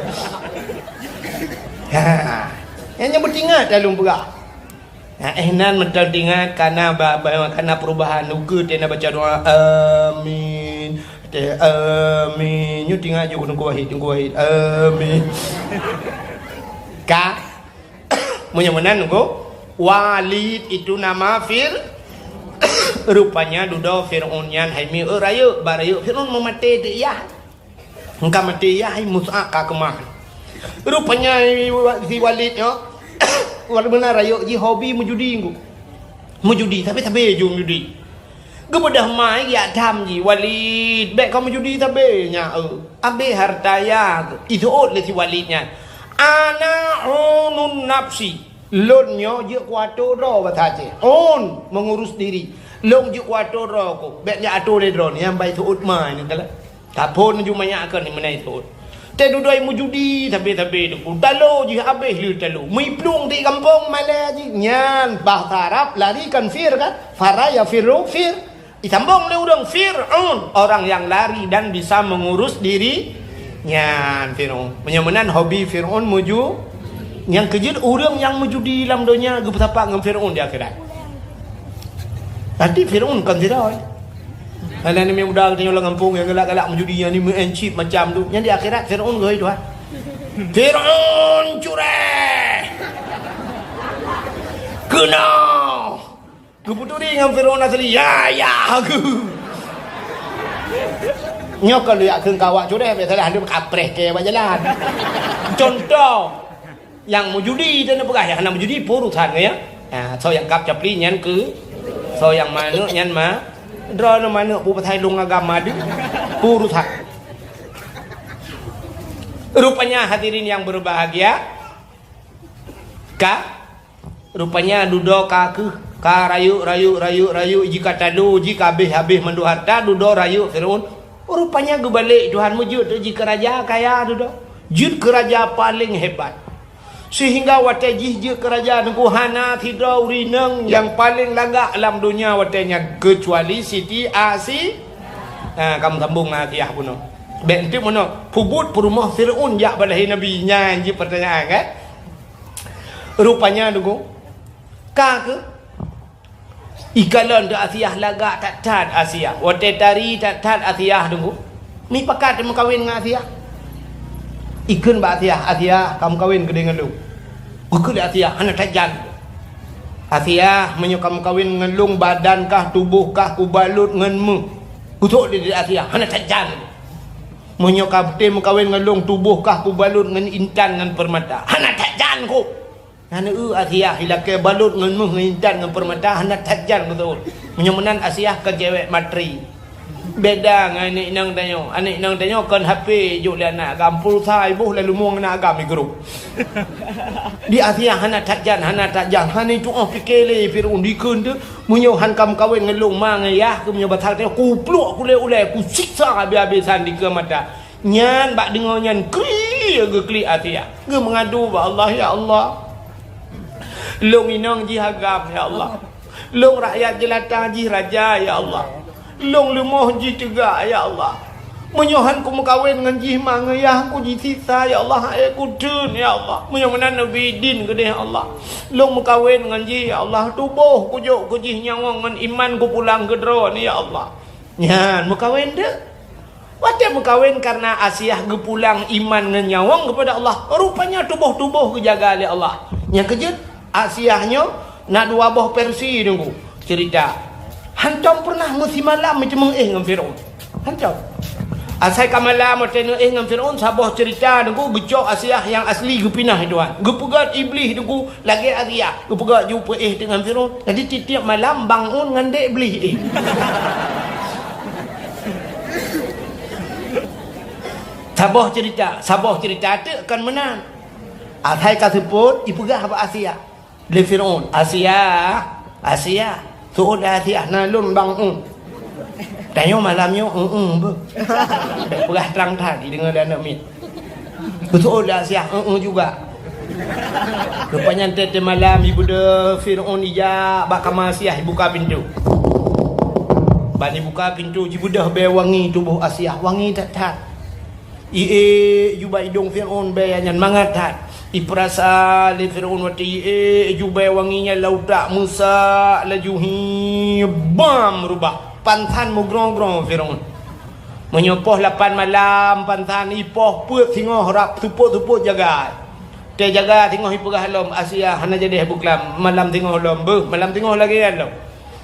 Ha. Yang nyebut ingat dalam peugah. Ha, eh, nan mantong ingat, kana ba-, ba-, kana perubahan. Ukeue tena baca doa, amin. Teh, amin. Nyoe ingat jok Teungku Wahid, Teungku Wahid. Amin. Ka? Meunyoe meunan, Teungku, Walid itu nama Fir-, rupanya dudoe Fir'aun nyan hai mi, eu, rayeuk, ba rayeuk Fir'aun meumaté teuh yah. Engka maté yah, hai Mus'ab ka keumah. Rupanya si Walid nyoe, walaupun meunan rayeuk jih hobi meujudi, Teungku. Meujudi, sabe-sabe ju meujudi. Geubeudôh mai jak tham jih, "Walid, bék kau meujudi sabe nyan, eu. Abéh harta yah." Iseuôt lé si Walid nyan, "Ana unun nafsi." Lôn nyoe jeuet kuato droe basa Aceh. Un, mengurus diri. Lôn jeuet kuato droe ku. Bék jak ato lé droe nyan, bai seuôt mai nyan kala. Taphon ju manyak keu ni meunai seuôt. Teuh dudoe meujudi sabe-sabe Teungku. Talo jih abéh lé talo. Meuplueng di gampông malée jih. Nyan bahasa Arab lari kan fir kan? Fara yafirru fir. Disambong lé ureuëng Fir'aun, orang yang lari dan bisa mengurus diri. Nyan Fir'aun. Meunyoe meunan hobi Fir'aun meuju-, nyang keujeuet ureuëng nyang meujudi lam donya geupeusapat ngon Fir'aun di akhirat. Berarti Fir'aun kon sidroe. Hana ni muda geutanyoe lam gampông nyang galak-galak meujudi, nyang ni meu'en chip macam tu. Nyang di akhirat Fir'aun geuhôi Tuhan. Fir'aun cureh. Keunoe. Geuputuri ngon Fir'aun asli, ya, ya, aku. Nyoe kon lheueh kheun kawak cureh, biasalah lheueh kapreh ke bak jalan. Contoh, nyang meujudi dan peugah, nyang hana meujudi, peue urusan ngon nyan. Ha, soe nyang kab capli nyan keu, soe nyang manok nyan ma, droeneuh manok peue pasai lôn agam madu, peue urusan. Rupanya hadirin yang berbahagia, ka Rupanya dudoe ka keuh, ka rayeuk, rayeuk, rayeuk, rayeuk, jih ka talo, jih ka habéh-habéh mandum harta, dudoe rayeuk Fir'aun. Rupanya geubalek Tuhan meujeuet teuk jih keu raja kaya dudoe. Jeuet keu raja paleng hebat. Seuhingga watée jih jeuet keu raja Teungku hana sidroe ureuëng inong nyang paleng lagak lam donya watée nyan, keucuali Siti Asi-, ha, ka meusambong ngon Asiah bunoe. Bék enteuk meunoe, peubuet peurumoh Fir'aun jak bak lahé Nabi, nyan jih peurtanyaan, kan? Rupanya Teungku, ka keuh, ikalon teuh Asiah lagak that-that Asiah. Watée tari that-that Asiah Teungku, mipakat teumeukawen ngon Asiah. Ikheun bak Asiah, "Asiah, ka meukawen keudeh ngon lôn." Geukheun lé Asiah, "Hana that jan." "Asiah, meunyoe ka meukawen ngon lôn, badan kah, tuboh kah kubalot ngon méuh." Geusok lé Asiah, "Hana that jan." "Meunyoe ka beutôi meukawen ngon lôn, tuboh kah kubalot ngon intan ngon peurmata." "Hana that jan kôh." Nyan eu Asiah ilakée balot ngon méuh ngon intan ngon peurmata hana that jan geuseuôt. Meunyoe meunan Asiah kon cewek materi. Beda ngon aneuk inong tanyoe. Aneuk inong tanyoe kon H P jok lé aneuk agam, pulsa iboh lalu mueng aneuk agam igrôp. Di Asiah hana that jan, hana that jan. Hana tu'oh pike lé Fir'aun dikeue teuh. Meunyoe han ka meukawen ngon lôn ma ngon yah, keu meunyoe batal tanyoe, kupluek kulét ulée, kusiksa habéh-habésan dikeue mata. Nyan bak deungoe nyan kri geuklik Asiah. Geumeungadu bak Allah, "Ya Allah, lôn inong jih agam, ya Allah. Lôn rakyat jeulata jih raja, ya Allah. Lôn leumoh jih teuga, ya Allah. Meunyoe han kumeukawen ngon jih ma ngon yah, kujisiksa, ya Allah, hai kuteun, ya Allah. Meunyoe meunan neubi idin keudeh, ya Allah. Lôn meukawen ngon jih, ya Allah, tuboh kujok keu jih nyawöng ngon iman kupulang keu droeneuh, ya Allah. Nyan meukawen deuh. Watée meukawen kareuna Asiah geupulang iman ngon nyawöng keupada Allah, rupanya tuboh-tuboh geujaga lé Allah. Nyang keujeuet, Asiah nyoe na dua boh versi, Teungku, ceurita. Hantom peureunah meusimalam meuteumèe éh ngon Fir'aun. Hantom. Asai ka malam watée neuéh ngon Fir'aun, saboh ceurita, Teungku, geucok Asiah nyang asli geupinah, Tuhan. Geupeugöt Iblih, Teungku, lagée Asiah. Geupeugöt ju peuéh teuk ngon Fir'aun. Jadi tiep-tiep malam bangun ngon dék Iblih éh. Saboh ceurita, saboh ceurita teuk kon meunan. Asai ka seupôt, ipeugah bak Asiah. Lé Fir'aun, "Asiah, Asiah, seuôt lé Asiah, na lôn bangun." Tanyoe malam nyoe, "Eung-eung beuh." Peugah trang that, jideungoe lé aneuk miet. Beuseuôt lé Asiah, "Eung-eung juga." Rupanya teuh malam, ibeudôh Fir'aun ijak bak kama Asiah, ibuka pintoe. Ban ibuka pintoe, jibeudôh bée wangi tuboh Asiah, wangi that-that. Iék ju bak idong Fir'aun bée nyan mangat that. Ipeurasa lé Fir'aun watée iék ju bée wangi nyan lam utak, meusak laju, hi, bam, reubah. Pansan meugroe-groe Fir'aun. Meunyoe poh lapan malam pansan, ipoh peuet singoh rab seupôt-seupôt jaga. Teujaga singoh ipeugah lom, "Asiah, hana jadeh beuklam, malam singoh lom beuh, malam singoh lagée nyan lom."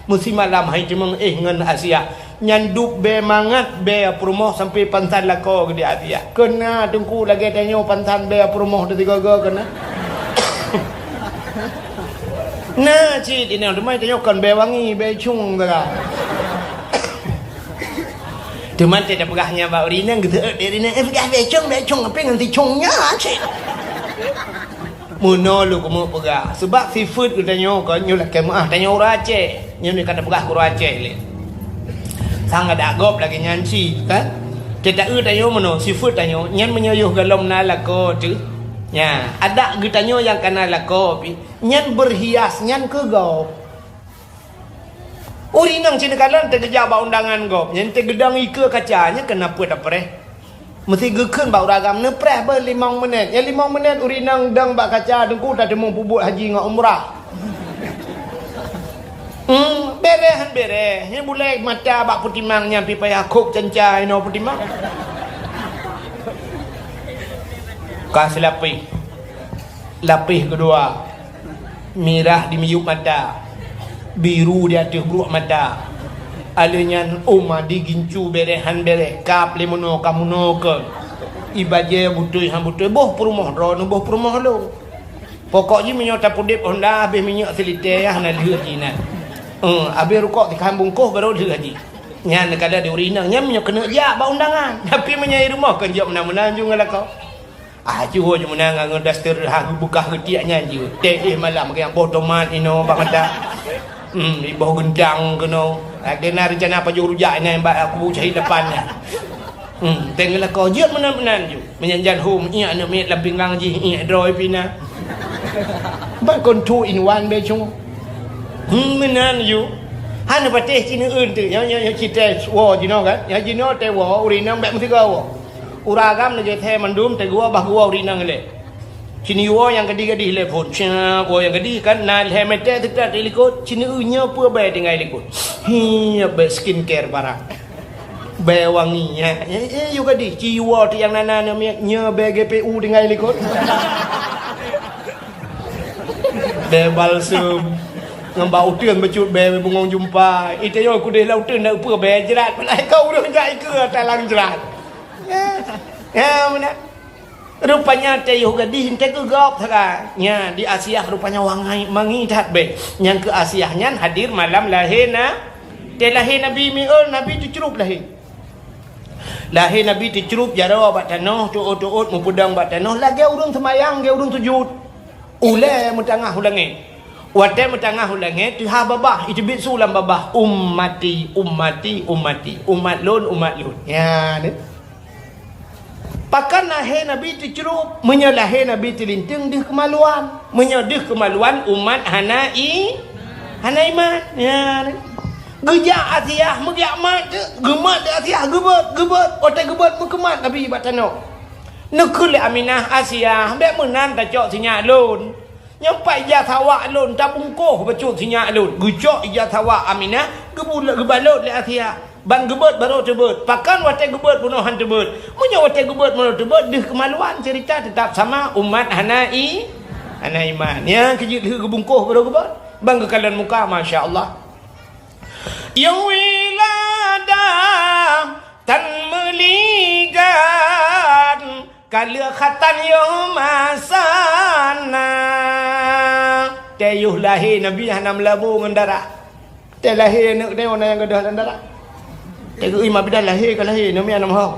Meusimalam hai teumèe éh ngon Asiah. Nyan dub bée mangat bée peurumoh sampoe pansan lakoe geude Asiah. Keuna Teungku lagée tanyoe pansan bée peurumoh teusigoe-goe keuna. Na cit inong teuma tanyoe kon bée wangi, bée cung saga. Teuma teuh tapeugah nyan bak ureueng inong geuseuôt bée ureueng inong, "Eh, peugah bée cung, bée cung, tapi ngon si cung nyan cit." Meunoe lôn keumeung peugah, seubab sifeuet geutanyoe kon nyoe lakée meuáh, tanyoe ureueng Aceh. Nyoe ka tapeugah keu ureueng Aceh lé. Sang adak gob lagée nyan cit, kan? Teuta eu tanyoe meunoe, sifeuet tanyoe, nyan meunyoe yoh golom na lakoe teuh. Nya, adak geutanyoe nyang ka na lakoe pih, nyan beurhias nyan keu gob. Ureueng inong cit neukalon teugeujak bak undangan gob, nyan teugeudong ikeue kaca, nyan keuneuk peuet apreh. Meusti geukheun bak ureueng agam neupreh beuh limong menit. Nyan limong menit ureueng inong dong bak kaca Teungku tateumeung peubuet haji ngon umrah. Hmm, bereh han bereh. Nyan bulèe mata bak peutimang nyan pih payah khôb canca inoe peutimang. Ka seulapéh. Lapéh keudua. Mirah di miyueb mata, biru di ateueh bruek mata. Alheuh nyan ôm di gincu bereh han bereh, kab lé meunoe ka meunoe kon. Ié bajée beutôi han beutôi, boh peurumoh droeneuh, boh peurumoh lôn. Pokok jih meunyoe tapeudeb honda habéh minyeuk silitée, hana lheueh jih nyan. Eh, habéh rukok sikhan bungkôh barô lheueh jih. Nyan neukalon di ureueng inong, nyan meunyoe keuneuk jak bak undangan. Tapi meunyoe i rumoh kon jok meunan-meunan ju ngon lakoe. Ah, jiwoe ju meunan ngon daster ha geubeukah geutiek nyan jiwoe. Teuh malam, nyang boh tomat inoe bak mata. Hmm, iboh geuntang keunoe. Lagée na reuncana pajoh rujak inan bak kubu syahid lapan nyan. Hmm, teuh ngon lakoe jeuet meunan-meunan ju. Meunyan jan hom, iék aneuk miet lam pinggang jih, iék droe pih na. Ban kon two in one bée cung. Hmm, meunan ju. Hana patéh ci neueun teuh. Nyoe, nyoe, nyoe ci teuh woe jinoe kan. Nyoe jinoe teuh woe, ureueng inong bèk meusigoe woe. Ureueng agam lagée thèe mandum teuh geuwoe bah geuwoe ureueng inong ilée. Ci neuwoe nyang gadih-gadih ilée phon. Cia, woe nyang gadih kan na lhèe mètè teuka di likot. Ci neueu nyoe peue bèe tinggai likot. Hi, bèe skincare barang. Bèe wangi, ya. Eh, eh, yue gadih. Ci woe teuh nyang na-na nyoe miet, nyoe bèe G P U tinggai likot. Bèe balsem. Ngon bak uteuen bacut bèe bungong jumpa. Ite nyoe kudeh lam uteuen na peue bèe jrat. Peulai kau ureueng jak ikeue talang jrat. Ya, ya, meunan. Rupanya teuh yoh gadih teuh keu gob sagai. Nya, di Asiah rupanya wangai mangi that bèe. Nyang keu Asiah nyan hadir malam lahé na-, teuh lahé Nabi Mi'ul, Nabi teucrup lahé. Lahé Nabi teucrup jaroe bak tanoh, teuôt-teuôt meupeudong bak tanoh, lagée ureueng seumayang, lagée ureueng sujut. Ulée meutangah u langét. Watée meutangah u langét, teuhah babah, iteubiet su lam babah, "Ummati, ummati, ummati." Umat lôn, umat lôn. Nya, ni. Pakon lahé Nabi teucrup, meunyoe lahé Nabi teulinteung deuh keumaluan. Meunyoe deuh keumaluan, umat hana i-, hana iman. Nya, ni. Geujak Asiah, meugiak mat, geumat lé Asiah, geubeuet, geubeuet. Watée geubeuet, meukeumat Nabi bak tanoh. Neukheun lé Aminah, "Asiah, bék meunan tacok sinyak lôn. Nyoe pat ija sawak lôn, tabungkôh bacut sinyak lôn." Geucok ija sawak Aminah, geubul-, geubalot lé Asiah. Ban geubeuet barô teubeuet. Pakon watée geubeuet bunoe han teubeuet? Meunyoe watée geubeuet bunoe teubeuet, deuh keumaluan, ceurita teutap sama, umat hana i-, hana iman. Nyan keuh jeuet lheueh geubungkôh barô geubeuet. Ban geukalon muka, masya Allah. Nyang wilada tan meuligat, ka lheueh khatan yoh masa na. Teuh yoh lahé Nabi hana meulabu ngon darah. Teuh lahé aneuk teuh na nyang gadôh lam darah. Teuh geuh ié ma bidan lahé ka lahé, nyoe meunan meuhom.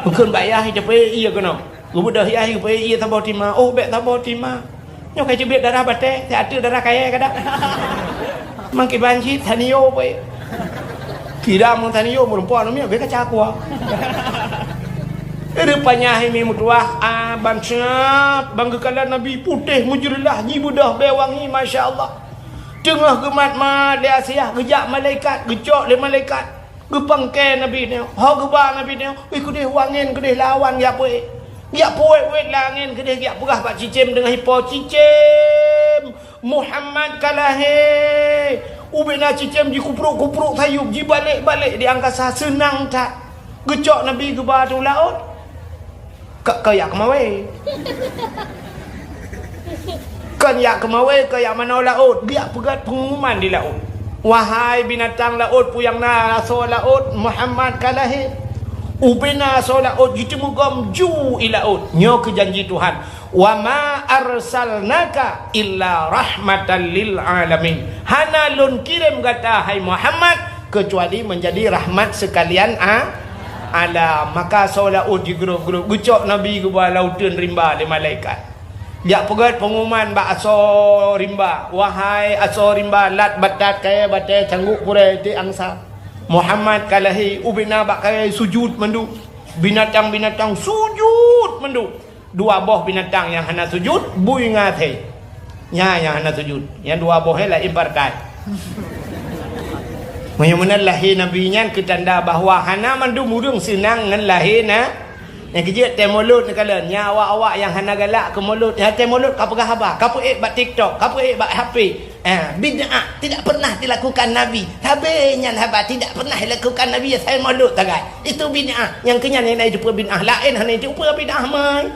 Bukon bak yah, iteupeu ié keunoe. Geubeudôh yah, iteupeu ié saboh tima. Oh, bék saboh tima. Nyoe ka jeuet darah batée, teuh ateueh darah kayée kadang. Mangkiban cit, tanio pue. Kira mun tanio meureumpok namiet, bék kaca kuah. Rupanya hai mi meutuah, ah, ban siap, ban geukalon Nabi putéh meujeulaih, jibeudôh bée wangi, masya Allah. Teungoh geumat-mat lé Asiah, geujak malaikat, geucok lé malaikat. Geupangke Nabi nyoe, ho geuba Nabi nyoe, wih keudeh wangén keudeh lawan geujak puék. Geujak puék-puék lé angén keudeh geujak peugah bak cicém teungoh ipo, "Cicém, Muhammad ka lahé." Ubena cicém jikuprok-kuprok sayup, jibalek-balek di angkasa, seunang that. Geucok Nabi geuba ateueh laôt. Ka, ka jak keumawé. Kon jak keumawé, ka jak manoe laôt, geujak peugét peungumuman di laôt. Wahai binatang laôt, peue nyang na asoe laôt, Muhammad ka lahé. Ubena asoe laôt jiteumugom ju i laôt. Nyoe keuh janji Tuhan, "Wa ma arsalnaka illa rahmatan lil alamin." Hana lôn kirém gata, hai Muhammad, keucuali meunjadi rahmat seukalian a-, alam. Maka asoe laôt jigrôp-grôp, geucok Nabi geuba lam uteuen rimba lé malaikat. Jak peugét peungumuman bak asoe rimba, "Wahai asoe rimba, lat batat kayée batée, cangguek purée tiek angsa, Muhammad ka lahé." Ubena bak kayée sujut mandum, binatang-binatang sujut mandum. Dua boh binatang nyang hana sujut, bui ngon asée. Nyan nyang hana sujut. Nyang dua boh nyan laén partai. Meunyoe meunan lahé Nabi nyan keu tanda bahwa hana mandum ureuëng seunang ngon lahé na-, nyang keujeuet teuh mulod neukalon. Nyan awak-awak nyang hana galak keu mulod. Nyan teuh mulod ka peugah haba, ka peuék bak TikTok, ka peuék bak H P. Ah, bid'ah tidak pernah dilakukan Nabi. Sabe nyan haba tidak pernah dilakukan Nabi, asai mulod sagai. Itu bid'ah. Nyang keu nyan nyang na jiteupeue bid'ah, laén hana jiteupeue bid'ah mai.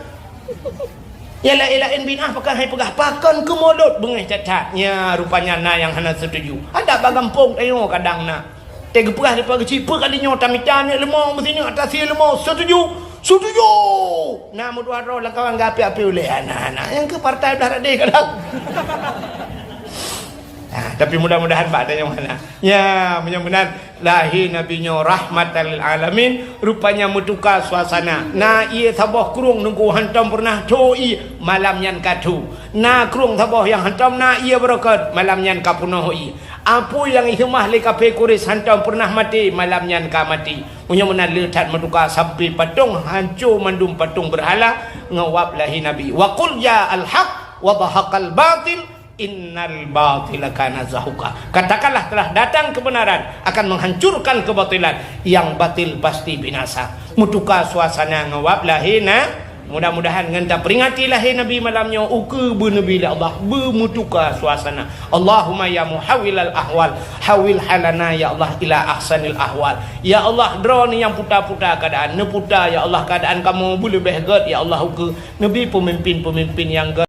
Nyang laén-laén bid'ah pakon hai peugah, pakon keu mulod beungéh that-that. Nya rupanya na nyang hana setuju. Adak bak gampông tanyoe kadang na. Teuh geupeugah dipat geuchik, peue kali nyoe tamita aneuk leumo meusineuk atasi leumo, setuju? Setuju! Na meutuah droe lam kawan geuapi-api ulée aneuk-aneuk. Nyang keu partai blah radeh kadang. Ah, tapi mudah-mudahan bak tanyoe hana. Nya, meunyoe meunan lahé Nabi nyoe rahmatan lil alamin, rupanya meutuka suasana. Na ié saboh krueng nungku hantom peureunah tho ié, malam nyan ka tho. Na krueng saboh nyang hantom na ié beureukat, malam nyan ka peunoh ié. Apui nyang iseumah lé kafé Quraisy hantom peureunah maté, malam nyan ka maté. Meunyoe meunan le that meutuka sampai patong hanco mandum patong beurhala ngon wab lahé Nabi. Wa qul ja'al haqq wa zahaqal batil, innal batila kana zahuqa. Katakanlah, telah datang kebenaran akan menghancurkan kebatilan, yang batil pasti binasa. Meutuka suasana ngon wab lahé na, mudah-mudahan ngon taperingati lahé Nabi malam nyoe ukeue beuneubi lé Allah, beumeutuka suasana. Allahumma ya muhawwilal ahwal, hawwil halana ya Allah ila ahsanil ahwal. Ya Allah, droeneuh nyang puta-puta keuadaan, neuputa ya Allah keuadaan kamoe beuleubeh gét ya Allah ukeue. Neubi peumimpin-peumimpin nyang gét.